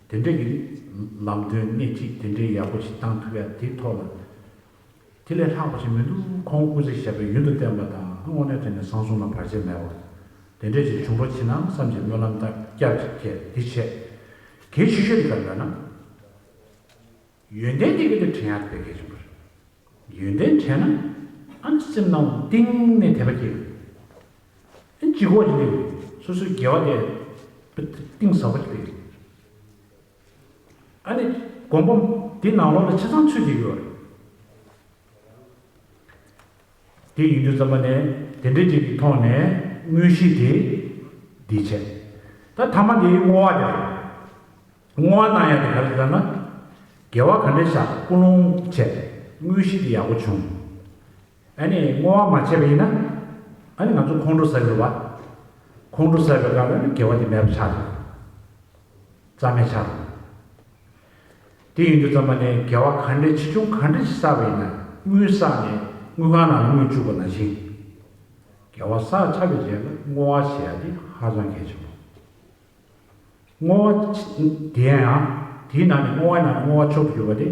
དེ་འདྲ་གི་ལམ་སྟོན་སྣེ་ཁྲིད་དེ་འདྲའི་ཡག་པོ་ཞིག་བཏང་ཐུབ་ཡ་དེའི་ཐོག་ལ། དེ་ལས་ལྷག་པ་ཞིག་མི་འདུག་ཁོང་སྐུ་ཚེ་ཞབས་པད་ཡུན་དུ་བརྟན་པ་དང་། དངོས་གནས་དྲང་གནས་གསང་གསུམ་ལ་བར་ཆད་མེད་པ་དེ་འདྲ་ཞིག་བྱུང་རོགས་བྱེད་གནང་བསམ་བྱས་སྨོན་ལམ་བཏབ་སྐྱབས་ཅིག་བྱས། དེ་བྱས། གལ་ཆེ་ཤོས་དེ་ག་རེ་ལབ་ན། ཡོན་ཏན་དེ་ག་དེ་དྲན་ཡག་དཔེ་གལ་ཆེན་པོ་རེད། ཡོན་ཏན་དྲན་ན་ཨ་ནི་སེམས་ནང་གཏིང་ནས་དད་པ་སྐྱེ། ཨ་ནི་ལྗིད་ཁོག་ཅིག་སླེབས། སོ་སོའི་དགེ་བ་དེ་གཏིང་ཟབ་པོ་ཅིག་སླེབས། ཨ་ནི་དགོངས་པ་འདི་ནང་ལོགས་ལ་ཆ་ཚང་ཚུད་བསྡད་ཡོད་རེད། དེ་ཡིན་དུས་ཙམ་པ་ནས་དེ་འདྲ་ཅིག་གི་ཐོག་ནས་དངོས་གཞི་དེ་འདི་བྱས། ད་ཐ་མ་དེ་བསྔོ་བ་དེ་རེད། བསྔོ་བ་གནང་ཡ་དེ་ག་རེ་ཟེར་ན། དགེ་བ་ག་འདྲ་བཞག་ཀུན་སློང་བྱས། དངོས་གཞི་དེ་ཡག་པོ་བྱུང་། ཨ་ནི་བསྔོ་བ་མ་བྱས་པ་ཡིན་ན། ཨ་ནི་ང་ཚོ་ཁོང་ཁྲོ་ཟ་གི་རེད་པ། ཁོང་ཁྲོ་ཟ་བའི་སྐབས་ལ་ནི་དགེ་བ་དེ་མེད་པ་ཆགས་རེད། རྩ་མེད་ཆགས་རེད། དེ་ཡིན་དུས་ཙམ་པ་ནས་དགེ་བ་ག་འདྲ་ཆེ་ཆུང་ག་འདྲ་ཞིག་བསགས་པ་ཡིན་ན། དངུལ་བསགས་ནས་དངུལ་ཁང་ནང་ལ་དངུལ་བཅུག་པ་ནང་བཞིན། དགེ་བ་བསགས་ཚར་བའི་རྗེས་ལ་བསྔོ་བ་བྱེད་ཡ་དེ་ཧ་ཅང་གལ་ཆེན་པོ། བསྔོ་བ་དེ་ཡང་དེའི་ནང་ནས་བསྔོ་བའི་ནང་ནས་བསྔོ་བ་མཆོག་ཏུ་གྱུར་པ་དེ།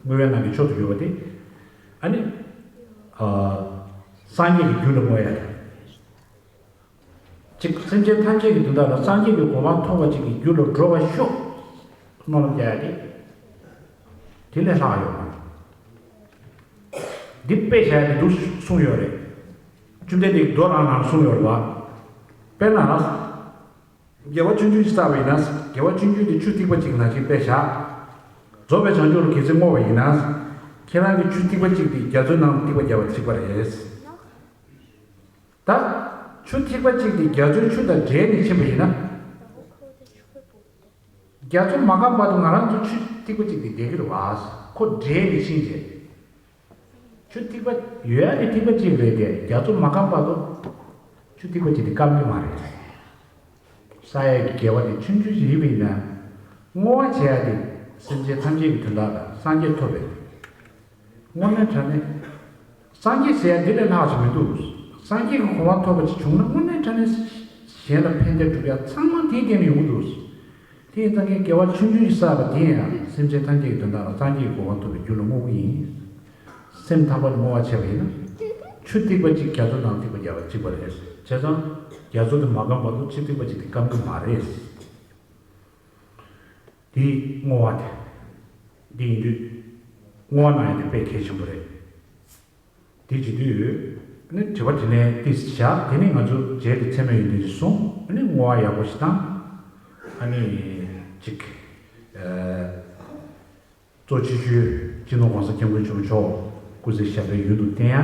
བསྔོ་བའི་ནང་གི་མཆོག་ཏུ་གྱུར་པ་དེ། ཨ་ནི། ཨ། སངས་རྒྱས་ཀྱི་རྒྱུ་ལ་བསྔོ་ཡ་དང་། གཅིག་སེམས་ཅན་ཐམས་ཅད་ཀྱི་དོན་དག་ལ་སངས་རྒྱས་ཀྱི་གོ་འཕང་ཐོབ་པ་ཅིག་གི་རྒྱུ་ལ་འགྲོ་བ་ཤོག་སྨོན་ལམ་རྒྱག་ཡ་དེ། དེ་ལས་ལྷག་ཡོད་མ་རེད། འདི་དཔེ་བཞག་ཡ་དེ་འདུག་གསུངས་ཡོད་རེད། བཅོམ་ལྡན་འདས་ཀྱིས་མདོ་རང་ནང་གསུངས་ཡོད་རེད་པ། དཔེར་ན། དགེ་བ་ཆུང་ཆུང་ཞིག་བསགས་པ་ཡིན་ན། དགེ་བ་ཆུང་ཆུང་དེ་ཆུ་ཐིགས་པ་གཅིག་ནང་བཞིན་དཔེ་བཞག་རྫོགས་པའི་བྱང་ཆུབ་ལ་གལ་སྲིད་བསྔོ་བ་ཡིན་ན། ཁྱེད་རང་གིས་ཆུ་ཐིགས་པ་གཅིག་དེ་རྒྱ་མཚོའི་ནང་ཐིགས་པ་བརྒྱབ་པ་གཅིག་པ་རེད། ད་ཆུ་ཐིགས་པ་གཅིག་དེ་རྒྱ་མཚོའི་ཆུ་དང་འདྲེས་ནས་ཕྱིན་པ་ཡིན་ན། རྒྱ་མཚོ་མ་སྐམ་བར་དུ་ང་རང་ཚོ་ཆུ་ཐིགས་པ་གཅིག་དེ་བསྡད་ཀྱི་རེད་བ། ཁོ་འདྲེས་ནས་ཕྱིན་རྗེས། ཆུ་ཐིགས་པ་ཡོད་ཡ་དེ་ཐིགས་པ་གཅིག་རེད་དེ། རྒྱ་མཚོ་མ་སྐམ་བར་དུ་ཆུ་ཐིགས་པ་གཅིག་དེ་སྐམ་གྱི་མ་རེད། བསགས་ཡ་གི་དགེ་བ་དེ་ཆུང་ཆུང་ཞིག་ཡིན་པ་ཡིན་ན། བསྔོ་བ་བྱེད་ཡ་དེ་སེམས་ཅན་ཐམས་ཅད་ཀྱི་དོན་དག་ལ་སངས་རྒྱས་ཐོབ་པའི། དངོས་གནས་དྲང་གནས། སངས་རྒྱས་ཟེར་ཡ་འདི་ལས་ལྷག་ཅིག་མི་འདུག་སངས་རྒྱས་ཀྱི་གོ་འཕང་ཐོབ་པ་ཅིག་བྱུང་ན་དངོས་གནས་དྲང་གནས་གཞན་ལ་ཕན་བདེ་སྒྲུབ་ཡ་ཚང་མ་དེའི་སྟེང་ནས་ཡོང་གི་འདུག་དེ་ཡིན་ཙང་ངས་དགེ་བ་ཆུང་ཆུང་ཞིག་བསགས་པ་དེ་ཡང་སེམས་ཅན་ཐམས་ཅད་ཀྱི་དོན་དག་ལ་སངས་རྒྱས་ཀྱི་གོ་འཕང་ཐོབ་པའི་རྒྱུ་ལ་བསྔོ་གི་ཡིན། སེམས་ཐག་པ་ནས་བསྔོ་བ་བྱས་པ་ཡིན་ན། ཆུ་ཐིགས་པ་གཅིག་རྒྱ་མཚོ་ནང་ཐིགས་པ་བརྒྱབ་པ་གཅིག་པ་རེད། བྱས་ཙང་རྒྱ་མཚོ་དེ་མ་སྐམ་བར་དུ་ཆུ་ཐིགས་པ་གཅིག་དེ་སྐམ་གི་མ་རེད། དེ་བསྔོ་བ་དེ། འདི་ཡིན་དུས། བསྔོ་བ་གནང་ཡ་དེ་དཔེ་གལ་ཆེན་པོ་རེད། དེ་བྱེད་དུས། ཨ་ནི་དྲི་བ་དྲིས་ལན་ཏིས་བཞག་དེ་ནི་ང་ཚོ་རྗེས་ལ་མཚན་སྨད་ཡོན་ཏན་ཅིག་གསུངས། ཨ་ནི་བསྔོ་བ་ཡག་པོ་ཞིག་བཏང་། ཨ་ནི། ཅིག་ཨ། གཙོ་ཆེ་ཤོས་སྤྱི་ནོར་༸གོང་ས་༸སྐྱབས་མགོན་ཆེན་པོ་མཆོག་སྐུ་ཚེ་ཞབས་པད་ཡུན་དུ་བརྟན་ཡ།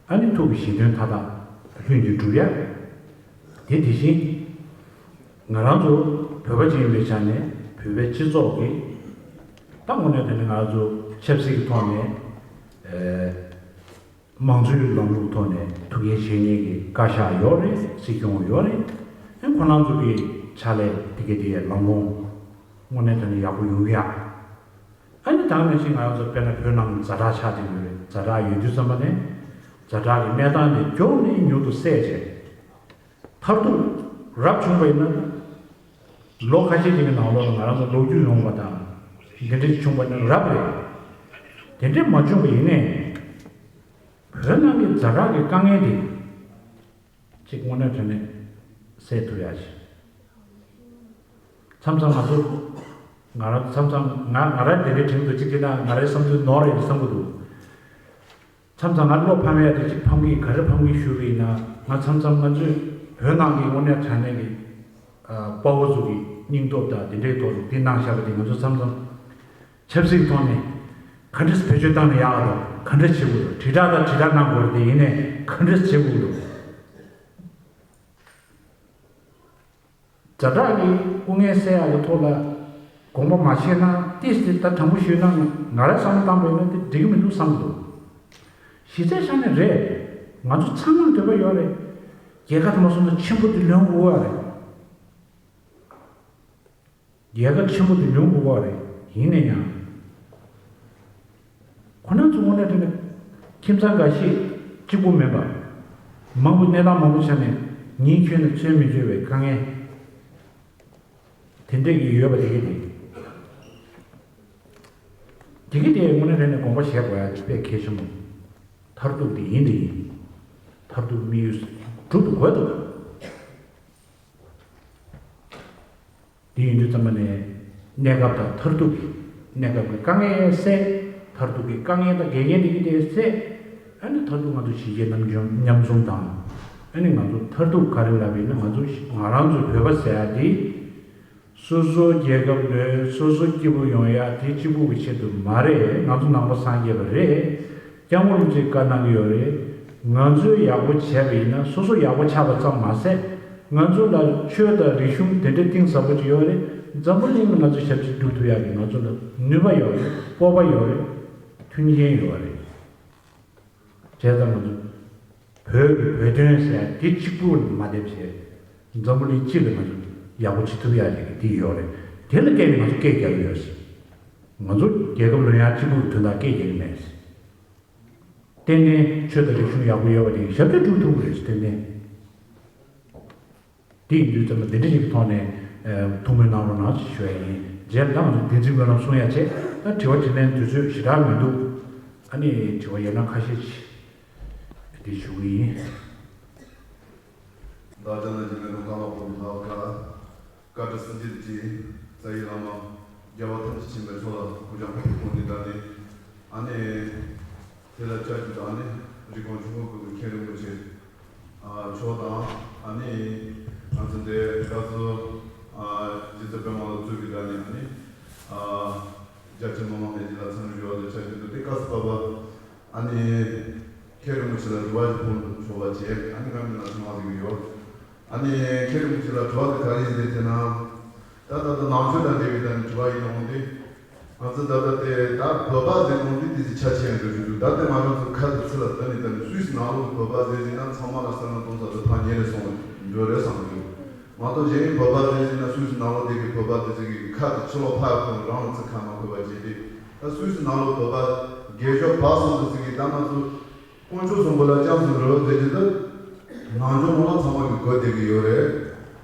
ཨ་ནི་ཐུགས་ཀྱི་བཞེད་དོན་མཐའ་དག་ལྷུན་གྱིས་གྲུབ་ཡ། དེ་དེ་བཞིན། ང་རང་ཚོ་བོད་པ་ཅིག་ཡིན་པའི་ཆ་ནས་བོད་པའི་སྤྱི་ཚོགས་ཀྱི། ད་དངོས་གནས་དྲང་གནས་ང་རང་ཚོ་ཆབ་སྲིད་ཀྱི་ཐོག་ནས། ཨེ། དམངས་གཙོའི་ལམ་ལུགས་ཐོག་ནས་ཐུགས་འགན་བཞེས་མཁན་གྱི་བཀའ་ཤག་ཡོད་རེད། སྲིད་སྐྱོང་ཡོད་རེད། ཨེ། ཁོ་རང་ཚོ་གི་ཕྱག་ལས་དེ་ག་དེ་ལམ་ལྷོང་དངོས་གནས་དྲང་གནས་ཡག་པོ་ཡོང་ཡ། ཨ་ནི་ད་ག་ནང་བཞིན་ང་རང་ཚོ་དཔེར་ན་བོད་ནང་ཛ་དྲག་ཆགས་བསྡད་ཡོད་རེད། ཛ་དྲག་ཡོད་དུས་ཙམ་པ་ནས་ཛ་དྲག་གི་གནས་སྟངས་དེ་མགྱོགས་ནས་མྱུར་དུ་སེལ་བྱས། མཐར་ཐུག་རབ་བྱུང་བ་ཡིན་ན། ལོ་ཁ་ཤས་ཤིག་གི་ནང་ལོགས་ལ་ང་རང་ཚོ་ལོ་རྒྱུས་ཡོང་བ་དང་། འདི་འདྲ་བྱུང་བ་ནི་རབ་རེད། དེ་འདྲ་མ་བྱུང་བ་ཡིན་ནའི། བོད་ནང་གི་ཛ་དྲག་གི་དཀའ་ངལ་དེ། གཅིག་དངོས་གནས་དྲང་གནས་སེལ་ཐུབ་ཡ་ཞིག་མཚམས་མཚམས་ང་ཚོ། ང་རང་མཚམས་མཚམས་ང་ང་རང་དེ་འདྲའི་དྲན་གྱི་འདུག་གཅིག་བྱས་ན་ང་རའི་བསམ་ཚུལ་ནོར་རེད་བསམ་གྱི་འདུག་མཚམས་མཚམས་ང་བློ་ཕམ་ཡ་དེ་གཅིག་ཕམ་གྱི་ག་རེ་ཕམ་གྱི་ཞུ་གི་ཡིན་ན། ང་མཚམས་མཚམས་ང་ཚོས་བོད་ནང་གི་དངོས་གནས་དྲང་གནས་ཀྱི། ཨ། དཔའ་བོ་ཚོ་གི་སྙིང་སྟོབས་དང་དེ་འདྲའི་ཐོག་ནས་འདི་གནང་བཞག་པ་དེ་ང་ཚོ་མཚམས་མཚམས་ཆབ་སྲིད་ཀྱི་ཐོག་ནས་ག་འདྲས་བེད་སྤྱོད་བཏང་ན་ཡག་ག་འདུག་ག་འདྲས་བྱེད་དགོས་འདུག་དྲིལ་བསྒྲགས་དང་དྲིལ་བསྒྲགས་གནང་དགོས་རེད། དེ་ཡིན་ནའི་ག་འདྲས་བྱེད་དགོས་འདུག་ཛ་དྲག་གི་སྐུ་ངལ་སེལ་ཡག་གི་ཐོག་ལ་དགོངས་པ་མ་བཞེས་ན། ཏིས་ཏི་ད་དྲང་པོ་ཞུས་ན་ང་རང་བསམ་བློ་བཏང་པ་ཡིན་ན་དེ་འགྲིག་གི་མི་འདུག་བསམ་གྱི་འདུག་གཞི་རྩའི་ཆ་ནས་རེད། ང་ཚོ་ཚང་མར་འདོད་པ་ཡོད་རེད། རྒྱལ་ཁབ་དེ་མ་སོང་ན་ཆེན་པོ་དེ་ལོན་དགོས་པ་རེད། རྒྱལ་ཁབ་ཆེན་པོ་དེ་ལོན་དགོས་པ་རེད། ཡིན་ན་ཡང་། ཁོ་རང་ཚོ་དངོས་གནས་དྲང་གནས་ཁྱིམ་ཚང་འགའ་ཤས་གཅིག་པུ་མིན་པ། མང་པོ་གནས་སྟངས་མང་པོ་ཆ་ནས་ཉིན་འཁྱོལ་ནས་འཚོལ་མི་འཚོལ་བའི་དཀའ་ངལ་དེ་འདྲས་ཀྱི་ཡོད་པ་དེ་གི་དེ། དེ་གི་དེ་དངོས་གནས་དྲང་གནས་དགོངས་པ་བཞེས་དགོས་ཡ་དེ་དཔེ་གལ་ཆེན་པོ། མཐར་ཐུག་དེ་ཡིན་དེ་ཡིན། མཐར་ཐུག་དམིགས་ཡུལ་འགྲུབ་དགོས་འདུག་དེ་ཡིན་དུས་ཙམ་པ་ནས་གནས་སྐབས་དང་མཐར་ཐུག་གི་གནས་སྐབས་ཀྱི་དཀའ་ངལ་སེལ། མཐར་ཐུག་གི་དཀའ་ངལ་དང་འགལ་རྐྱེན་དེ་གི་དེ་སེལ། ཨ་ནི་མཐར་ཐུག་ང་ཚོ་གཞིས་བྱེས་རྣམ་འབྱོར་མཉམ་འཛོམས་དང་། ཨ་ནི་ང་ཚོ་མཐར་ཐུག་ག་རེ་ལབ་ཡིན་ན། ང་ཚོ་ང་རང་ཚོའི་བོད་པ་ཟེར་ཡ་དེ། སོ་སོའི་རྒྱལ་ཁབ་ལོན། སོ་སོ་སྐྱིད་པོ་ཡོང་ཡ་དེ་གཅིག་པུ་གི་ཆེད་དུ་མ་རེད། ང་ཚོ་ནང་པ་སངས་རྒྱས་པ་རེད། སྐྱབས་མགོན་རིན་པོ་ཆེས་བཀའ་གནང་གི་ཡོད་རེད། ང་ཚོས་ཡག་པོ་བྱས་པ་ཡིན་ན། སོ་སོ་ཡག་པོ་ཆགས་པ་ཙམ་མ་ཟད། ང་ཚོ་ལ་ཆོས་དང་རིག་གཞུང་དེ་འདྲའི་གཏིང་ཟབ་པོ་ཅིག་ཡོད་རེད། འཛམ་བུ་གླིང་ལ་ང་ཚོ་ཞབས་ཕྱི་སྒྲུབ་ཐུབ་ཡག་གི་ང་ཚོ་ལ་ནུས་པ་ཡོད་རེད། སྤོབས་པ་ཡོད་རེད། མཐུན་རྐྱེན་ཡོད་རེད། བྱས་ཙང་ང་ཚོ་བོད་ཀྱི་བོད་དོན་ཟེར་ཡ་དེ་གཅིག་པུ་ལ་མ་བསྡད་བྱས། འཛམ་བུ་གླིང་སྤྱི་ལ་ང་ཚོ་ཡག་པོ་བྱེད་ཐུབ་ཡག་ཅིག་གི་དེ་ཡོད་རེད། དེ་ལ་བརྟེན་ནས་ང་ཚོ་སྐད་རྒྱག་གི་ཡོད་ཟེར། ང་ཚོ་རྒྱལ་ཁབ་ལོན་ཡག་གཅིག་པུ་གི་དོན་དག་སྐད་རྒྱག་གི་མེད་ཟེར། ཏན་ཏན་ཆོས་དང་རིག་གཞུང་ཡག་པོ་ཡོད་པ་དེ་ཞབས་ཕྱི་སྒྲུབ་ཐུབ་ཀྱི་རེད་ཟེར། ཏན་ཏན། དེ་ཡིན་དུས་ཙམ་པ་འདི་འདྲ་ཞིག་གི་ཐོག་ནས་ཨ་ཐུགས་སྨོན་གནང་རོགས་གནང་ཞེས་ཞུ་ཡ་ཡིན། རྗེས་ལ་ང་ཚོ་བདེན་ཚིག་སྨོན་ལམ་གསུང་ཡ་བྱས། ད་དྲི་བ་དྲིས་ལན་དུས་ཚོད་ཞེ་དྲག་མི་འདུག་ཨ་ནི་དྲི་བ་ཡོད་ན་ཁ་ཤས་ཤིག་དེ་ཞུ་གི་ཡིན། བདག་ཅག་ནང་གི་མེ་ཏོག་ཀ་ལ་པོ་ལྷག་ཁ། བཀའ་དྲིན་སྲིད་འཛིན་གྱི་རྩ་བའི་བླ་མ་རྒྱལ་བ་ཐམས་ཅད་མཁྱེན་པའི་མཆོག་ལ་སྐུ་ཕྱག་ཕུལ་གྱི་གོང་ནས་ད་ནི། ཨ་ནི། དེ་ལ་བཅར་རྒྱུ་དང་ནི་རི་ཀོན་ཆུ་བོ་ཀུན་ཏུ་མཁན་རིན་པོ་ཆེ་མཆོག་དང་། ཨ་ནི་ང་ཚོ་འདི་སྐབས་སུ་རྗེ་བཙུན་པད་མ་ལ་གཙོས་པའི་ད་ནི་ཨ་ནི་རྒྱ་ཆེ་མི་མང་ནས་འདི་ལ་འཚམས་འདྲི་ཞུ་བ་དང་བཅར་རྒྱུ་འདུག་དེ་སྐབས་སུ་བབ་པ་ཨ་ནི་མཁན་རིན་པོ་ཆེ་ལ་དྲི་བ་ཞིག་ཕུལ་ཆོག་པ་བྱས། ཨ་ནི་ང་མི་ལ་ཚང་མ་ཟིག་ཡོད། ཨ་ནི་མཁན་རིན་པོ་ཆེ་ལ་དྲི་བ་དེ་ག་རེ་ཡིན་ཟེར་ན། ད་ད་ལྟ་ནང་ཆོས་དང་འབྲེལ་བའི་ད་ནི་དྲི་བ་ཡིན་འོང་དེ། ང་ཚོ་ད་ལྟ་དེ་ད་བོད་པ་ཟེར་འོང་དེ་དེ་ཚོ་ཆ་ཆེན་འགྲོ་རྒྱུ་འདུག་ད་ལྟ་ང་རང་ཚོ་ཁ་དང་ཚིག་ལ་ད་ནི་ད་ནི་སུད་སི་ནང་ལོགས་ཀྱི་བོད་པ་ཟེར་ཟིན་ན་ཚང་མ་ལ་བསམ་བློ་གཏོང་ས་དེ་ཕར་ཉེ་རེ་སོང་འགྲོ་རེད་བསམ་གྱི་འདུག་མ་གཏོགས་གཞན་བོད་པ་ཟེར་ཟིན་ན་སུད་སི་ནང་ལོགས་དེ་གི་བོད་པ་དེ་ཚོ་གི་ཁ་དང་ཕྱི་ལོགས་ཕར་ཁོང་རང་ལ་ཚིག་ཁ་མ་འཁོད་པ་བྱས་ཏེ། ད་སུད་སི་ནང་ལོགས་བོད་པ་ རྒྱལ་མཆོག་བར་གསུམ་དུ་ཟེར་གི་ད་ང་ཚོ་དཀོན་མཆོག་གསུམ་པོ་ལ་སྐྱབས་སུ་འགྲོ་ཟེར་གྱི་འདུག་ནང་ཆོས་ནང་ལ་ཚང་མ་གི་གོ་བདེ་གི་ཡོད་རེད།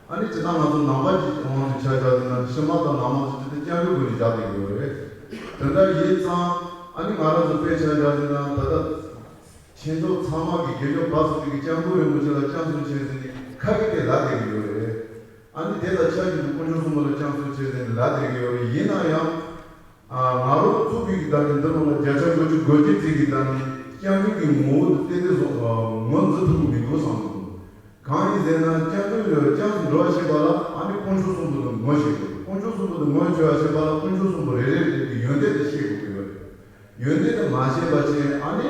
ཨ་ནི་ཇི་ལྟར་ང་ཚོ་ནང་པ་གི་དབང་དུ་ཆ་བཞག་ཟིན་ན་ཕྱི་མ་དང་ནང་མ་ཟེར་གྱི་འདུག་སྐྱབས་འགྲོ་དགོས་ནི་བཞག་བསྡད་གི་ཡོད་རེད། དེ་འདྲ་ཡིན་ཙང་ཨ་ནི་ང་རང་ཚོ་དཔེ་ཆ་བཞག་ཟིན་ན་ད་ལྟ་ཆེ་མཆོག་ཚང་མ་གི་རྒྱལ་མཆོག་བར་གསུམ་དུ་གི་སྐྱབས་མགོན་རིན་པོ་ཆེ་ལ་སྐྱབས་སུ་མཆི་ཟེར་ནས་ཁ་སྐད་དེ་ལབ་བསྡད་ཀྱི་ཡོད་རེད། ཨ་ནི་དེ་དང་ཆབས་ཅིག་ཏུ་དཀོན་མཆོག་གསུམ་པོ་ལ་སྐྱབས་སུ་མཆི་ཟེར་ནས་ལབ་བསྡད་ཀྱི་ཡོད་རེད། ཡིན་ན་ཡང་ང་རང་ཚོ་བོད་ཀྱི་བརྡ་དེ་འདི་ནང་ལ་བརྒྱ་ཆ་དགུ་བཅུ་གོ་བརྒྱད་ཙམ་གྱི་བརྡ་ནི་སྐྱབས་འགྲོ་གི་ངོ་བོ་དེ་ཏན་ཏན་བཟོ་ངོ་འཛིན་ཐུབ་ཀྱི་མི་འདུག་བསམ་གྱི་འདུག་གང་ཡིན་ཟེར་ན་སྐྱབས་འགྲོ་ཡོད་སྐྱབས་སུ་འགྲོ་བ་ཞེས་པ་ལ་ཨ་ནི་དཀོན་མཆོག་གསུམ་པོ་ལ་ངོ་ཤེས་དགོས། དཀོན་མཆོག་གསུམ་པོ་ལ་ངོ་ཤེས་པ་ཞེས་པ་ལ་དཀོན་མཆོག་གསུམ་པོ་རེ་རེ་རེ་གི་ཡོན་ཏན་དེ་ཤེས་དགོས་ཀྱི་ཡོད་རེད། ཡོན་ཏན་དེ་མ་ཤེས་པ་ཅན་ཨ་ནི་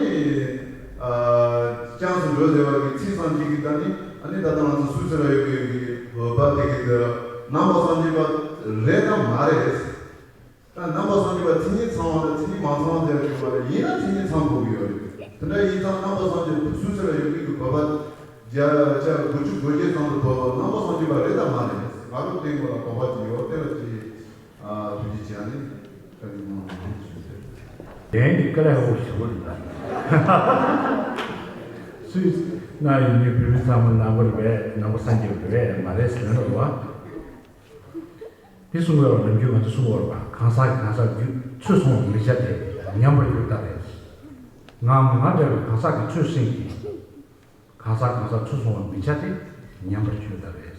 སྐྱབས་སུ་འགྲོ་ཟེར་བ་གི་ཚིག་ཙམ་གཅིག་གི་ད་ནི་ཨ་ནི་ད་ལྟ་ང་ཚོ་སུད་སི་ལ་ཡོད་པའི་བོད་པ་དེ་གི་འདི་ནང་པ་སངས་རྒྱས་པ་རེད་དམ་མ་རེད། ད་ནང་པ་སངས་རྒྱས་པ་མཚན་ཉིད་ཚང་བ་དང་མཚན་ཉིད་མ་ཚང་བ་ཟེར་བ་ཡོད་པ་རེད། ཡིན་ན་མཚན་ཉིད་ཚང་དགོས་ཀྱི་ཡོད་རེད། དེ་འདྲ་ཡིན་ཙང་ནང་པ་སངས་རྒྱས་སུད་སི་ལ་ཡོད་མཁན་གྱི་བོད་པ་བརྒྱ་ཆ་དགུ་བཅུ་གོ་བརྒྱད་ཙམ་དུ་བོད་པ་ནང་པ་སངས་རྒྱས་པ་རེད་དམ་མ་རེད། ང་རང་དེའི་སྐོར་ལ་དོགས་པ་ཅིག་ཡོད། དེ་ལ་ཅིག་ཨ་ཐུགས་རྗེ་ཆེ། ཨ་ནི་བཀའ་དྲིན་གནང་བ་ཞུ་ཟེར། དེ་ནི་དཀའ་ལས་ཁག་པོ་ཞེ་པོ་རེད་ད། སུད་སི་ན་ཡོད་མཁན་བོད་མི་ཚང་མ་ནང་པ་རེད་པས། ནང་པ་སངས་རྒྱས་པ་རེད་པས་མ་རེད་ཟེར་ནས་རེད་བ། འདི་གསུང་དགོས་པ་ནམ་རྒྱུན་ང་ཚོ་གསུང་དགོས་རེད་པ། གང་ཟག་གི་གང་ཟག་རྒྱུད་ཚོད་སོང་བའི་མི་ཆ་དེ་ཉམས་པར་གྱུར་ད་རེད། ང་ང་འདྲ་བའི་གང་ཟག་གི་ཚོད་སེང་གི་གང་ཟག་གང་ཟག་ཚོད་སོང་བའི་མི་ཆ་དེ་ཉམས་པར་གྱུར་ད་རེད།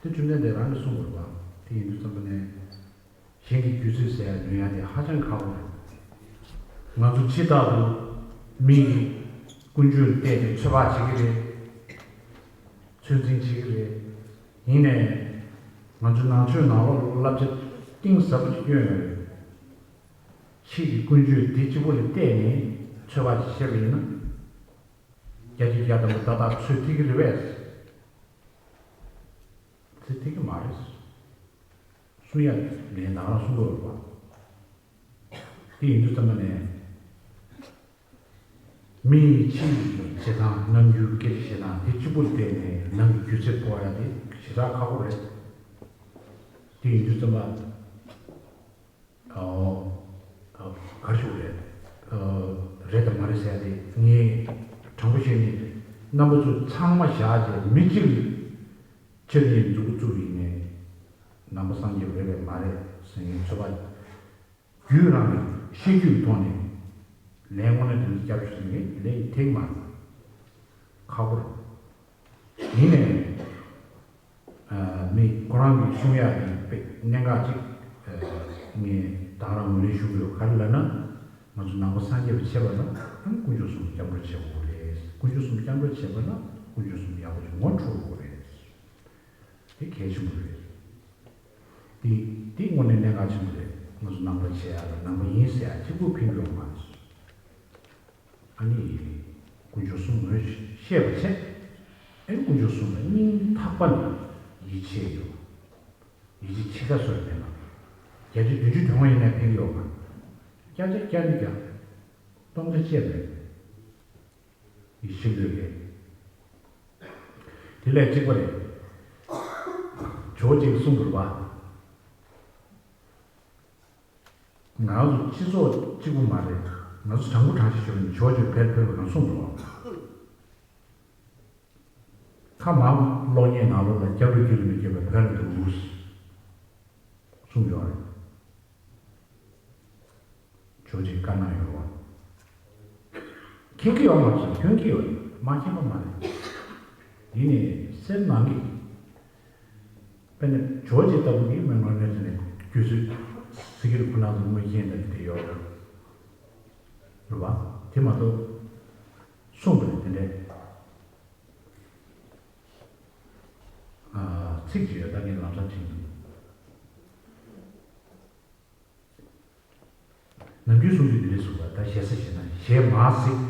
དེ་བཅོམ་ལྡན་འདས་རང་གིས་གསུང་དགོས་རེད་པ། དེ་ཡིན་དུས་ཙམ་པ་ནས། གཞན་གྱི་རྒྱུད་ཚོད་ཟེར་ཡ་ཉོ་ཡ་དེ་ཧ་ཅང་ཁག་པོ་རེད། ང་ཚོ་སྤྱིར་བཏང་དུ་མི་ཡི་ཀུན་སྤྱོད་ལ་བལྟས་ཏེ་ཚོད་དཔག་བྱེད་ཀྱི་རེད། ཚོད་འཛིན་བྱེད་ཀྱི་རེད། ཡིན་ནའི་ང་ཚོ་ནང་ཆོས་ནང་ལོགས་ལ་བསླབ་བྱ་གཏིང་ཟབ་པོ་ཅིག་བསྐྱོན་ཡོད་རེད། ཕྱིས་ཀྱི་ཀུན་སྤྱོད་དེ་གཅིག་པོ་ལ་བལྟས་ནས་ཚོད་དཔག་ཅིག་བྱས་པ་ཡིན་ན། བརྒྱ་ཆ་བརྒྱ་ཐམ་པ་ཏག་ཏག་ཚོད་ཐིག་གི་རེད་པས། ཚོད་ཐིག་གི་མ་རེད། གསུང་ཡ་ལན་ད་ག་རང་གསུང་དགོས་རེད་པ། དེ་ཡིན་དུས་ཙམ་པ་ནས། མི་ཡི་ཕྱིའི་བྱེད་སྟངས་རྣམ་འགྱུར་སྐད་ཆ་བཤད་སྟངས་དེ་གཅིག་པུ་ལ་བལྟས་ནས་ནང་གི་རྒྱུ་ཚད་སྤོ་ཡ་དེ་ཞེ་དྲག་ཁག་པོ་རེད། དེ་ཡིན་དུས་ཙམ་པ། ཨོ། ཨོ། ག་རེ་ཞུ་དགོས་རེད། ཨོ། རེད་དང་མ་རེད་ཟེར་ཡ་དེ་ངས་དྲང་པོ་བཤད་ནས་རྣམ་པ་ཚོ་ཚང་མ་བཞག་བྱས་མི་གཅིག་ལ་ཕྱིར་ངས་མཛུབ་གུ་བཙུགས་ཡིན་ནས་ནང་པ་སངས་རྒྱས་པ་རེད་པས་མ་རེད་ཟེར་ངས་ཚོད་དཔག་རྒྱུད་རང་གི་ཤེས་རྒྱུད་ཀྱི་ཐོག་ནས་ལན་དངོས་གནས་དེ་འདྲ་རྒྱབ་ཤོག་ཟེར་ངས་ལན་ཐེག་མ་རེད། ཁག་པོ་རེད། ཡིན་ནའི་མི་ཁོ་རང་གི་གསུང་ཡག་གི་དཔེ་གནད་འགག་ཅིག་ངས་ད་ག་རང་ངོས་ལེན་ཞུ་གི་ཡོད། ག་རེ་ལབ་ན། ང་ཚོ་ནང་པ་སངས་རྒྱས་པ་བྱེད་པ་ན་ཨང་དཀོན་མཆོག་གསུམ་སྐྱབས་འགྲོ་བྱེད་དགོས་རེད། དཀོན་མཆོག་གསུམ་སྐྱབས་འགྲོ་བྱེད་པ་ན་དཀོན་མཆོག་གསུམ་ཡག་པོ་ཅིག་ངོ་འཕྲོད་དགོས་རེད། དེ་གལ་ཆེན་པོ་རེད། དེ་དེ་དངོས་གནས་གནད་འགག་ཆེན་པོ་རེད། ང་ཚོ་ནང་པ་བྱེད་ཡ་ལ་ནང་པ་ཡིན་ཟེར་ཡ་གཅིག་པུ་ཕན་གྱི་ཡོད་མ་རེད། ཨ་ནི། དཀོན་མཆོག་གསུམ་ངོས་ཤེས་པ་བྱས། ཨེ་དཀོན་མཆོག་གསུམ་ལ་སྙིང་ཐག་པ་ནས་ཡིད་ཆེས་ཡོད། ཡིད་ཆེས་ཆེ་ས་བཟོས་མེད་པ། བརྒྱ་ཆ་བདུན་ཅུ་དོན་ལྔ་ཡིན་ན་ཕན་གྱི་ཡོད་མ་རེད། བརྒྱ་ཆ་བརྒྱ་ནི་བརྒྱ། སྟོང་ཆ་བཅད་མེད། ཡིད་ཆེས་ཡོད་རེད། དེ་ལས་གཅིག་པ་རེད། ཇོ་བོ་རྗེས་གསུངས་པ་རེད་པ། ང་ཚོ་སྤྱི་ཚོགས་གཅིག་པུ་མ་རེད། ང་ཚོ་དྲང་པོ་དྲང་བཞག་ཞུ་ན་ཇོ་བོ་རྗེ་བོད་ཕེབས་པ་གང་གསུངས་པ་རེད་པ། ཁ་མང་གློག་བརྙན་ནང་ལོགས་ལ་སྐྱབས་འགྲོ་རྒྱུད་ལ་མི་སྐྱེ་བ་བོད་ལ་འདུག་གསུངས་ཡོད་རེད། ཇོ་བོ་རྗེས་བཀའ་གནང་ཡོད་རེད་པ། མཁྱེན་གྱི་ཡོད་མ་རེད། མཁྱེན་གྱི་ཡོད་རེད། མ་མཁྱེན་པ་མ་རེད། འདི་ནི་སེམས་ནང་གི། དཔེར་ན་ཇོ་བོ་རྗེ་ལྟ་བུ་གིས་མི་ངོ་ནས་དེ་ནས་རྒྱུད་ཚོད་ཟེར་གྱི་རེད། ཁོ་རང་ཚོ་དངོས་གཞི་འདི་དེ་ཡོད་རེད། རེད་པ། དེ་མ་གཏོགས་གསུངས་པ་རེད་དེ་འདྲས། ཚིག་ཅིག་ཡོད་ད་ངས་ལམ་སང་དྲན་འདུག་ནམ་རྒྱུན་གསུང་དུས་འདི་འདྲས་གསུངས་པ། ད་ཞེ་ས་བྱས་ན་ཞེ་མ་གཟིགས།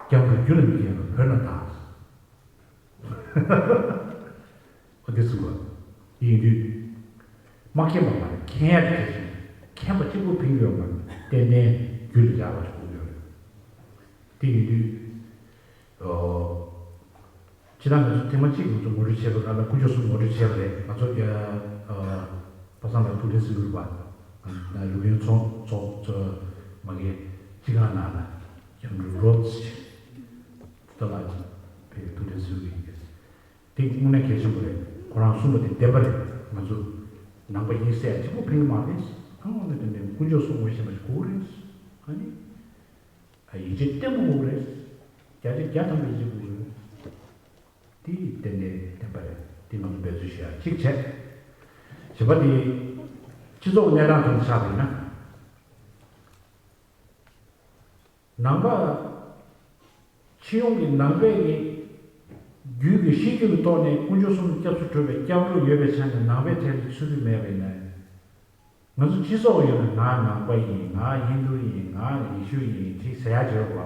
སྐྱབས་འགྲོ་རྒྱུད་ལ་མི་སྐྱེ་བ་བོད་ན་གདའ། ཨོ་དེ་གསུངས་པ། ཡིན་དུས། མ་མཁྱེན་པ་མ་རེད། མཁྱེན་ཡ་དེ་གལ་ཆེན་པོ། མཁྱེན་པ་གཅིག་པུ་ཕན་གྱི་ཡོད་མ་རེད། ཏན་ཏན་རྒྱུད་ལ་འཇགས་པ་ཞིག་དགོས་ཀྱི་ཡོད་རེད། དེ་ཡིན་དུས། ཨོ། སྤྱིར་བཏང་ང་ཚོ་ཐེངས་མ་གཅིག་ང་ཚོ་ངོ་སྤྲོད་བྱས་པའི་སྒང་ལ་དཀོན་མཆོག་གསུམ་ངོ་སྤྲོད་བྱས་པ་རེད། ང་ཚོ་རྒྱ། ཨ། པ་སངས་ལགས་ཐུགས་རྗེ་གཟིགས་རུ་པ། ལུས་རྒན་ཚོགས་ཚོགས་ཚོ་མ་གི། སྤྱི་ཁང་ནང་ལ་སྐྱབས་འགྲོ་རོབ་ཙམ་ཞིག་ད་ལ་ཅིག་ཕེབས་ཐུགས་རེ་གཟིགས་ཀྱི་ཡིན། དེ་དངོས་གནས་གལ་ཆེན་པོ་རེད། ཁོ་རང་གསུངས་པ་དེ་བདེན་པ་རེད། ང་ཚོ་ནང་པ་ཡིན་ཟེར་གཅིག་པོ་ཕན་གྱི་མ་རེད། ཨ་ནི་དངོས་གནས་དེ་འདྲའི་དཀོན་མཆོག་གསུམ་ངོ་ཤེས་པ་ཞིག་དགོས་རེད། ཨ་ནི་ཡིད་ཆེས་བརྟན་པོ་དགོས་རེད། བརྒྱ་ཆ་བརྒྱ་ཐམ་པའི་ཡིད་ཆེས་དགོས་རེད། དེ་ཏན་ཏན་བདེན་པ་རེད། དེ་ང་ཚོ་འབད་རྩོལ་ཞུ་ཡ་གཅིག་བྱས། བྱས་པ་དེ་སྤྱི་ཚོགས་གནས་སྟངས་ཐོག་ནས་ཆགས་པ་ཡིན་ན། ནང་པ། སྤྱི་ཡོངས་ཀྱི་ནང་པའི་གི་རྒྱུད་ཀྱི་གཤིས་རྒྱུད་ཀྱི་ཐོག་ནས་དཀོན་མཆོག་གསུམ་སྐྱབས་སུ་གྲུབ་པའི་སྐྱབས་འགྲོ་ཡོད་པའི་ཆ་ནས་ནང་པའི་གྲས་ལ་ཚུད་ཀྱི་མེད་པ་ཡིན་ན། ང་ཚོ་སྤྱི་ཚོགས་ཡོད་ན་ང་ནང་པ་ཡིན། ང་ཧིན་རྡུ་ཡིན། ང་ཡེ་ཤུ་ཡིན་ཅེས་ཟེར་ཡ་ཅིག་ཡོད་པ།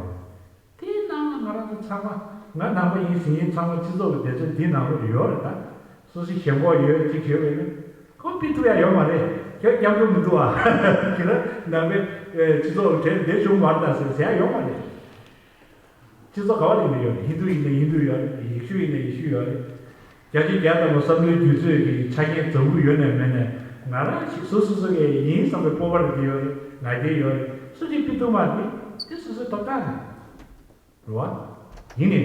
དེའི་ནང་ལ་ང་རང་ཚོ་ཚང་མ་ང་ནང་པ་ཡིན་ཟེར་མཁན་ཚང་མ་སྤྱི་ཚོགས་ཀྱི་སྡེ་ཚན་འདིའི་ནང་ལོགས་ཡོད་རེད་ད། སོ་སོའི་ཞེན་ཁོག་ཡོད་ཅིག་ཡོད་པས་ན། ཁོ་ཕི་ཐུབ་ཡ་ཡོད་མ་རེད། ཁྱོད་སྐྱབས་འགྲོ་མི་འདུག་ཨ། ཁྱེད་རང་ནང་པའི་ཨེ་སྤྱི་ཚོགས་གྲས་འདིར་བྱུང་མ་རེད་ད་ཟེར་ཟེར་ཡ་ཡོད་མ་རེད། སྤྱི་ཚོགས་ག་བ་ལ་ཡིན་ན་ཡོད་རེད། ཧིན་རྡུ་ཡིན་ན་ཧིན་རྡུ་ཡོད་རེད། ཡེ་ཤུ་ཡིན་ན་ཡེ་ཤུ་ཡོད་རེད། བརྒྱ་ཆ་བརྒྱ་ལྟ་བུ་བསམ་བློའི་རྒྱུད་ཚོད་ཀྱི་ཆ་རྐྱེན་འཛོམས་ཀྱི་ཡོད་ནའི་མེད་ནའི་ང་རང་ཞིག་སོ་སོ་སོ་གི་ཡིན་བསམ་པའི་སྤོབས་པ་རེ་ཡོད་རེད། ང་རྒྱལ་ཡོད་རེད། སུ་གཅིག་ཕི་ཐུབ་མ་རེད། དེ་སོ་སོའི་ཐོབ་ཐང་རེད། རེད་བ། ཡིན་ནའི་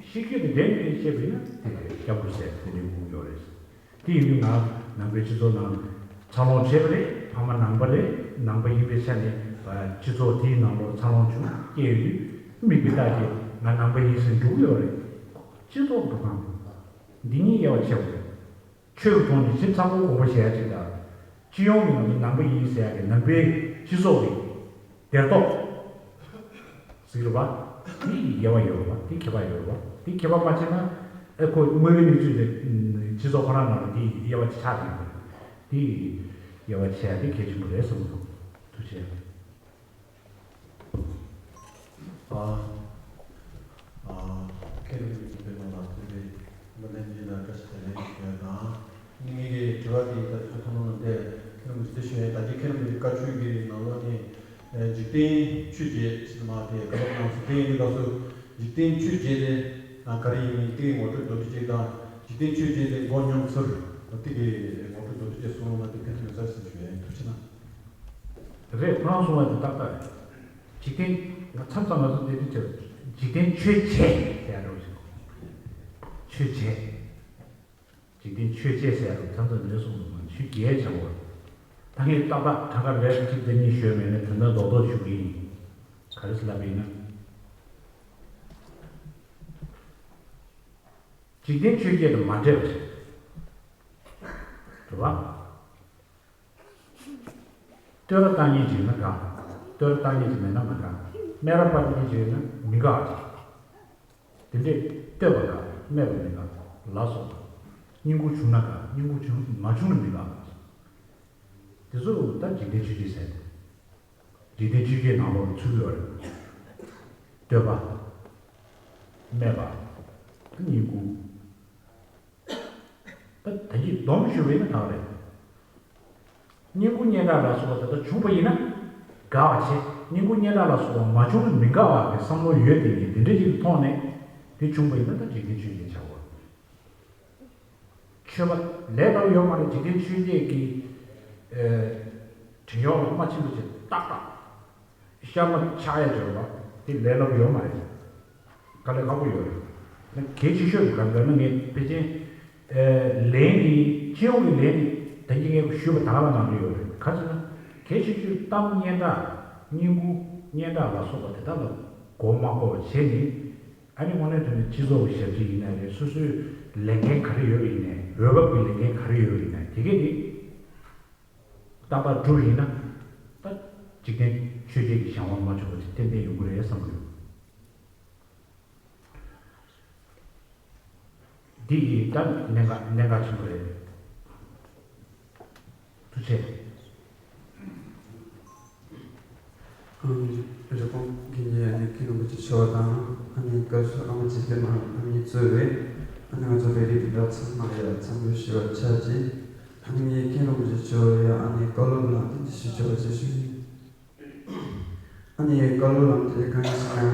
གཤིས་རྒྱུད་དེ་འདྲའི་ནས་བཤད་པ་ཡིན་ན་དེ་སྐྱབས་འགྲོ་ཟེར་དེ་འདྲའི་དགོས་ཀྱི་ཡོད་རེད། དེ་ཡིན་དུས་ང་ནང་པའི་སྤྱི་ཚོགས་ནང་འཚར་ལོངས་བྱས་པ་རེད། ཕ་མ་ནང་པ་རེད། ནང་པ་ཡིན་པའི་ཆ་ནས་སྤྱི་ཚོགས་དེའི་ནང་ལོགས་འཚར་ལོངས་བྱུང་སྐྱེས་ཡོད་དུས་མིག་དཔེ་ལྟ་རྗེས་ང་ནང་པ་ཡིན་ཟེར་འགྲོ་གི་ཡོད་རེད། སྤྱི་ཚོགས་འགྲོ་སྟངས་འདི་གཉིས་དབྱེ་བ་ཕྱེ་བ་རེད། ཆོས་ཀྱི་ཐོག་ནས་ཞིབ་ཚགས་པོ་དགོངས་པ་བཞེས་ཡ་ཅིག་དང་། སྤྱི་ཡོངས་ཀྱི་ང་ཚོ་ནང་པ་ཡིན་ཟེར་ཡ་གི་ནང་པའི་སྤྱི་ཚོགས་ཀྱི་སྡེར་ཐོག་ཟེར་གྱི་རེད་པ། དེ་དབྱེ་བ་ཡོད་རེད་པ། དེ་ཁྱད་པར་ཡོད་རེད་པ། དེ་ཁྱད་པར་མ་ཕྱེ་ན་ཨེ་ཁོ་དངོས་ཡོད་གནས་ཚུལ་དེ་སྤྱི་ཚོགས་ཁོ་རང་ནང་ལ་དེ་དབྱེ་བ་ཆགས་ཀྱི་ཡོད་རེད། དེ་དབྱེ་བ་ཕྱེ་ཡ་དེ་གལ་ཆེན་པོ་རེད་བསམ་གྱི་འདུག་ཐུགས་རྗེ་ཆེ། ཨ། ཨ། མཁན་རིན་པོ་ཆེ་པད་མ་ལགས་ཐུགས་རྗེ་ཆེ། བཀའ་དྲིན་ལ་བཀྲ་ཤིས་བདེ་ལེགས་ཞུ་ཡ་དང་། ངེད་ཀྱི་དྲི་བ་དེ་ད་ཆ་ཐོག་མ་ནང་དེ་མཁན་རིན་པོ་ཆེ་ཞུ་ཡ། ད་ཅི་མཁན་རིན་པོ་ཆེ་བཀའ་ཆོས་ཀྱི་ནང་ལོགས་ནས་འཇིག་རྟེན་ཆོས་བརྒྱད་ཟེར་མ་དེ་བཀའ་སློབ་གནང་སོང་། དེ་ཡིན་དུས་སྐབས་སུ་འཇིག་རྟེན་ཆོས་བརྒྱད་དེ་ག་རེ་ཡིན་མིན་དེ་ངོ་སྤྲོད་མདོར་བསྡུས་ཅིག་དང་། འཇིག་རྟེན་ཆོས་བརྒྱད་དེ་མགོ་སྙོམས་ཚུལ་དེ་གི་ངོ་སྤྲོད་མདོར་བསྡུས་ཅིག་གསུང་རོགས་གནང་། དེ་ཕན་ཐོགས་ཡོད་ས་ཞེས་ཞུ་ཡ་ཡིན། ཐུགས་རྗེ་གནང་། རེད། ཁོ་རང་གསུང་བ་དེ་ཏག་ཏག་རེད། འཇིག་རྟེན་ང་མཚམས་མཚམས་ང་ཚོ་དེ་འདྲ་བྱས། འཇིག་རྟེན་ཆོས་བྱས་ཟེར་ཡ་འདྲ་བོ་ཞིག་ཆོས་བྱས། འཇིག་རྟེན་ཆོས་བྱས་ཟེར་ཡ་མཚམས་མཚམས་འདྲ་གསུང་སོང་། ཆོས་བརྒྱད་བྱ་བ། ད་ངས་ཏག་ཏག་གྲངས་ཀ་རེ་གཅིག་དང་གཉིས་ཞུས་མེད་ན་དོན་དག་རྡོག་རྡོག་ཞུ་གི་ཡིན། ག་རེ་ཟེར་ལབ་པ་ཡིན་ན། འཇིག་རྟེན་ཆོས་བརྒྱད་དང་མ་འདྲེས་པ་ཞིག་རེད་བ། བསྟོད་ར་བཏང་མཁན་ཅིག་ཡིན་ན་དགའ། བསྟོད་ར་བཏང་མཁན་ཅིག་མེད་ན་མི་དགའ། སྨད་ར་སྤར་མཁན་ཅིག་ཡིན་ན་མི་དགའ་བ་ཅིག་དེ་འདྲས་བསྟོད་པ་དགའ། སྨད་པ་མི་དགའ་ལ་སོགས་པ། བསྙེན་བཀུར་བྱུང་ན་དགའ། བསྙེན་བཀུར་བྱུང་མ་བྱུང་ན་མི་དགའ་བ་ཅིག་དེ་ཚོ་ད་འཇིག་རྟེན་ཆོས་བརྒྱད་ཟེར། འཇིག་རྟེན་ཆོས་བརྒྱད་ནང་ལོགས་ཚུད་ཀྱི་ཡོད་རེད། བསྟོད་པ། སྨད་པ། བསྙེན་བཀུར། ད་ད་གིན་སྡོམ་ཞུས་པ་ཡིན་ན་དག་རེད། བསྙེན་བཀུར་སྙན་གྲགས་ལ་སོགས་པ་དེ་དག་བྱུང་བ་ཡིན་ན་དགའ་བ་བྱེད། བསྙེན་བཀུར་སྙན་གྲགས་ལ་སོགས་པ་མ་བྱུང་ན་མི་དགའ་བ་གི་བསམ་བློ་ཡོད་དེ་ངས་འདི་འདྲ་ཞིག་གི་ཐོག་ནས་དེ་བྱུང་བ་ཡིན་ན་ད་འཇིག་རྟེན་ཆོས་བརྒྱད་བྱ་བ། ཆོས་པ་ལས་སླ་པོ་ཡོད་མ་རེད། འཇིག་རྟེན་ཆོས་བརྒྱད་ཀྱི་ཨེ་བྲན་གཡོག་ལ་རྨ་ཆེན་པོ་ཅིག་ཏག་ཏག་ཤར་མ་ཆག་ཡ་བྱེད་པ་དེ་ལས་སླ་པོ་ཡོད་མ་རེད། དཀའ་ལས་ཁག་པོ་ཡོད་རེད། ན་གལ་ཆེ་ཤོས་ག་རེ་ལབ་ན་ངས་ཕལ་ཆེར་ཨེ་ལན་གྱི་སྤྱི་ཡོངས་ཀྱི་ལན་དེ་ད་གིན་ངས་ཞུས་པ་དག་ལ་ནང་དུ་ཡོད་རེད། ག་ཚོད་ན་གལ་ཆེ་ཤོས་གཏམ་སྙན་གྲགས། བསྙེན་བཀུར་སྙན་གྲགས་ལ་སོགས་པ་དེ་དག་ལ་མགོ་མ་འཁོར་བ་བྱས་ནས། ཨ་ནི་དངོས་གནས་དྲང་གནས་སྤྱི་ཚོགས་ཀྱི་ཞབས་ཕྱི་ཡིན་ན་རེད། སོ་སོའི་ལས་འགན་ག་རེ་ཡོད་པ་ཡིན་ནའི། འོས་བབ་ཀྱི་ལས་འགན་ག་རེ་ཡོད་པ་ཡིན་ནའི་དེ་གས་དེ་ཏག་ཏག་བསྒྲུབས་ཡིན་ན་ད་འཇིག་རྟེན་ཆོས་བརྒྱད་ཀྱི་གཞན་དབང་མ་བྱུང་བ་ཞིག་ཏན་ཏན་ཡོང་གི་རེད་བསམ་གྱི་ཡོད། འདི་ཡིས་ད་གནད་འགག་གནད་འགག་ཆེན་པོ་རེད། ཐུགས་རྗེ་ཆེ། རེབ་གོང་གི་ནས་ཨ་ནི་མཁན་རིན་པོ་ཆེ་མཆོག་དང་ཨ་ནི་བཀའ་ཟུར་ཨ་མ་ཚེ་བརྟན་ལགས་ཨ་ནི་གཙོས་པའི་ཨ་ནི་ང་ཚོ་བོད་རིགས་སྤུན་ཟླ་ཚང་མ་ཡ་འཚམས་འདྲི་ཞུ་བར་བྱ་ཅིག་ཨ་ནི་ངས་མཁན་རིན་པོ་ཆེ་མཆོག་ཡ་ཨ་ནི་བཀའ་སློབ་ལམ་སྟོན་ཅིག་ཞུ་ཆོག་པ་ཅིག་ཞུ་ཡིན། ཨ་ནི་བཀའ་སློབ་ལམ་སྟོན་གང་ཡིན་ཟེར་ན།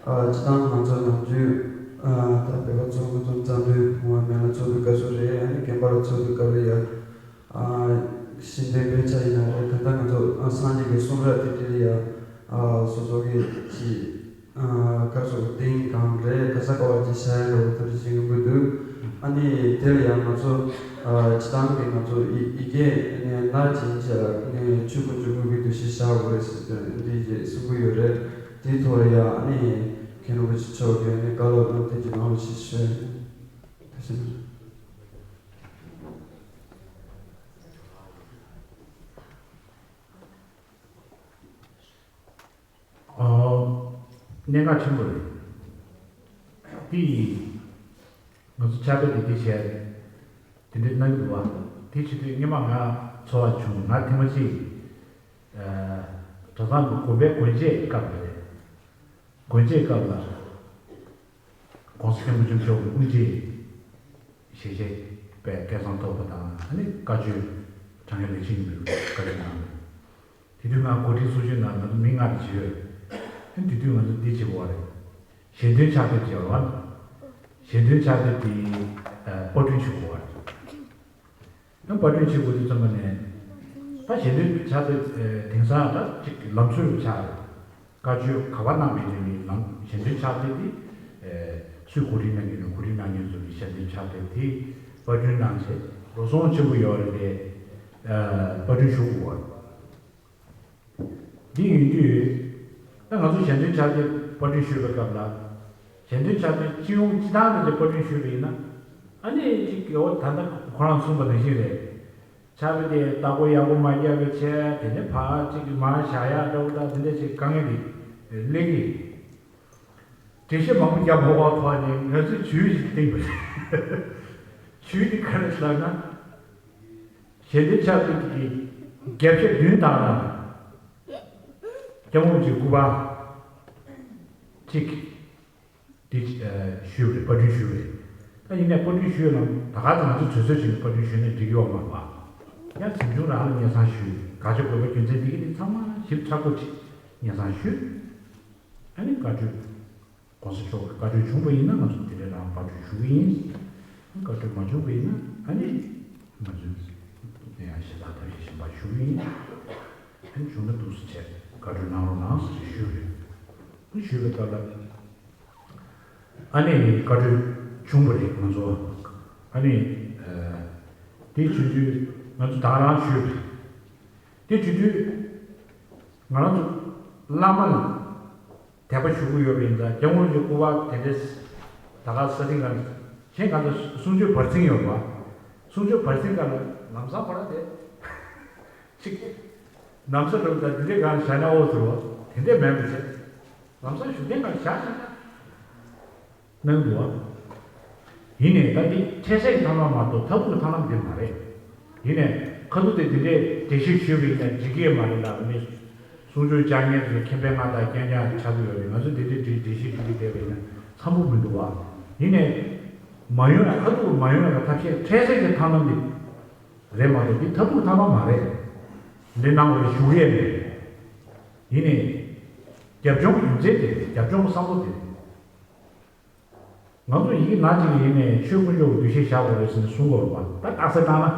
ཨ་སྤྱིར་བཏང་ང་ཚོ་ནམ་རྒྱུན་ཨ་ད་བོད་པ་ཚོ་ང་ཚོ་འཛམ་བུའི་བུ་མོ་མེ་ལ་ཚོགས་པའི་སྐབས་སུ་རེད། ཨ་ནི་དགོན་པ་ལ་ཚོགས་པའི་སྐབས་རེད་ཡ། ཨ་ཤིང་སྡོང་སྤོས་ཆ་ཡིན་ན་རེད། ད་ལྟ་ང་ཚོ་ཨ་སངས་རྒྱས་ཀྱི་གསུང་རབ་དེ་འདྲ་ཡ། ཨ་སོ་སོ་གི་ཅི་ཨ་ག་སོ་ཏིང་གང་རེད་ག་ས་ག་བ་ཅི་ཤ་ཡ་རོ་ཐུར་ཅི་ངུ་འདུག་ཨ་ནི་དེ་ལ་ཡང་ང་ཚོ་ཨ་སྤྱི་བཏང་གི་ང་ཚོ་ཡི་ཡི་གེ་ནས་ན་ཅི་ཅི་ནས་ཆུ་ཀུ་ཆུ་ཀུ་གི་འདུ་ཤེས་བཞག་དགོས་རེད་ཟེར་དུས་འདི་ཅི་གསུང་གི་ཡོད་རེད། དེའི་ཐོག་ལ་ཡང་ཨ་ནི་མཁན་རིན་པོ་ཆེ་མཆོག་གིས་ཨ་ནི་བཀའ་སློབ་གནང་དེ་ཅི་གནང་རོགས་ཞེས་ཞུ། ཐུགས་རྗེ་གནང་། ཨོ། གནད་འགག་ཆེན་པོ་རེད། དེ་ཡིན། ང་ཚོ་ཕྱག་དཔེ་དེ་འདི་བྱས། དེ་འདྲའི་གནང་གི་འདུག་བ། དེ་བྱེད་དུས་སྔོན་མ་ང་ཚོར་བ་བྱུང་ང་ཐེངས་མ་གཅིག་གྲྭ་ཚང་གི་དགོན་པའི་དགོན་མཇལ་སྐབས་རེད། དགོན་མཇལ་སྐབས་ལ། ༸གོང་ས་༸སྐྱབས་མགོན་ཆེན་པོ་མཆོག་གི་དབུ་འབྱེད་ཞལ་བཞེས་པའི་སྐལ་བཟང་ཐོབ་པ་དང་ཨ་ནི་བཀའ་ཆོས་དྲང་ངེས་ལེགས་བཤད་སྙིང་པོའི་བཀའ་ཆོས་གནང་བ། དེ་དུས་ང་འགོ་ཁྲིད་ཚོགས་ཆུང་ནང་ང་ཚོ་མི་ལྔ་རེ་བྱས་ཡོད། ཨ་ནི་དེ་དུས་ང་ཚོ་འདི་བྱེད་དགོས་པ་རེད། ཞལ་འདོན་ཕྱག་དེབ་བྱས་པ། ཞལ་འདོན་ཕྱག་དེབ་དེ་པར་སྐྲུན་ཞུ་དགོས་པ་རེད། ཡང་པར་སྐྲུན་བྱེད་དགོས་དུས་ཙམ་པ་ནས། ད་ཞལ་འདོན་ཕྱག་དེབ་དེང་སང་ད་ཅིག་ལམ་སྲོལ་ཆགས་རེད། བཀའ་ཆོས་ག་པར་གནང་བའི་རིང་ལ་ལམ་ཞལ་འདོན་ཕྱག་དེབ་དེ། སུས་གོ་སྒྲིག་གནང་གི་ཡོད་ན་གོ་སྒྲིག་གནང་མཁན་ཚོ་གི་ཞལ་འདོན་ཕྱག་དེབ་དེ་པར་སྐྲུན་གནང་བྱས་འགྲོ་སོང་ཆེན་པོ་ཡོད་རེད་དེ། པར་སྐྲུན་ཞུ་དགོས་པ་རེད། འདི་ཡིན་དུས། ད་ང་ཚོ་ཞལ་འདོན་ཕྱག་དེབ་པར་སྐྲུན་ཞུས་པའི་སྐབས་ལ། ཞལ་འདོན་ཕྱག་དེབ་སྤྱི་ཡོངས་སྤྱི་བཏང་དུ་ཅིག་པར་སྐྲུན་ཞུས་པ་ཡིན་ན། ཨ་ནི་ཅིག་འོ་ད་ལྟ་ཁོ་རང་གསུངས་པ་ནང་བཞིན་རེད། ཕྱག་དཔེ་དེ་བརྟག་པ་ཡག་པོ་མ་བརྒྱབ་པའི་ཆེད་དེ་ནས་ཕར་ཅིག་མར་བཞག་ཡག་འདྲ་བོ་དང་དེ་འདྲ་ཞིག་དཀའ་ངལ་དེ་སླེབས་ཀྱི། འགྲེལ་བཤད་མང་པོ་བརྒྱབ་མ་དགོས་པ་ཐོག་ནས་ང་ཚོས་ཇུས་ཤིག་བཏིང་པ་རེད། ཇུས་དེ་ག་རེ་ལབ་ན། ཞལ་འདོན་ཕྱག་དེབ་ཀྱི་རྒྱབ་ཤ་བདུན་དང་ན། སྐྱབས་མགོན་རིན་པོ་ཆེའི་སྐུ་པར་གཅིག་འདི་ཞུས་པ་རེད། པར་སྐྲུན་ཞུས་པ་རེད། ད་ཡིན་ནའི་པར་སྐྲུན་ཞུས་ལ་ད་ག་ཚོད་ང་ཚོ་ཚོད་ཚོད་བྱས་ནས་པར་སྐྲུན་ཞུས་ན་འགྲིག་གི་ཡོད་མ་རེད་པ། ཡང་གཟིམ་ཆུང་རང་ལ་སྙན་སེང་ཞུས། ག་ཚོད་དགོས་པའི་རྒྱུ་མཚན་འདི་གི་འདི་ཚང་མ་ཞིབ་ཕྲ་པོ་ཅིག་སྙན་སེང་ཞུས། ཨ་ནི་བཀའ་འཁྲོལ། ༸གོང་ས་མཆོག་གི་བཀའ་འཁྲོལ་བྱུང་བ་ཡིན་ན་ང་ཚོ་དེ་འདྲའི་རང་བཀའ་འཁྲོལ་ཞུ་གི་ཡིན། བཀའ་འཁྲོལ་མ་བྱུང་བ་ཡིན་ན་ཨ་ནི་ང་ཚོས་ཡང་གཞན་དག་ཐབས་ཤེས་གཞན་པ་ཞུ་གི་ཡིན། ཨ་ནི་བྱུང་ན་འདུག་སེ་བྱས་བཀའ་འཁྲོལ་གནང་རོགས་གནང་ཟེར་ཞུས་པ་རེད། ཨ་ནི་ཞུས་པའི་སྐབས་ལ་ཨ་ནི་བཀའ་འཁྲོལ་བྱུང་བ་རེད་ང་ཚོ། ཨ་ནི་དེ་བྱུང་དུས་ང་ཚོ་ད་ག་རང་ཞུས་པ་རེད། དེ་བྱུང་དུས་ང་རང་ཚོ་བླ་མ་ལ། དད་པ་ཞུ་གི་ཡོད་པ་ཡིན་ཙང་སྐྱབས་མགོན་གྱི་སྐུ་པར་དེ་འདྲས་ད་ག་ས་སྟེང་ག་གཞན་ག་ཚོད་གསུང་ཆོས་བར་ཚིགས་ཡོད་པ། གསུང་ཆོས་བར་ཚིགས་ག་ལ་ལམ་སང་ཁོ་རང་དེ་ཅིག་ན་བཟའ་འདྲ་པོ་དང་འདི་འདྲས་གང་བཞག་ན་ཨོ་ཟེར་བ་དེ་འདྲས་མེད་པ་བྱས་ལམ་སང་བཞུགས་གདན་གང་བཞག་བཞག་ན། གནང་འདུག་བ། ཡིན་ནའི་ད་འདི་འཕྲལ་སེལ་གྱི་ཐབས་ལམ་མ་གཏོགས་མཐར་ཐུག་གི་ཐབས་ལམ་འདི་མ་རེད། ཡིན་ནའི་ཁ་ཐུག་དེ་འདི་འདྲའི་འགྲེལ་བཤད་ཞུས་པ་ཡིན་ན་འགྲིག་གི་མ་རེད་ལ་མི། གསུང་ཆོས་བཅར་མཁན་ཚོ་མཁྱེན་པའི་མངའ་བདག་རྐྱང་རྐྱང་ཆགས་ཀྱི་ཡོད་རེད། ང་ཚོ་འདི་འདྲའི་འགྲེལ་འགྲེལ་བཤད་ཞུ་གི་བསྡད་པ་ཡིན་ན་འཚམ་པོ་མི་འདུག་བ། ཡིན་ནའི་མ་ཡོང་ན་ཁ་ཐུག་མ་ཡོང་ན་ཐབས་ཤེས་འཕྲལ་སེལ་གྱི་ཐབས་ལམ་འདི་རེད་མ་གཏོགས་འདི་མཐར་ཐུག་གི་ཐབས་ལམ་མ་རེད། འདི་གནང་བ་རེད་ཞུ་གི་ཡོད་མེད། ཡིན་ནའི་རྒྱབ་ལྗོངས་ཀྱི་རྒྱུ་མཚན་དེ་རེད། རྒྱབ་ལྗོངས་ཀྱི་བསམ་བློ་དེ་རེད། ང་ཚོ་ཡི་གེ་ནག་ཅིག་ཡིན་ནའི་ཆོས་དཀོན་མཆོག་གི་འདུ་ཤེས་བཞག་དགོས་རེད་ཟེར་ནས་གསུང་གི་ཡོད་རེད་པ། ད་རྟགས་གསལ་བཏང་ན།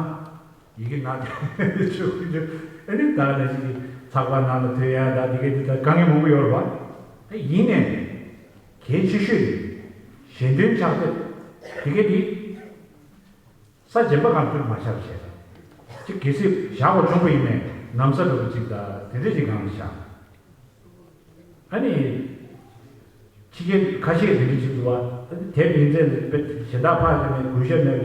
ཡི་གེ་ནག་ཅིག་ཆོས་དཀོན་མཆོག་ཨ་ནི་ད་ནས་ཅིག་ཚགས་པར་ནང་ལ་ཐོན་ཡ་ད་དེ་གའི་དེ་ད་དཀའ་ངལ་མང་པོ་ཡོད་རེད་པ། ད་ཡིན་ནའི་གལ་ཆེ་ཤོས་དེ་ཞལ་འདོན་ཕྱག་དེབ་དེ་གའི་དེ། ས་རྗེན་པ་གང་ཐོན་མ་ཤར་བྱས། ཅིག་གལ་སྲིད་བཞག་པ་བྱུང་བ་ཡིན་ནའི་ན་བཟའ་འདྲ་པོ་ཅིག་དང་དེ་འདྲ་ཅིག་སྒང་ལ་བཞག་ཨ་ནི། ཕྱི་རྒྱལ་ཁ་ཤས་དེ་འདྲ་ཅིག་འདུག་བ། དེབ་ཡིན་ཚད་ལ་དཔེ་གཞན་དག་ཕར་བཞག་ནས་གུས་ཞབས་མེད་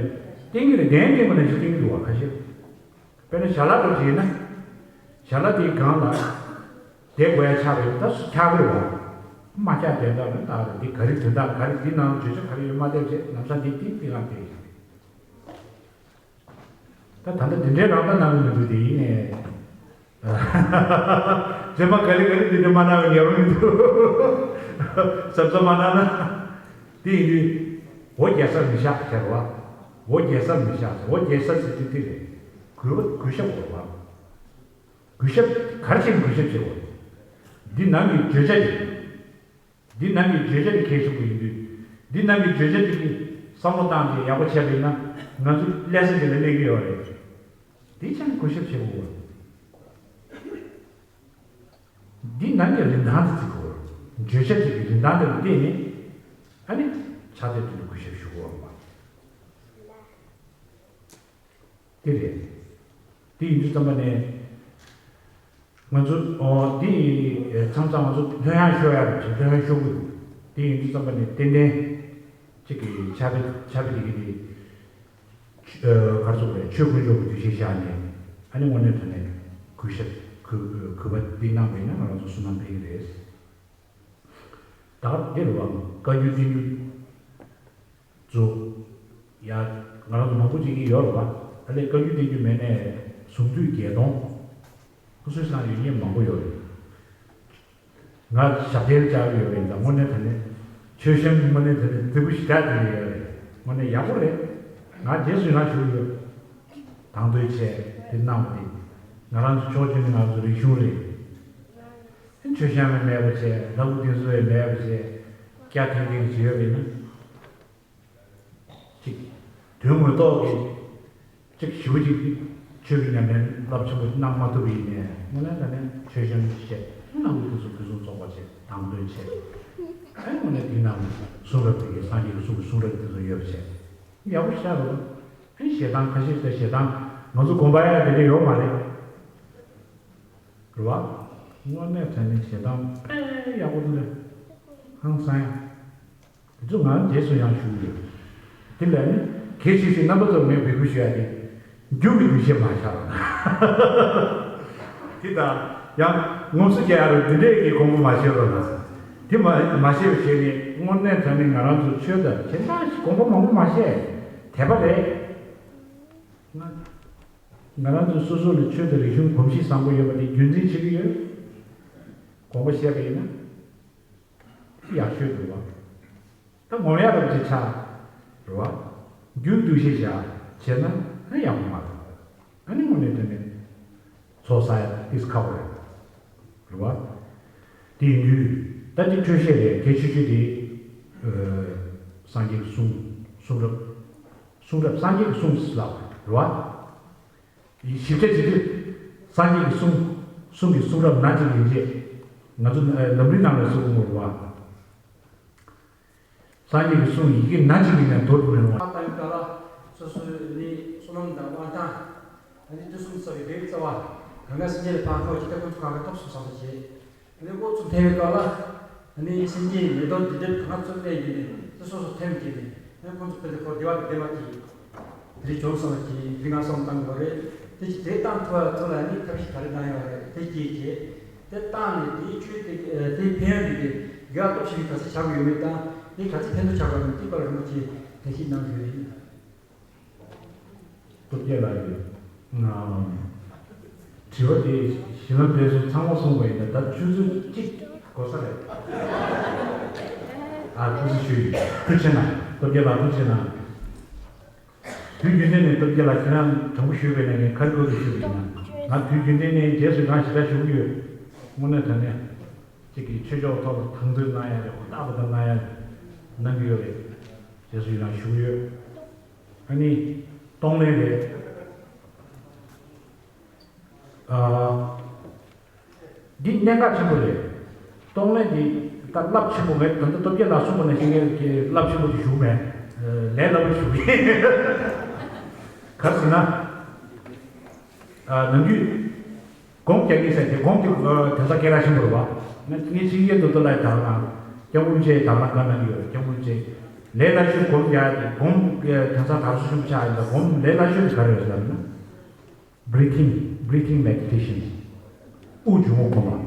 པའི་བསྟན་གྱི་རེད། གདན་བཏིང་བ་ནང་བཞིན་བཏིང་གི་འདུག་བ་ཁ་ཤས། དཔེར་ན་ཞལ་ལག་འདྲ་པོ་ཅིག་ཡིན་ན། ཞལ་ལག་དེའི་སྒང་ལ། བསྡད་དགོས་ཡ་ཆགས་པ་ཡིན་ན་ད་སུ་འཁྱག་གི་རེད་བ། མ་འཁྱག་དེ་འདྲ་ལ་ད་རེད། འདི་ག་རེ་དོན་དག་ག་རེ་འདི་ནང་ལ་བརྗོད་བྱ་ག་རེ་ཡོད་མ་བསྡད་བྱས་ལམ་སང་འདི་བཏིང་བཏིང་ག་བསྡད་ཡིན། ད་ད་ལྟ་འདི་འདྲའི་རང་ལྟ་གནང་གི་མི་འདུག་དེ་ཡིན་ནའི། རྗེས་མ་ག་ལེ་ག་ལེ་འདི་འདྲ་མ་གནང་བའི་ཉེ་བ་མི་འདུག་གཟབ་གཟབ་མ་གནང་ན། དེ་ཡིན་དུས། འོ་བརྒྱལ་ས་མི་བཞག་ཟེར་བ། འོ་བརྒྱལ་ས་མི་བཞག་འོ་བརྒྱལ་ས་ཟེར་དུས་དེ་རེད། གུས་པ་གུས་ཞབས་དགོས་པ། གུས་ཞབས་ག་རེ་བྱས་ནས་གུས་ཞབས་བྱེད་དགོས། འདི་ནང་གི་བརྗོད་བྱ་དེ། འདི་ནང་གི་བརྗོད་བྱ་དེ་གལ་ཆེན་པོ་ཡིན་དུས། འདི་ནང་གི་བརྗོད་བྱ་དེ་གི་བསམ་བློ་བཏང་སྟེ་ཡག་པོ་བྱས་པ་ཡིན་ན་ང་ཚོ་ལས་ས་དེ་ལ་སླེབས་ཀྱི་ཡོད་རེད། དེ་ཅང་གུས་ཞབས་བྱེད་དགོས། འདི་ནང་གི་རིན་ཐང་དེ་བརྩི་དགོས། བརྗོད་བྱ་གཅིག་གི་རིན་ཐང་དེ་ལ་བལྟས་ནས། ཨ་ནི་ཕྱག་དེབ་དེ་ལ་གུས་ཞབས་ཞུ་དགོས་པ། དེ་རེད། དེ་ཡིན་དུས་ཙམ་པ་ནས། ང་ཚོ་ཨོ་དེ་ཡིན་མཚམས་མཚམས་ང་ཚོ་ལྷོད་ཡངས་ཤོར་ཡ་རེད། ལྷོད་ཡངས་ཤོར་གི་འདུག་དེ་ཡིན་དུས་ཙམ་པ་ནས་ཏན་ཏན་གཅིག་གི་ཕྱག་དཔེ་ཕྱག་དཔེ་དེ་གི་དེ། ཨ་གར་སོགས་པའི་ཆོས་དཀོན་མཆོག་གི་འདུ་ཤེས་བཞག་ནས། ཨ་ནི་དངོས་གནས་དྲང་གནས་གུས་ཞབས་གུས་གུས་པ་འདི་གནང་བ་ཡིན་ན། ང་རང་ཚོ་བསོད་ནམས་འཕེལ་གི་རེད། ད་དེ་རུ་བ་བཀའ་འགྱུར་བསྟན་འགྱུར་ཚོ་ཡ། ང་རང་ཚོ་མང་པོ་ཅིག་གིས་ཡོད་རེད་བ། ད་ལས་བཀའ་འགྱུར་བསྟན་འགྱུར་མེད་ནས་གཟུངས་བསྡུས་བརྒྱད་སྟོང་ཁུ་སུ་སང་ཡོད་མཁན་མང་པོ་ཡོད་རེད། ང་ཞབས་བརྟན་བཅར་གི་ཡོད་པ་ཡིན་ཙང་། དངོས་གནས་དྲང་གནས་མཆོད་བཤམས་དངོས་གནས་དྲང་གནས་རྫིག་པོ་ཞེ་དྲག་དེ་ཡོད་རེད། དངོས་གནས་ཡག་པོ་རེད། ང་རྗེས་སུ་ཡི་རང་ཞུ་གི་ཡོད། དང་དོད་བྱས་དེ་གནང་བ་དེ། ང་རང་ཚོ་ཕྱོགས་གཅིག་ནས་ང་ཚོ་རིག་གཞུང་རེད། མཆོད་བཤམས་ཡང་མེད་པ་བྱས། ལྷ་སྐུ་བསྟན་སྲུང་ཡང་མེད་པ་བྱས། སྐྱ་ཐིང་ཐིང་ཞིག་ཡོད་པ་ཡིན་ན། གཅིག་དོན་དངོས་ཐོག་གི་གཅིག་ཞེ་པོ་ཅིག་ཆོས་ཀྱི་ཉམས་ལེན་རླབས་ཆེན་པོ་གནང་མ་ཐུབ་པ་ཡིན་ནའི། དངོས་གནས་དྲང་གནས་མཆོད་བཤམས་བྱས། ལྷ་སྐུ་བསྟན་སྲུང་ཕུན་སུམ་ཚོགས་པ་བྱས། དང་དོད་བྱས། ཨ་ནི་དངོས་གནས་དེའི་ནང་གསུང་རབ་དེ་གའི་སངས་རྒྱས་ཀྱི་གསུང་གི་གསུང་རབ་དེ་ཚོ་ཡོད་པ་བྱས། ཡག་པོ་ཞེ་དྲག་རེད། ཨ་ནི་ཞེ་སྡང་ཁ་ཤས་ཀྱིས་ཞེ་སྡང་། ང་ཚོ་དགོན་པ་ཡ་དེ་འདྲ་ཡོད་མ་རེད། རེད་བ། དངོས་གནས་དྲང་གནས་ཞེ་སྡང་དཔེ་ཡག་པོ་འདུག་ཧང་སང་ཡ། དེ་ཚོ་ང་རྗེས་སུ་ཡང་ཞུ་གི་ཡོད། དེ་ལས་ནི་གལ་ཆེ་ཤོས་རྣམ་པ་ཚོར་ངས་འབོད་སྐུལ་ཞུ་ཡ་དེ། རྒྱུ་གི་འདུ་ཤེས་མ་ཆགས་རོགས་གནང་། དེ་དང་ཡང་ངོམ་སོ་རྒྱག་ཡ་རུ་འདི་འདྲས་ཀྱི་དགོངས་པ་མ་བཞེས་རོགས་གནང་། དེ་མ་མ་བཞེས་པ་བྱས་ནས། དངོས་གནས་དྲང་གནས་ང་རང་ཚོ་ཆོས་དང་ཇི་འདྲ་ཞིག་དགོངས་པ་མང་པོ་མ་བཞེས། དད་པ་རེད། ང་ང་རང་ཚོ་སོ་སོ་ལ་ཆོས་དང་རིག་གཞུང་གོམས་གཤིས་བཟང་པོ་ཡོད་པ་དེ་རྒྱུན་འཛིན་བྱེད་ཀྱི་ཡོད། དགོངས་པ་བཞེས་པ་ཡིན་ན་ཡག་ཤོས་འདུག་བ། ད་ངོམ་ཡག་རབ་ཅིག་ཆགས་རེད་བ། རྒྱུ་འདུ་ཤེས་བཞག་བྱས་ན་ཡང་ཡག་པོ་མ་རེད། ཨ་ནི་དངོས་གནས་དྲང་གནས་ཚོགས་བསགས་ཡ་ཏིས་ཁག་པོ་རེད། རེད་བ། དེ་ཡིན་དུས་ད་འདི་འཕྲོས་བཤད་རེད། གལ་ཆེ་ཤོས་དེ། ཨ། སངས་རྒྱས་ཀྱི་གསུང་། གསུང་རབ། གསུང་རབ་སངས་རྒྱས་ཀྱི་གསུང་ཟེར་ལབ་རེད་བ། ཞིབ་ཕྲ་བྱེད་དུས། སངས་རྒྱས་ཀྱི་གསུང་། གསུང་གི་གསུང་རབ་སྣ་གཅིག་ཡིན་རྗེས། ང་ཚོ་ཨ་ལམ་རིམ་ནང་ལ་གསུང་གི་མོ་རེད་བ། སངས་རྒྱས་ཀྱི་གསུང་ཡི་གེ་སྣ་གཅིག་ཡིན་ནའི་འདོར་དུ་མི་རུང་བ། ཨ་ཏང་ཀ་ལ་སོ་སོའི་ནི་བསོད་ནམས་དང་དབང་ཐང་། ཨ་ནི་དུས་གསུམ་རྩ་བའི་བདེ་བའི་རྩ་བ། གང་ག་སེམས་ཅན་ལ་ཕན་ཐོགས་ཀྱི་ཐབས་ཁོང་ཚོ་གང་ག་ཐོབ་སོང་བསམ་པ་བྱེད། ཨ་ནི་འོ་ཚུགས་ཐེངས་ཀ་ལ། ཨ་ནི་སེམས་ཅན་མེ་ཏོག་འདི་འདྲའི་གང་ག་ཚོད་ལས་ཡིན་ནི་དེ་སོ་སོ་ཐེམ་གྱིས་ནི། ཨ་ནི་ཁོང་ཚོ་ཕན་ཐོགས་ཁོ་བདེ་བ་དང་ལྡན་པ་གྱིས། དེ་རིགས་བྱུང་སོང་བ་གྱིས་རིགས་ང་སོང་བཏང་དགོས་རེད། དེ་ཅི་དེ་བཏང་ཐུབ་པ་ཚོ་ལ་ནི་ཐབས་ཤེས་ག་རེ་གནང་ཡོད་རེད། དེ་སྐྱེས་རྗེས། དེ་བཏང་ནས་དེའི་ཆོས་དེ་དེའི་ཕན་ཡོན་དེ་དགེ་བ་སྟོབས་ཆེན་གྱི་ག་ཚོད་བྱ་དགོས་ཡོད་མེད་དང་། དེ་ག་ཚོད་ཕན་ཐོགས་ཆགས་དགོས་མེད་ཏིག་པར་རིན་པོ་ཆེ་གདན་ཞུ་གནང་དགོས་ཡིན། སྟོབས་རྒྱལ་ལགས་ཀྱིས། དྲི་བ་དེ་གཞི་ལམ་འབྲས་གསུམ་ཚང་མ་གསུངས་པ་ཡིན་ན། ད་ཆུ་ཚོད་གཅིག་འགོར་ས་རེད། ཨ། ཐུགས་རྗེ་ཆེ། ཐུགས་རྗེ་གནང་། སྟོབས་རྒྱལ་ལགས་ཐུགས་རྗེ་གནང་། དུས་རྒྱུན་ལྡན་ནས་སྟོབས་རྒྱལ་ལགས་ཁྱེད་རང་དྲང་པོ་ཞུས་པ་ཡིན་ན། ངས་ཁ་རི་ཁ་ཐུག་ཞུས་པ་ཡིན་ན། ང་དུས་རྒྱུན་ལྡན་ནས་རྗེས་སུ་ཡི་རང་ཞེ་དྲག་ཞུ་གི་ཡོད། དངོས་གནས་དྲང་གནས་ཅིག་གིས་ཆོས་ཕྱོགས་ཐོག་ལ་དང་དོད་གནང་ཡ་རེད། ཧུར་ཐག་པ་དང་གནང་ཡ་གནང་གི་ཡོད་རེད། རྗེས་སུ་ཡི་རང་ཞུ་གི་ཡོད། ཨ་ནི་གཏོང་ལེན་རེད། ཨ། འདི་གནད་འགག་ཆེན་པོ་རེད། གཏོང་ལེན་འདི་ད་རླབས་ཆེན་པོ། ངས་ད་ལྟ་སྟོབས་རྒྱལ་ལགས་གསུངས་པ་ནང་བཞིན་ངས་ཀྱི་རླབས་ཆེན་པོ་ཞིག་ཞུ་མེད། ལས་སླ་པོ་ཞུ་གི། ག་རེ་ཟེར་ན། ཨ། ནམ་རྒྱུན་སྒོམ་རྒྱག་གི་ཟེར་དེ། སྒོམ་དེ་ཨ་དེང་སང་སྐད་གྲགས་ཆེན་པོ་རེད་བ། ང་ངས་ཚིག་ངན་དུ་དུ་ལ་དག་ན། སྐྱབས་མགོན་མཆོག་དག་ན་ག་ན་ཡོད། སྐྱབས་མགོན་མཆོག་ལས་སླ་ཤོས་སྒོམ་རྒྱག་དེ། སྒོམ་དེང་སང་དར་སྲོལ་ཆེན་པོ་ཆགས་ཡིན་ད། སྒོམ་ལས་སླ་ཤོས་དེ་ག་རེ་རེད་ཟེར་ན། Breathing, breathing meditation. དབུགས་འབྱུང་བ་སྒོམ་པ།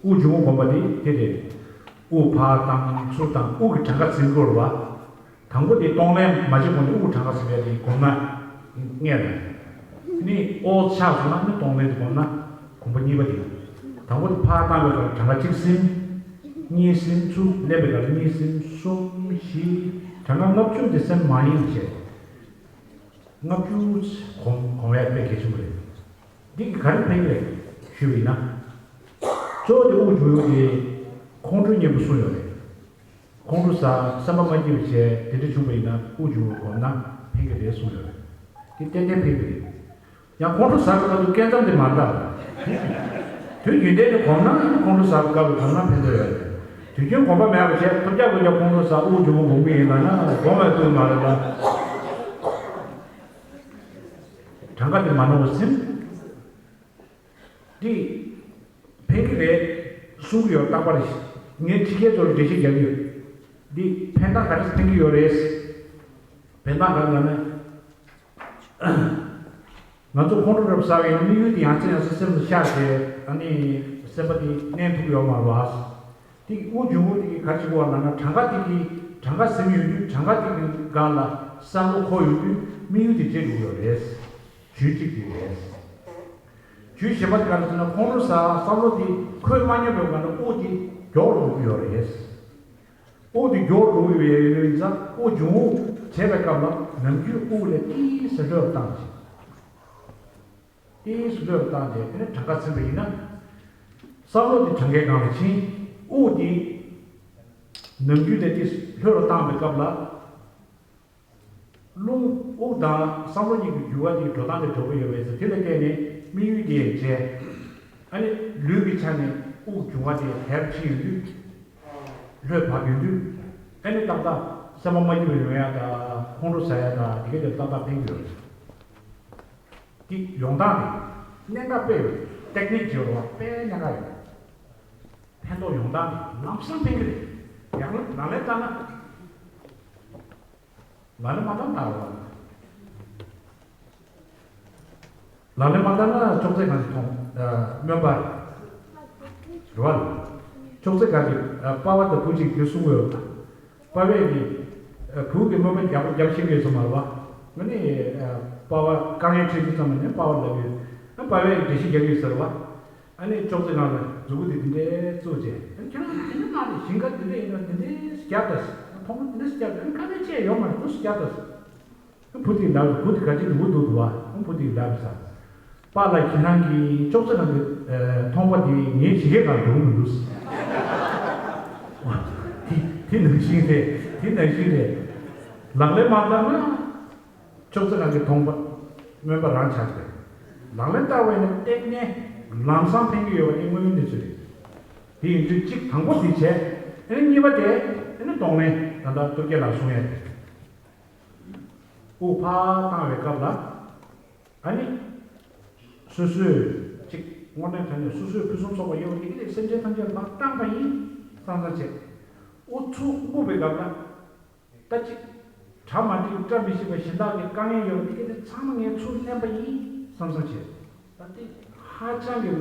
དབུགས་འབྱུང་བ་སྒོམ་པ་དེ་དེ་རེད། དབུགས་ཕར་བཏང་ཚུར་བཏང་། དབུགས་ཀྱི་གྲངས་ཀ་ཟིན་དགོས་རེད་བ། དང་པོ་དེ་གཏོང་ལེན་མ་བྱེད་གོང་ནས་དབུགས་གྲངས་ཀ་ཟིན་པ་དེ་སྒོམ་ན་ངེས་རེད། ནི་ཨོ་ཆགས་སོང་ན་ནི་གཏོང་ལེན་དེ་སྒོམ་ན། གོམ་པ་གཉིས་པ་དེ། དང་པོ་དེ་ཕར་བཏང་བའི་སྐབས་གྲངས་ཀ་གཅིག་ཟིན། གཉིས་ཟིན། ཚུར་སླེབས་པའི་སྐབས་གཉིས་ཟིན། གསུམ། བཞི། གྲངས་ཀ་ལྔ་བཅུ་དེ་སེམས་མ་ཡེངས་བྱས། ལྔ་བཅུ་གོམས་གོམས་ཡ་དཔེ་གལ་ཆེན་པོ་རེད། འདི་གིས་ག་རེ་ཕན་གྱི་རེད་ཞུས་པ་ཡིན་ན། གཙོ་བོ་དེ་དབུགས་འབྱུང་ཡུལ་དེ་ཁོང་ཁྲོའི་གཉེན་པོ་གསུངས་ཡོད་རེད། ཁོང་ཁྲོ་ཟ། སེམས་པ་མ་སྐྱིད་པ་བྱས། དེ་འདྲ་བྱུང་བ་ཡིན་ན་དབུགས་འབྱུང་བ་སྒོམ་ན་ཕན་གྱི་རེད་གསུངས་ཡོད་རེད། དེ་ཏན་ཏན་ཕན་གྱི་རེད། ཡང་ཁོང་ཁྲོ་ཟ་བའི་སྐབས་སུ་སྐད་མཚམས་དེ་མ་འདྲ། དུས་རྒྱུན་ལྡན་དུ་གོམས་ན་ཁོང་ཁྲོ་ཟ་བའི་སྐབས་ལ་གོམས་ན་ཕན་ཐོགས་ཡོད་རེད། དུས་རྒྱུན་གོམས་པ་མེད་པ་བྱས་ཐུབ་རྒྱག་དགོས་རྒྱག་ཁོང་ཁྲོ་ཟ་དབུགས་འབྱུང་པོ་འགོག་གི་ཡིན་ལབ་ན་གོམས་པའི་དུས་མ་རེད་ལ། གྲངས་ཀ་དེ་མ་ནོར་བ་ཟིན། འདི་ཕན་གྱི་རེད་གསུང་གི་ཡོད་རྟག་པར་ངས་ཕྱི་རྒྱལ་ཚོ་ལ་འགྲེལ་བཤད་རྒྱག་གི་ཡོད། འདི་ཕན་སྟངས་ག་རེ་ཕན་གྱི་ཡོད་རེད། ཕན་སྟངས་ག་རེ་ལབ་ན། ང་ཚོ་ཁོང་ཁྲོ་རབ་ཟ་བའི་དམིགས་ཡུལ་དེ་ཡང་སེ་ཡང་སེ་སེམས་སུ་ཤར་ཏེ་ཨ་ནི་སེམས་པ་དེ་མནན་ཐུབ་ཡོད་མ་རེད་བ། དེ་དབུགས་འབྱུང་པོ་དེ་ག་ཅིག་བ་ལབ་ན་གྲངས་ཀ་དེ་གི་གྲངས་ཀ་ཟིན་ཡོང་དུས་གྲངས་ཀ་དེ་གི་སྒང་ལ་བསམ་བློ་འཁོར་ཡོང་དུས་དམིགས་ཡུལ་དེ་བརྗེད་འགྲོ་གི་ཡོད་རེད། ཇུས་གཅིག་དེ་རེད། ཇུས་གཞན་པ་དེ་ག་རེ་ཟེར་ན་ཁོང་ཁྲོ་ཟ་བསམ་བློ་དེ་འཁོར་མ་མྱོང་བའི་སྒང་ལ་དབུགས་དེ་མགྱོགས་རུ་འགྲོ་གི་ཡོད་རེད། དབུགས་དེ་མགྱོགས་འགྲོ་གི་ཡོད་ཡིན་ཙང་དབུགས་འབྱུང་པོ་བྱས་པའི་སྐབས་ལ་ནམ་རྒྱུན་དབུགས་ལས་ཏིས་སུ་ལྷོད་བཏང་ཞིང་། ཏིས་སུ་ལྷོད་བཏང་སྟེ་དེ་ནས་གྲངས་ཀ་ཟིན་པ་ཡིན་ན། བསམ་བློ་དེ་གྲངས་ཀའི་སྒང་ལ་ཕྱིན། དབུགས་དེ་ནམ་རྒྱུན་ལས་ཏིས་ལྷོད་རུ་བཏང་བའི་སྐབས་ལ། རླུང་དབུགས་དང་བསམ་བློ་གཉིས་ཀྱི་འགྱུར་བ་དེ་འགྲོ་སྟངས་དེ་འགྲོ་གི་ཡོད་པས་དེ་ལ་བརྟེན་ནས་དམིགས་ཡུལ་དེ་བྱས། ཨ་ནི་ལུས་ཀྱི་ཆ་ནས་དབུགས་འབྱུང་བ་དེ་དལ་ཕྱིན་ཡོང་དུས། ལྷོད་བབས་ཡོང་དུས། ཨ་ནི་ཏག་ཏག་སེམས་པ་མ་སྐྱིད་པ་ཡོང་ཡ་དང་ཁོང་ཁྲོ་ཟ་ཡ་དང་དེ་ག་དེ་ཏག་ཏག་ཕན་གྱི་ཡོད་རེད། དེ་ཡོང་སྟངས་དེ་གནད་འགག་དཔེ་ཡོད་ཏེག་ནིག་ཅིག་ཡོད་རེད་བ། དཔེ་གནད་འགག་ཡོད། ཕན་ཐོགས་ཡོང་སྟངས་དེ་ལམ་སང་ཕན་གྱི་རེད། ཡང་ན་ལག་ལེན་བསྟར་ན། ལག་ལེན་མ་བསྟར་ན་ད་རུང་། ལག་ལེན་མ་བསྟར་ན་ཅོག་ཙེ་གང་གི་མཐོང་། ཨ། སྨྱོན་པ་རེད་བ། ཅོག་ཙེ་གང་གི། ཨ། པ་ཕ་དང་བུ་གཅིག་གིས་གསུང་གི་ཡོད་པ། པ་ཕས་ཀྱིས། ཨ། བུ་གིས་སྨྱོན་པ་རྒྱག་རྒྱག་ཤེས་ཀྱི་ཡོད་ས་མ་རེད་བ། ཨ་ནི། ཨ། པ་ཕ་དཀའ་ངལ་འཕྲད་དུས་ཙམ་ནས་པ་ཕ་ལབ་ཡོད། ཨ། པ་ཕས་འགྲེལ་བཤད་རྒྱག་གི་ཡོད་ས་རེད་བ། ཨ་ནི་ཅོག་ཙེ་ནང་ལ་མཛུ་གུ་དེ་འདི་འདྲའི་བཙུགས་བྱས། ཨ་ནི་ཁྱེད་རང་དེ་འདྲ་མ་རེད། ཞིང་ཁ་འདི་འདྲ་ཡིན་ན་འདི་འདྲའི་རྒྱབ་དང་། ཐོག་མ་འདི་འདྲ་རྒྱབ་དང་། ཨ་ནི་ཁ་ནས་བཅད་ཡོད་མ་རེད། འདུག་སེ་རྒྱབ་དང་། ཨ། བུ་དེས་ལབ། བུ་དེ་ག་ཅིག་འདུག་འདུག་འདུག་བ། ཨ། བུ་དེས་ལབ་ས། པཱ་ལགས་ཁྱེད་རང་གིས་ཅོག་ཙེ་ནང་གི། ཨ། མཐོང་པ་དེ་ངའི་ཕྱི་རྒྱལ་གང་འགྲོ་མི་འདུག་ཟེར། དེ་དེ་ནང་བཞིན་རེད། དེ་ནང་བཞིན་རེད། ལག་ལེན་མ་བསྟར་ན། ཅོག་ཙེ་ནང་གི་མཐོང་པ་སྨྱོན་པ་རང་ཆགས་པས། ལག་ལེན་བསྟར་བས་ན་གཏན་ནས་ལམ་སང་ཕན་གྱི་ཡོད་པ་དེ་དངོས་ཡོད་གནས་ཚུལ་རེད། དེ་ཡིན་དུས་གཅིག་དང་པོ་དེ་བྱས། ཨ་ནི་གཉིས་པ་དེ་ཨ་ནི་གདོང་ལེན། ད་ལྟ་སྟོབས་རྒྱལ་ལགས་གསུང་ཡ་དེ། དབུགས་ཕར་བཏང་བའི་སྐབས་ལ། ཨ་ནི་སོ་སོས་གཅིག་དངོས་གནས་དྲང་གནས་སོ་སོའི་ཕུན་སུམ་ཚོགས་པ་ཡོད་པ་དེ་ག་ལས་སེམས་ཅན་ཐམས་ཅད་ལ་ཕར་བཏང་པ་ཡིན་བསམ་བསམ་བྱས། དབུགས་ཚུར་འབུད་པའི་སྐབས་ལ། ད་ཅིག་གྲ་མ་འགྲིག་བཀྲ་མི་ཤིས་པ་གཞན་དག་གི་དཀའ་ངལ་ཡོད་པ་དེ་ག་དེ་ཚང་མ་ངས་ཚུར་ལེན་པ་ཡིན་བསམ་བསམ་བྱས། ད་དེ་ཧ་ཅང་གི་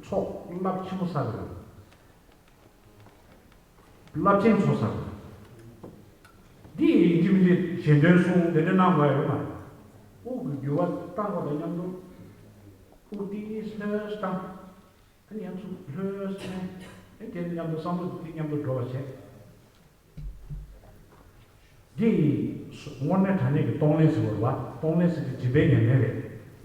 ཚོགས་རླབས་ཆེན་པོ་བསགས་ཡོད། རླབས་ཆེན་ཚོགས་བསགས་ཡོད། འདི་ཡིན་གཅིག་མིན་གཅིག་གཞན་དོན་གསུང་དེ་འདྲ་གནང་དགོས་ཡོད་མ་རེད། དབུགས་ཀྱི་རྒྱུ་བ་བཏང་བ་དང་མཉམ་དུ་དབུགས་ཏིས་ལྷོད་བཏང་། ཨ་ནི་ཡང་ཚུར་ལྷོད་ལྷོད། ཨ་ནི་དེ་མཉམ་དུ་བསམ་བློ་དེ་མཉམ་དུ་འགྲོ་བ་བྱས། འདི་དངོས་གནས་དྲང་གནས་ཀྱི་གདོང་ལེན་ཟེར་བ་རེད་བ། གདོང་ལེན་ཟེར་དུས་སྦྱིན་པའི་ཉམས་ལེན་རེད།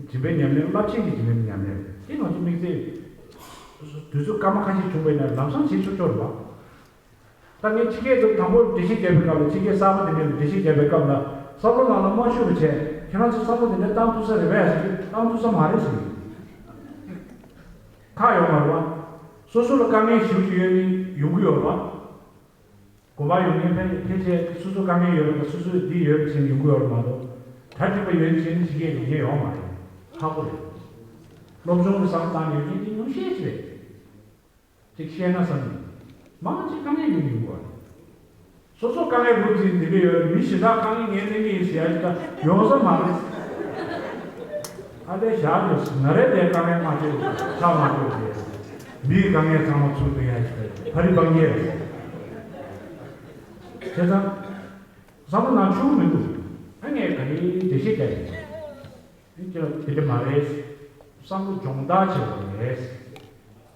སྦྱིན་པའི་ཉམས་ལེན་རླབས་ཆེན་གྱི་སྦྱིན་པའི་ཉམས་ལེན་རེད། དེ་ང་ཚོ་དམིགས་བསལ་དུས་ཚོད་སྐར་མ་ཁ་ཤས་བྱུང་བ་ཡིན་ན་ལམ་སང་བྱེད་ཆོག་ཆོག་རེད་བ། ད་ངས་ཕྱི་རྒྱལ་དུ་དང་པོ་འགྲེལ་བཤད་བརྒྱབ་པའི་སྐབས་ལ། ཕྱི་རྒྱལ་གསར་པ་དེ་འདྲ་ལ་འགྲེལ་བཤད་བརྒྱབ་པའི་སྐབས་ལ་བསམ་བློ་ནང་ལ་མ་ཤོར་བ་བྱས། ཁྱེད་རང་ཚོ་བསམ་བློ་དེ་འདྲ་བཏང་ཐུབ་ས་རེད་པས་ཟེར་དུས་བཏང་ཐུབ་ས་མ་རེད་ཟེར་གྱི་ཡོད། ཁག་ཡོད་མ་རེད་བ། སོ་སོ་ལ་དཀའ་ངལ་ཞེ་པོ་ཅིག་ཡོད་ན་ཡོང་གི་ཡོད་རེད་བ། དགོན་པ་ཡོང་མཁན་ཕལ་ཕལ་ཆེར་སོ་སོ་དཀའ་ངལ་ཡོད་པ་དང་སོ་སོས་འདི་ཡོད་པ་བྱས་ནས་ཡོང་གི་ཡོད་རེད་མ་གཏོགས། གྲ་སྒྲིག་པ་ཡོད་བྱས་ནས་ཕྱི་རྒྱལ་ཡོང་མཁན་ཡོད་མ་རེད། ཁག་པོ་རེད། སློབ་སྦྱོང་གི་བསམ་བློ་བཏང་ཡོད་མཁན་དེ་ཉུང་ཤས་ཅིག་རེད། ཅིག་བཤད་ན་བསམ་ནས། མང་ཆེ་དཀའ་ངལ་ཡོད་ཡོང་གི་རེད། སོ་སོ་དཀའ་ངལ་འབུར་འཛིན་འདི་འདྲ་ཡོད། མི་གཞན་དག་དཀའ་ངལ་ངས་སེལ་གྱི་ཡིན་ཟེར་ཡ་ཞིག་ད་ཡོང་ས་མ་རེད། ཨ་ལས་བཞག་འདུག་ང་རའི་དེ་དཀའ་ངལ་མ་བྱེད་ཆགས་མ་འགྲོ་ཟེར། མིའི་དཀའ་ངལ་ཚང་མ་ཚུར་འདོན་ཡ་ཞིག་ད་ཕ་རི་སྤང་རྒྱལ་རེད། བྱས་ཙང་། བསམ་བློ་ནང་ཆུང་མི་འདུག་ཨ་ངས་ག་རེ་འགྲེལ་བཤད་རྒྱག་ཡིན། དེ་དེ་འདྲ་མ་རེད། བསམ་བློ་སྦྱོང་བརྡར་བྱེད་དགོས་རེད།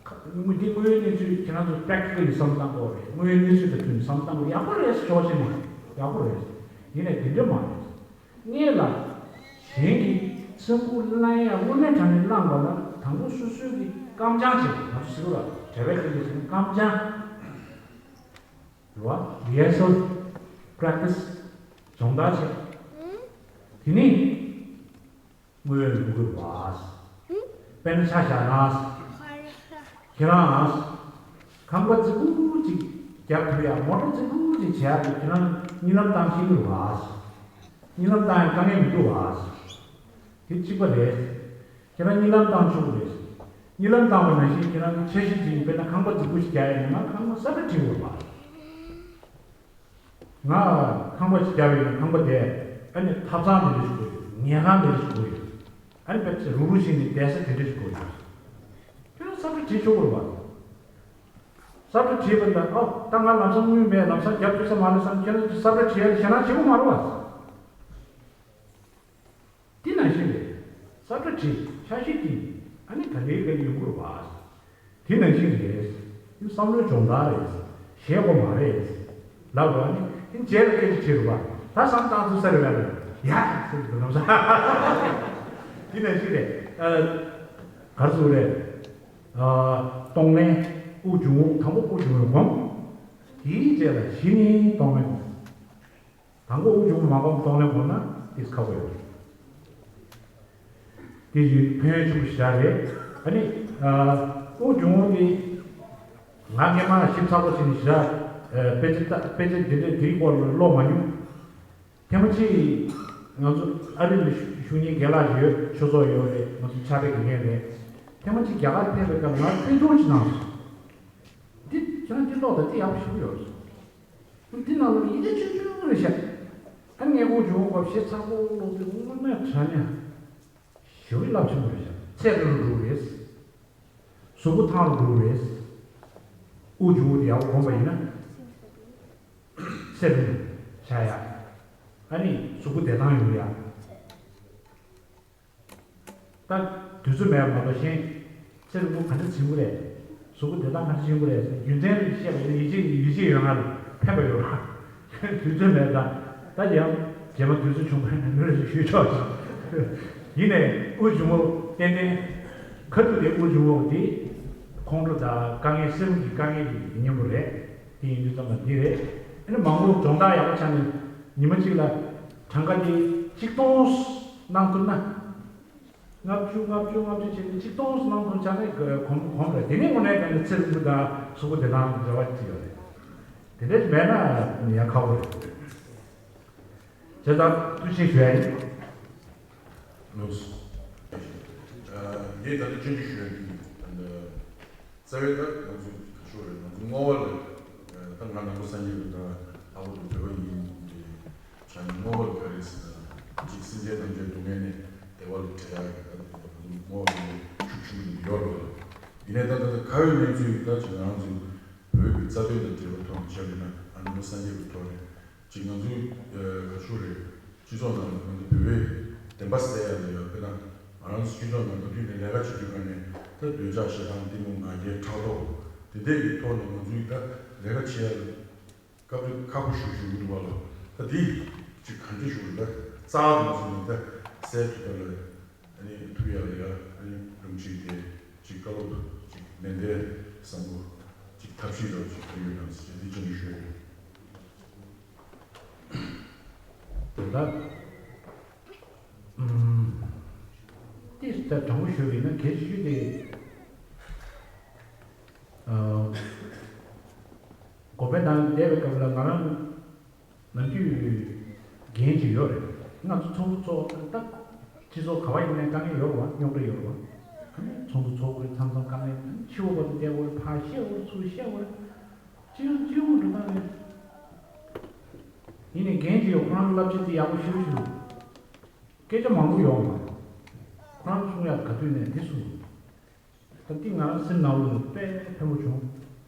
ཁ་དངོས་འདི་དངོས་ཡོད་གནས་ཚུལ་ཁྱེད་རང་ཚོ་པེག་ཊི་ཀལ་ལི་བསམ་བློ་བཏང་དགོས་རེད། དངོས་ཡོད་གནས་ཚུལ་དང་མཐུན་བསམ་བློ་བཏང་དགོས། ཡག་པོ་རེད། ཕྱོགས་གཅིག་ནས་ཡག་པོ་རེད། ཡིན་ནའི་དེ་འདྲ་མ་རེད། སྔོན་ལ་གཞན་གྱིས་ཚིག་ངོ་བསླང་ཡ་དངོས་གནས་དྲང་གནས་བསླང་དགོས་ན་དང་པོ་སོ་སོའི་གི་རྐང་བྱང་བྱེད་དགོས། ང་ཚོ་ཟེར་གི་རེད་བ། དྲ་བའི་སྐད་ཆ་བྱས་ན་རྐང་བྱང་། རེད་བ། རི་ཧར་སལ། པེ་རེག་ཊི་སི། སྦྱོང་བརྡར་བྱེད། དེ་ནས་དངོས་ཡོད་ལ་འགྲོ་དགོས་པ། དཔེར་ན་ཆ་བཞག་ན། ཁྱེད་རང་ཁང་པ་རྫིག་པོ་ཅིག་རྒྱབ་ཐུབ་ཡ། མོ་ཊ་རྫིག་པོ་ཅིག་བྱེད་ཡ་དེ་ཁྱེད་རང་གཉིད་ལམ་བཏང་ཤེས་ཀྱི་རེད་པ། གཉིད་ལམ་བཏང་ཡ་དཀའ་ངལ་མི་འདུག་པ། དེ་གཅིག་པ་རེད། ཁྱེད་རང་གཉིད་ལམ་བཏང་ཆོག་གི་རེད། གཉིད་ལམ་བཏང་བ་ནང་བཞིན་ཁྱེད་རང་འཆར་གཞི་འཛིན། དཔེར་ན་ཁང་པ་རྫིག་པོ་ཞིག་རྒྱག་ཡ་ཡིན་ན་ང་ཁང་པ་གསར་པ་བྲིས་དགོས་པ། ང་ཁང་པ་ཞིག་རྒྱག་པ་ཡིན་ན་ཁང་པ་དེ་ཨ་ནི་ཐབ་ཚང་དེ་འདྲ་ཞིག་དགོས་ཡོད། ཉལ་ཁང་དེ་འདྲ་ཞིག་དགོས་ཡོད། ཨ་ནི་དཔེ་ཆ་རུག་རུག་བྱས་ནས་བསྡད་ས་དེ་འདྲ་ཞིག་དགོས་ཡོད། ཁྱེད་རང་གསར་པ་བྲིས་ཆོག་གི་རེད་པ། གསར་པ་བྲིས་པ་འདྲ། ཨོ་ད་ང་ལམ་སང་དངུལ་མེད། ལམ་སང་རྒྱབ་ཐུབ་ས་མ་རེད་བསམ། ཁྱེད་རང་གསར་པ་བྲིས་ཡ་ཞེད་སྣང་བྱེད་དགོས་མ་རེད་པ། དེ་ནང་བཞིན་རེད། གསར་པ་བྲིས། འཆར་གཞི་བཏིང་། ཨ་ནི་ག་ལེ་ག་ལེ་ཡོང་གི་རེད་པ། དེ་ནང་བཞིན་རེད། དེ་བསམ་བློའི་སྦྱོང་བརྡར་རེད། ཞེད་དགོས་མ་རེད། ལབ་རོགས། ཨ་ནི་དེ་རྗེས་ལ་སྐད་ཆ་དྲིས་རོགས། ད་བསམ་བཏང་ཚུལ་གསར་རེད་པ། ཡ་ཟེར་གྱི་འདུག་ལམ་སང་། དེ་ནང་བཞིན་རེད། ཨ། ག་རེ་ཟེར་དགོས་རེད། ཨ། གཏོང་ལེན། དབུགས་འབྱུང་རྔུབ། དང་པོ་དབུགས་འབྱུང་རྔུབ་སྒོམ། དེའི་རྗེས་ལ་གཞི་ནས་གཏོང་ལེན་སྒོམ། དང་པོ་དབུགས་འབྱུང་རྔུབ་མ་སྒོམ་གཏོང་ལེན་སྒོམ་ན་ཏོག་ཙམ་ཁག་པོ་ཡོད་རེད། དེ་བཞིན་ཕན་ཡོན་ཆེན་པོ་ཞེ་དྲག་རེད། ཨ་ནི། ཨ། དབུགས་འབྱུང་རྔུབ་དེ་ང་སྔོན་མ་ཞིབ་ཚགས་པོ་བྱས་ནས་ཞེ་དྲག་ཨ། དཔེ་ཆ་ལྟ། དཔེ་ཆ་འདི་འདྲའི་དེའི་སྐོར་ལ་ཀློག་མ་མྱོང་། ཐེངས་མ་གཅིག་ང་ཚོ་ཨ་རི་ལ་བཞུགས་མཁན་རྒན་ལགས་ཤིག་ཡོད། ཆོས་ཚོགས་ཡོད་རེད། ང་ཚོ་ཕྱག་ལས་དགེ་རྒན་རེད། ཐེངས་མ་གཅིག་རྒྱ་གར་ཕེབས་པའི་སྐབས་ང་ཕན་ཐོགས་ཅིག་གནང་སོང་། འདི་ཁྱེད་རང་འདི་ཀློག་དང་། འདི་ཡག་པོ་ཞེ་པོ་ཡོད་རེད། འདི་ནང་ལོགས་ཡིག་ཆ་ཆུང་ཆུང་རེད་ཤག་ཨ་ནི་ངས་དབུགས་འབྱུང་རྔུབ་སྐོར་ཞིབ་ཚགས་པོ་ཀློག་དུས་དངོས་གནས་དྲང་གནས་ཞེ་པོ་རླབས་ཆེན་པོ་རེད་ཤག་ཚད་རིང་རུ་འགྲོ་གི་རེད། གཟུགས་པོ་ཐང་རུ་འགྲོ་གི་རེད། དབུགས་འབྱུང་རྔུབ་དེ་ཡག་པོ་སྒོམ་པ་ཡིན་ན། ཚེ་རིང་ཆགས་ཡ། ཨ་ནི་གཟུགས་པོ་བདེ་ཐང་ཡོང་ཡ། ད་དུས་ཚོད་མེད་པ་མ་གཏོགས་གཞན། ཚེ་རིང་པོ་ག་འདྲ་འཛིན་གྱི་རེད། གཟུགས་པོ་བདེ་ཐང་ག་འདྲ་འཛིན་གྱི་རེད་ཟེར་རྒྱུ་མཚན་བཤད་པ་ཡིན་ན་ཡིད་ཆེས། ཡིད་ཆེས་ཡོད་ང་ལ་ཕན་པ་ཡོད་ར། དུས་ཚོད་མེད་ད། ད་ཡང་རྗེས་མ་དུས་ཚོད་བྱུང་བ་ཡིན་ན་ཞུ་ཆོག་ཅིག་ཡིན་ནའི་དབུགས་འབྱུང་རྔུབ་ཏན་ཏན། ཁ་ཐུག་དེ་དབུགས་འབྱུང་རྔུབ་དེ་ཁོང་ཁྲོ་དང་དཀའ་ངལ། སེམས་ཀྱི་དཀའ་ངལ་གྱི་གཉེན་པོ་རེད། དེ་ཡིན་དུས་ཙམ་པ་འདི་རེད། ཨ་ནི་མང་པོ་སྦྱོང་བརྡར་ཡག་པོ་བྱས་ནས་ཉི་མ་གཅིག་ལ་གྲངས་ཀ་དེ་ཆིག་སྟོང་གནང་ཐུབ་ན། ལྔ་བཅུ་ལྔ་བཅུ་ལྔ་བཅུ་བྱས་ནས་ཆིག་སྟོང་གནང་ཐུབ་བྱས་ནས་གོམས་གོམས་རེད། དེ་ནས་དངོས་གནས་དྲང་གནས་ཚེ་རིང་པོ་དང་གཟུགས་པོ་བདེ་ཐང་འབྲེལ་བ་ཅིག་ཡོད་རེད། དེ་འདྲ་མེད་ན་ཡང་ཁག་པོ་རེད། བྱས་ཙང་ཐུགས་རྗེ་ཆེ་ཞུ་ཡ་ཡིན། ལགས་སོ། ངས་ད་ལྟ་སྤྱོད་འཇུག་ཞུ་ཡ་འདི་ད་ལྟ་རྩ་བའི་ད་ང་ཚོ་ག་ཤོག་རེད། ང་ཚོ་བསྔོ་བ་ལ་ད་ང་ནང་པ་སངས་རྒྱས་པའི་ད་ལྷག་པར་དུ་བོད་པ་ཡིན་པའི་ཆ་ནས་བསྔོ་བ་ལ་ག་རེ་ཟེར་ན། གཅིག་སེམས་ཅན་ཐམས་ཅད་སྡུག་བསྔལ་ནས་བདེ་བ་ལ་བྲལ་ཡག་གི་ད་ང་ཚོ་བསྔོ་བ་ལ་ཤུགས་ཆེན་པོ་ཡོད་རེད། ཡིན་ནའི་ད་ད་ད་ཁ་ཡོད་ལེན་ཚུལ་ད་ཅིག་ང་རང་ཚོའི་བོད་ཀྱི་རྩ་དོན་དང་འབྲེལ་བའི་ཐོག་ནས་བྱས་པ་ཡིན་ན། ཨ་ནི་ནང་པ་སངས་རྒྱས་པའི་ཐོག་ནས། ཅིག་ང་ཚོའི་ཨ་ག་ཤོག་རེད། སྤྱི་ཚོགས་ནང་ལ་ང་ཚོ་བོད་པའི་བདེན་པ་གསལ་ཡ་ལ་ཡ། དཔེར་ན་ང་རང་ཚོ་སྤྱི་ཚོགས་ནང་ག་དུས་ནས་ལས་ཀ་བྱེད་དུས་ག་ནས་ད་འདོད་ཆགས་ཞེ་སྡང་གཏི་མུག་ང་རྒྱལ་ཕྲག་དོག་དེ་འདྲས་ཀྱི་ཐོག་ནས་ང་ཚོའི་ད་ལས་ཀ་བྱེད་ཡ་ལ་སྐབས་རེ་ཁག་པོ་ཞེ་པོ་ཞིག་འདུག་བ་ལ། ད་འདི་ཅིག་གང་འདྲ་ཞིག་རེད། ད་རྩ་བ་ནས་བཟུང་ནས་ད་གསལ་ཐུབ་པ་ལ། ཨ་ནི་ཐུབ་ཡ་ལ་ཡ། ཨ་ནི་ལུང་ཁྲིད་དེ་ཅིག་བཀའ་སློབ་ཅིག་ནན་ཏན་བཟང་པོ་ཅིག་ཐབས་ཤེས་རོགས་ཅིག་ག་ཡོད་ན་ཟེར་འདི་ཅིག་ཞུ་ཡ་ཡིན། དེ་ལ་ཨུམ་ཏིས་ད་དྲང་པོ་ཞུ་བ་ཡིན་ན་གལ་ཆེ་ཤོས་དེ། ཨ། དགོན་པའི་ནང་བསྡད་པའི་སྐབས་ལ་ང་རང་ནམ་རྒྱུན་འགན་ཅིག་ཡོད་རེད། ང་ཚོ་ཚོགས་འདུ་ཚོགས་ད་སྤྱི་ཚོགས་ག་བ་ཡིན་ནའི་དཀའ་ངལ་ཡོད་རེད་པ། རྙོག་དྲ་ཡོད་རེད་པ། ཨ་ནི་ཚོགས་འདུ་ཚོགས་དགོས་མཚམས་མཚམས་དཀའ་ངལ། ཨ་ནི་ཕྱི་པོ་བར་དུ་བསྡད་དགོས་རེད། ཕར་བཤད་དགོས་རེད། ཚུར་བཤད་དགོས་རེད། སྤྱི་ཡོངས་སྤྱི་ཡོངས་འགྲོ་སྟངས་རེད། ཡིན་ནའི་འགན་ཅིག་ཡོད། ཁོ་རང་བསླབ་བྱ་དེ་ཡག་པོ་ཞེ་པོ་ཞིག་འདུག་སྐད་ཆ་མང་པོ་ཡོང་མ་རེད། ཁོ་རང་གསུང་ཡག་ག་དུས་ནས་འདི་གསུངས། ད་འདི་ང་རང་སེམས་ནང་ལོགས་ནས་དཔེ་ཕན་པོ་བྱུང་།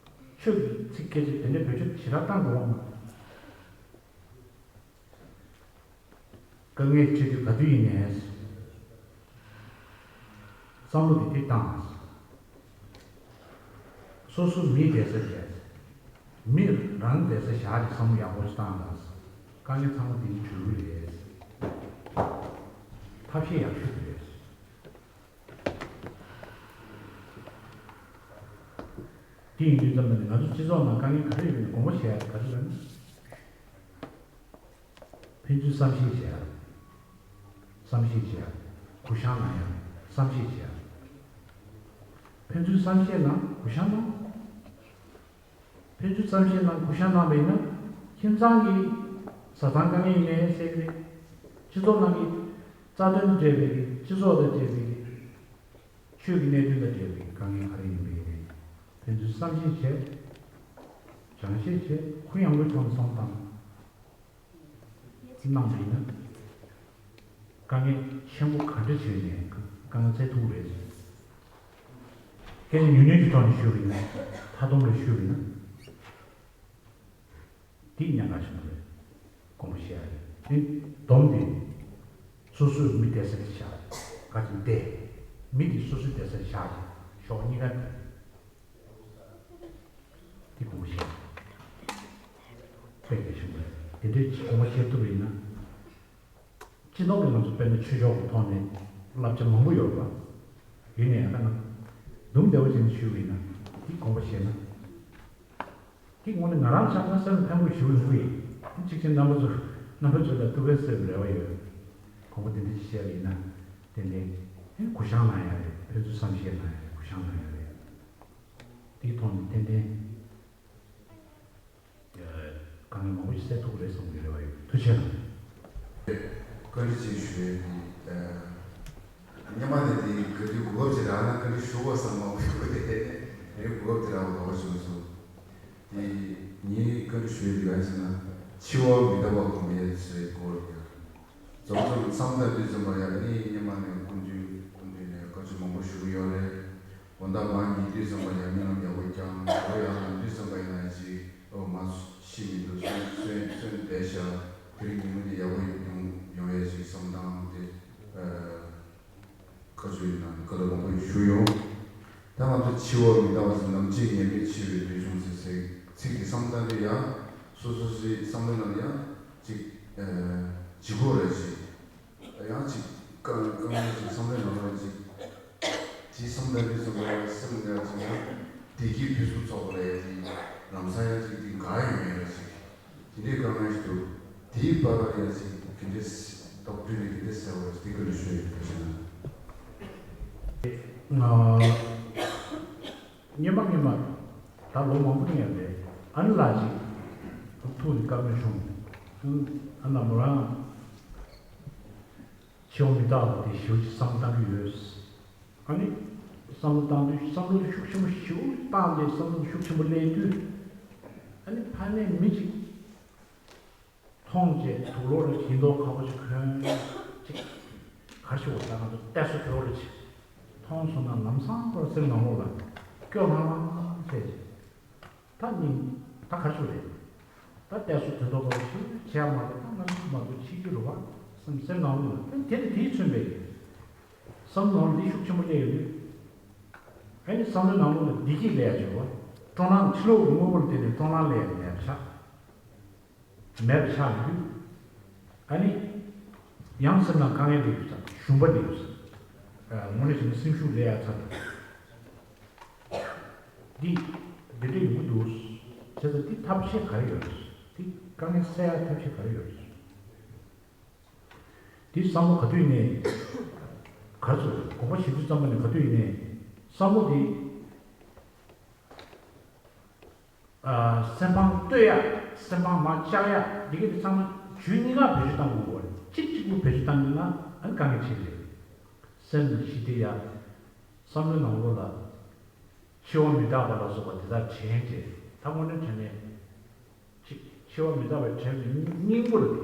ཆོས་ཀྱི་ཚིག་སྐད་ཆ་དེ་འདྲ་བེད་སྤྱོད་ཞེ་དྲག་བཏང་དགོས་པ་མ་རེད། དཀའ་ངལ་འཕྲད་དུས་ག་དུས་ཡིན་ནའི་བསམ་བློ་དེ་འདི་བཏང་། སོ་སོ་མི་བསྡད་ས་བསྡད། མི་རང་བསྡད་ས་བཞག་ཅིག་བསམ་བློ་ཡག་པོ་ཞིག་བཏང་དང་། དཀའ་ངལ་ཚང་མ་འདི་ནས་གྲོལ་གི་རེད། ཐབས་ཤེས་ཡག་ཤོས་དེ་རེད། དེ་ཡིན་དུས་ཙམ་པ་ནས་ང་ཚོ་སྤྱི་ཚོགས་ནང་དཀའ་ངལ་ག་རེ་ཡོད་ན་དགོངས་པ་བཞེས་ཡ་ག་རེ་ལབ་ན། ཕན་ཚུན་བསམ་ཤེས་བྱེད་ཡ། བསམ་ཤེས་བྱེད་ཡ། གུ་བཤངས་གནང་ཡ། བསམ་ཤེས་བྱེད་ཡ། ཕན་ཚུན་བསམ་ཤེས་ན་ གུ་བཤངས་གནང་། ཕན་ཚུན་བསམ་ཤེས་གནང་། གུ་བཤངས་གནང་བ་ཡིན་ན། ཁྱིམ་ཚང་གི་བཟའ་ཚང་དཀའ་ངལ་ཡིན་ནའི་སེལ་གྱི་རེད། སྤྱི་ཚོགས་ནང་གི་རྩ་དོན་དང་འབྲེལ་བའི་གི། སྤྱི་ཚོགས་དང་འབྲེལ་བའི་གི། ཆོས་ཀྱི་གནད་དོན་དང་འབྲེལ་བའི་དཀའ་ངལ་ག་རེ་ཡིན་པ་ཡིན་ནའི། ཕན་ཚུན་བསམ་ཤེས་བྱས། སྦྱང་ཤེས་བྱས། གུ་ཡངས་པོའི་ཐོག་ནས་བསམ་བཏང་། གནང་བ་ཡིན་ན། དཀའ་ངལ་ཆེན་པོ་ག་འདྲ་བྱས་ནས་དཀའ་ངལ་སེལ་ཐུབ་རེད། སྐད་ཆ་ཉུང་ཉུང་གི་ཐོག་ནས་ཞུས་པ་ཡིན་ན། མཐའ་སྡོམ་ལ་ཞུས་པ་ཡིན་ན། འདི་ཉེན་ཁ་ཆེན་པོ་རེད། དགོངས་པ་བཞེས་ཡ་རེད། དེ་སྡོམ་དེ། སོ་སོས་མི་བསྡད་ས་ལ་བཞག་རེད། ག་ཅིག་བསྡད། མི་དེ་སོ་སོས་བསྡད་ས་ལ་བཞག་རེད། ཕྱོགས་གཉིས་ཀ་རེད། དེ་དགོངས་པ་བཞེས། དཔེ་གལ་ཆེན་པོ་རེད། དེ་འདྲའི་དགོངས་པ་བཞེས་ཐུབ་པ་ཡིན་ན། སྤྱི་ནོར་གྱི་ང་ཚོ་དཔེར་ན་ཆོས་ཕྱོགས་ཀྱི་ཐོག་ནས་བསླབ་བྱ་མང་པོ་ཡོད་པ། ཡིན་ནའི་ཡང་ད་ང་དུམ་བདེ་བོ་བྱས་ནས་ཞུས་པ་ཡིན་ན། དེ་དགོངས་པ་བཞེས་ན། དེ་དངོས་གནས་ང་རང་ཆགས་ན་སེམས་ཕན་པོ་ཞེ་པོ་ཡོང་གི་ཡིན། གཅིག་བྱས་རྣམ་པ་ཚོ། རྣམ་པ་ཚོ་ལ་ཐུགས་ཕན་གསོས་པའི་རེ་བ་ཡོད། དགོངས་པ་དེ་འདྲ་ཞིག་བཞེས་པ་ཡིན་ན། ཏན་ཏན་ཨེ་གུ་བཤངས་གནང་ཡ་རེད། ཕན་ཚུན་བསམ་ཤེས་གནང་ཡ་རེད། གུ་བཤངས་གནང་ཡ་རེད། དེའི་ཐོག་ནས་ཏན་ཏན་དཀའ་ངལ་མང་པོ་ཞིག་སེལ་ཐུབ་ཀྱི་རེད་བསམ་གྱི་རེ་བ་ཡོད། ཐུགས་རྗེ་ཆེ་གནང་། བཀའ་འདྲི་ཅིག་ཞུ་ཡས་དེ། སྔོན་མ་ནས་དེ་ག་དུས་གོ་སྐབས་ཅིག་རག་ན་བཀའ་འདྲི་ཞུ་དགོས་བསམ་མང་པོ་ཞུ་གི་རེད། དེ་གོ་སྐབས་དེ་རག་པ་དགའ་པོ་བྱུང་སོང་། དེ་ངའི་བཀའ་འདྲི་ཞུ་ཡས་དེ་ག་རེ་ཟེར་ན། འཆི་བ་མི་རྟག་པ་སྒོམ་ཡས་ཚོའི་སྐོར་ཡ། རྫོགས་རིམ་བསམ་གཏན་དུས་ཙམ་པ་ཡ། ཨ་ནི་སྔོན་མ་ནས་སྐུ་མདུན་སྐུ་མདུན་ནས་བཀའ་ཆོས་མང་པོ་ཞུ་གི་ཡོད་རེད། དགོང་དག་མར་ཉལ་དུས་ཙམ་པ་ཡ་རྨི་ལམ་ཡག་པོ་བསྐྱངས། འགྲོ་ཡག་ལངས་དུས་ཙམ་པ་ཡིན་ན་ཅིག་ཨོ་མ་ཤི་མི་འདུག་གསོན་གསོན་གསོན་བསྡད་ཤག་དེ་རིང་ཉིན་མོ་འདི་ཡག་པོ་ཡོང་ཡོང་ཡས་ཅིག་བསམ་སྟངས་དེ། ཨ། བཀའ་ཆོས་ནང་བཀའ་སློབ་མང་པོ་ཞུས་ཡོང་། ད་ང་ཚོ་འཆི་བ་མི་རྟག་པ་ཟེར། ནམ་འཆི་ངེས་མེད་འཆི་བའི་ལུས་བྱུང་ཟེར་ཟེར་ཚིག་དེ་བསམ་སྟངས་དེ་ཡང་སོ་སོ་སོའི་བསམ་བློའི་ནང་ཡང་ཅིག་ཨ་ལྗིད་ཁོག་རེད་ཅིག་ཡང་ཅིག་དཀའ་དཀའ་ངལ་ཅིག་བསམ་བློའི་ནང་ལ་ཅིག་དེ་བསམ་སྟངས་དེ་བསམ་པ་ཡང་སེམས་ཡང་ཅིག་ཡང་བདེ་སྐྱིད་ཕུན་སུམ་ཚོགས་པ་རེད། དེ་ལམ་སང་ཡང་ཅིག་དེ་འགག་ཡོང་ངེས་རེད་ཅིག་དེ་འདྲའི་དཀའ་ངལ་ཞིག་འདུག་དེའི་བར་ལ་ཡང་ཅིག་དེ་འདྲའི་དོགས་འདྲི་རེ་དེ་འདྲའི་ཟེར་བ་རེད། དེ་ཀུན་ལ་ཞུ་ཡོད་པ་ཞིག་ན། སྔོན་མ་སྔོན་མ་ད་ལོ་མང་པོ་ཉལ་བའི་ཨ་ནེ་ལགས་ཅིག་ཐུག་ནས་བཀའ་མོལ་བྱུང་། ཨ་ནེ་མོ་རང་འཆི་བ་མི་རྟག་པ་དེ་ཞེ་པོ་ཅིག་བསམ་བློ་བཏང་གི་ཡོད། ཨ་ནི་བསམ་བློ་བཏང་དུས་བསམ་བློ་ཤུགས་ཆེན་པོ་ཞེ་པོ་བཏང་སྟེ་བསམ་བློ་ཤུགས་ཆེན་པོ་སླེབས་དུས། ཨ་ནི་ཕ་མས་མི་ཅིག་མཐོང་རྗེས་དུག་ལོག་རེ་ཡིན་མདོག་ཁ་པོ་ཅིག་གོན་ཅིག་གར་ཞིག་འོ་ད་ང་ཚོ་ལྟས་སུ་གྱུར་རེ་ཅིག་མཐོང་སོང་ན་ལམ་སང་ཁོ་ར་སེམས་ནང་ལོགས་ལ་སྐྱོ་ལྷང་ལྷང་བྱས་ཅིག་ད་ནི་ད་གར་ཞིག་རེད། ད་ལྟས་སུ་དེ་མདོག་ཁ་པོ་ཞིག་བྱས་མ་གཏོགས་ད་ང་ཚོ་མ་གཏོགས་འཆི་རྒྱུ་རེད་བ་བསམ་སེམས་ནང་ལོགས་ལ། ད་དེ་ནི་དེའི་མཚོན་པའི་བསམ་ནང་ལ་འདི་ཤུགས་ཆེན་པོ་སླེབས་ཡོད་དུས། ཨ་ནི་བསམ་བློའི་ནང་ལོགས་ལ་བདེ་སྐྱིད་སླེབས་ཡ་ཅིག་རེད་བ། སྤྲོ་སྣང་ཕྱི་ལོགས་ཀྱི་དངོས་པོ་ལ་བརྟེན་ནས་སྤྲོ་སྣང་སླེབས་ཡ་མེད་པ་ཆགས། མེད་པ་ཆགས་ཡོང་དུས། ཨ་ནི། ཡང་སེམས་ནང་དཀའ་ངལ་སླེབས་ཡོད་ཙང་ཞུམ་པ་སླེབས་ཡོད་ཙང་། དངོས་གནས་བྱས་ན་སེམས་ཤུགས་སླེབས་ཡ་ཚར་འདུག་འདི། འདི་འདྲ་ཡོང་གི་འདུག་བྱས་ཙང་འདི་ཐབས་ཤེས་ག་རེ་ཡོད་རེད། འདི་དཀའ་ངལ་སེལ་ཡ་ཐབས་ཤེས་ག་རེ་ཡོད་རེད། འདི་བསམ་བློ་ག་དུས་ནས། ག་ཚོད་དགོངས་པ་བཞེས་དུས་ཙམ་པ་ནས་ག་དུས་ཡིན་ནས། བསམ་བློ་འདི། ཨ། སེམས་ཕམ་གཏོད་ཡ། སེམས་ཕམ་མར་བཅག་ཡ་འདི་ག་འདི་ཚང་མ་ཇུས་གཉིས་ཀ་བེད་སྤྱོད་བཏང་དགོས་པ་རེད། གཅིག་གཅིག་པུ་བེད་སྤྱོད་བཏང་གི་ན་ཨ་ནི་དཀའ་ངལ་ཆེ་གི་རེད། སེམས་ལ་ཞི་བདེ་ཡ། བསམ་བློའི་ནང་ལོགས་ལ། འཆི་བ་མི་རྟག་པ་ལ་སོགས་པ་དེ་དག་དྲན་ཏེ་ད་དངོས་གནས་དྲན་ནས། གཅིག་འཆི་བ་མི་རྟག་པའི་དྲན་པའི་སྙིང་པོ་རེད།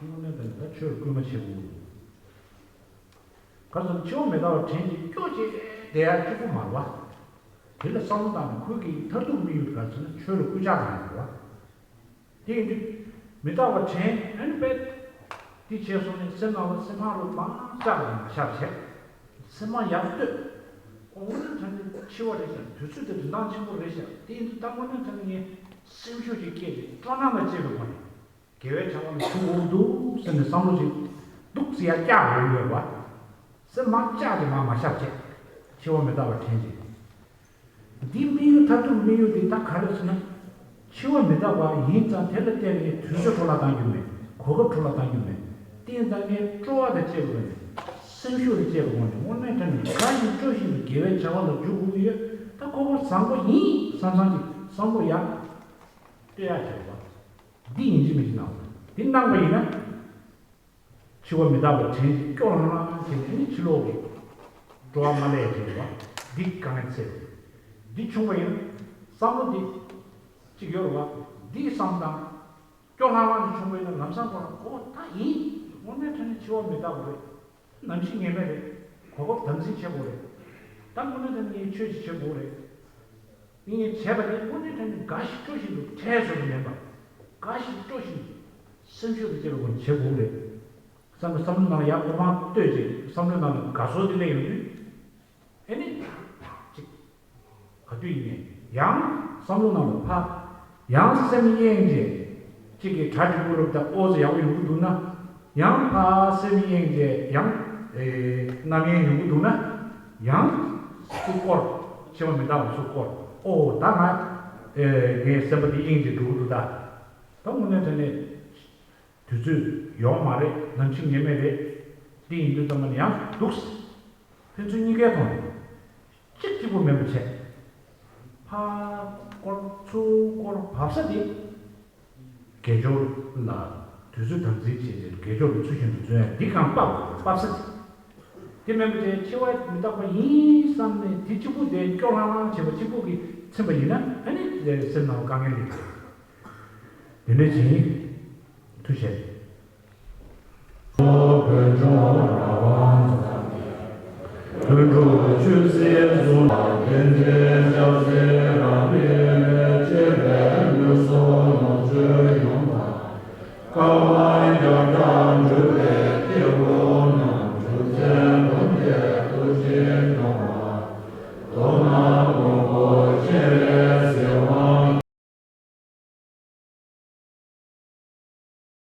དངོས་གནས་དྲན་ནས་ད་ཆོས་ལ་སྐུལ་མ་བྱེད་དགོས་ཀྱི་འདུག་ག་ཚོད་འཆི་བ་མི་རྟག་པ་དྲན་ཅིག་སྐྱོ་ཅིག་བསྡད་ཡ་གཅིག་པུ་མ་རེད་བ། དེ་ལ་བསམ་བློ་བཏང་ནས་ཁོའི་གི་མཐར་ཐུག་དམིགས་ཡུལ་ག་ཚོད་ན་ཆོས་ལ་སྐུལ་ལྕག་གནང་ཡ་རེད་བ། དེ་ཡིན་དུས་མི་རྟག་པ་དྲན་ཨ་ནི་པས། དེ་བྱས་སོང་ནས་སེམས་ནང་ལ་སེམས་ཕམ་རུ་མང་ཙག་ལ་མ་ཤར་བྱས། སེམས་མ་ཡག་ལྟོས། ཨོ་ན་དྲན་ནས་འཆི་བ་རེད་ཤག་དུས་ཚོད་དེ་རིན་ཐང་ཆེན་པོ་རེད་ཤག་དེ་ཡིན་དུས་ད་དངོས་གནས་དྲན་ནས་ངས་སེམས་ཤུགས་ཅིག་སྐྱེས་ཏེ་སྤྲོ་སྣང་དང་བཅས་པའི་སྒོ་ནས། དགེ་བའི་བྱ་བ་ལ་ཞུགས་འོང་འདུག་ཟེར་ནས་བསམ་བློ་ཞིག་འདུག་ཟེར་ཡ་བཀྱག་འོང་ཡོད་པ། སེམས་མ་བཀྱག་ཅིག་མ་མ་ཤར་བྱས། འཆི་བ་མི་རྟག་པ་དྲན་ཅིག་འདིའི་དམིགས་ཡུལ་མཐར་ཐུག་དམིགས་ཡུལ་འདི་ད་ག་རེ་ཟེར་ན། འཆི་བ་མི་རྟག་པ་ཡིན་ཙང་དེ་ལ་བརྟེན་ནས་དུས་ཚོད་འཕྲོ་བརླག་གཏང་རྒྱུ་མེད། གོ་སྐབས་འཕྲོ་བརླག་གཏང་རྒྱུ་མེད། དེ་ཡིན་ཙང་ངས་སྤྲོ་བ་དང་བཅས་པའི་སྒོ་ནས་སེམས་ཤུགས་དང་བཅས་པའི་སྒོ་ནས་དངོས་གནས་དྲང་གནས་དགའ་ཞིང་སྤྲོ་བཞིན་དུ་དགེ་བའི་བྱ་བ་ལ་འཇུག་དགོས་ཀྱི་ཡོད། ད་ཁོ་ཁོ་བཟང་པོ་ཡིན་བསམ་བསམ་གྱི་བསམ་བློ་ཡག་སྤྲད་ཡག་བྱེད་པ། འདི་ཡིན་གཅིག་མིན་གཅིག་གནང་བ། འདི་གནང་པ་ཡིན་ན། འཆི་བ་མི་རྟག་པ་དྲན་ཅིག་སྐྱོ་ལྷང་ལྷང་བྱས་ནས་ནི་ཕྱི་ལོགས་ཀྱི་སྤྲོ་བ་མ་སླེབས་བྱས་པ། འདི་དཀའ་ངལ་འཚེ། འདི་བྱུང་བ་ཡིན་ན། བསམ་བློ་འདི་གཅིག་ཡོད་རེད་བ། འདི་བསམ་དང་། སྐྱོ་ལྷང་ལྷང་ཅིག་བྱུང་བ་ཡིན་ན་ལམ་སང་ཁོ་རང་ཨོ་ད་ཡིན། དངོས་གནས་དྲང་གནས་འཆི་བ་མི་རྟག་པ་རེད། ནམ་ཞིག་ངེས་མེད་རེད། གོ་སྐབས་དམ་འཛིན་བྱེད་དགོས་རེད། ད་དངོས་གནས་དྲང་གནས་ངས་ཆོས་ཅིག་བྱེད་དགོས་རེད། ངས་བྱས་པ་དེ་དངོས་གནས་དྲང་གནས་དགའ་ཞིང་སྤྲོ་བཞིན་དུ་ཁྲལ་བཟོ་རྒྱུ་མེད་པ། དགའ་ཞིང་སྤྲོ་བཞིན་སེམས་ཤུགས་དང་བཅས་པ་ངས་བྱེད་དགོས་རེད། བསམ་བསམ་བློ་ནང་ཡར་མགོ་མང་བཏོད་ཅིག་བསམ་བློ་ནང་ལ་དགའ་ཚོར་དེ་སླེབས་ཡོང་དུས། ཨེ་ནི། ཅིག་ག་དུས་ཡིན་ནའི་ཡང་བསམ་བློ་ནང་ལ་ཕ། ཡང་སེམས་གཡེང་བྱས། གཅིག་གིས་གྲ་སྒྲིག་པོ་རུབ་དང་ཨོ་ཙི་ཡག་པོ་ཡོང་གི་འདུག་ན། ཡང་ཕ་སེམས་གཡེང་བྱས་ཡང་། ཨེ། རྣམ་གཡེང་ཡོང་གི་འདུག་ན། ཡང་སུ་སྐོར། འཆི་བ་མི་རྟག་པ་སུ་སྐོར། ཨོ་ད་ང་། ཨེ། ངའི་སེམས་པ་འདི་གཡེང་བྱས་འགྲོ་གི་འདུག་ད། ད་དངོས་གནས་དྲང་གནས། དུས་ཚོད་ཡོང་མ་རེད། ནམ་འཆི་ངེས་མེད་རེད། འདི་ཡིན་དུས་ཙམ་པ་ནས་ཡང་སྡུག་ཕན་ཚུན་གཉིས་ཀའི་ཐོག་ནས་གཅིག་གཅིག་པོ་མེད་པ་བྱས། ཕར་སྐོར་ཚུར་སྐོར་བབས་ས་དེ་དགེ་སྦྱོར་ལ་དུས་ཚོད་དམ་འཛིན་བྱས་ཏེ་དགེ་སྦྱོར་ལ་ཚུལ་བཞིན་དུ་བརྩོན་ཡ་འདི་གང་བབས་བབས་ས་དེ། དེ་མེད་པ་བྱས་འཆི་བ་མི་རྟག་པ་ཡིན་བསམ་ནས་དེ་གཅིག་པུ་དེ་སྐྱོ་ལྷང་ལྷང་བྱས་པ་གཅིག་པུ་གིས་ཚིམ་པ་ཡིན་ན་ཨ་ནི་སེམས་ནང་དཀའ་ངལ་ཡོད། དེ་འདྲ་བྱས། ཐུགས་རྗེ་ཆེ།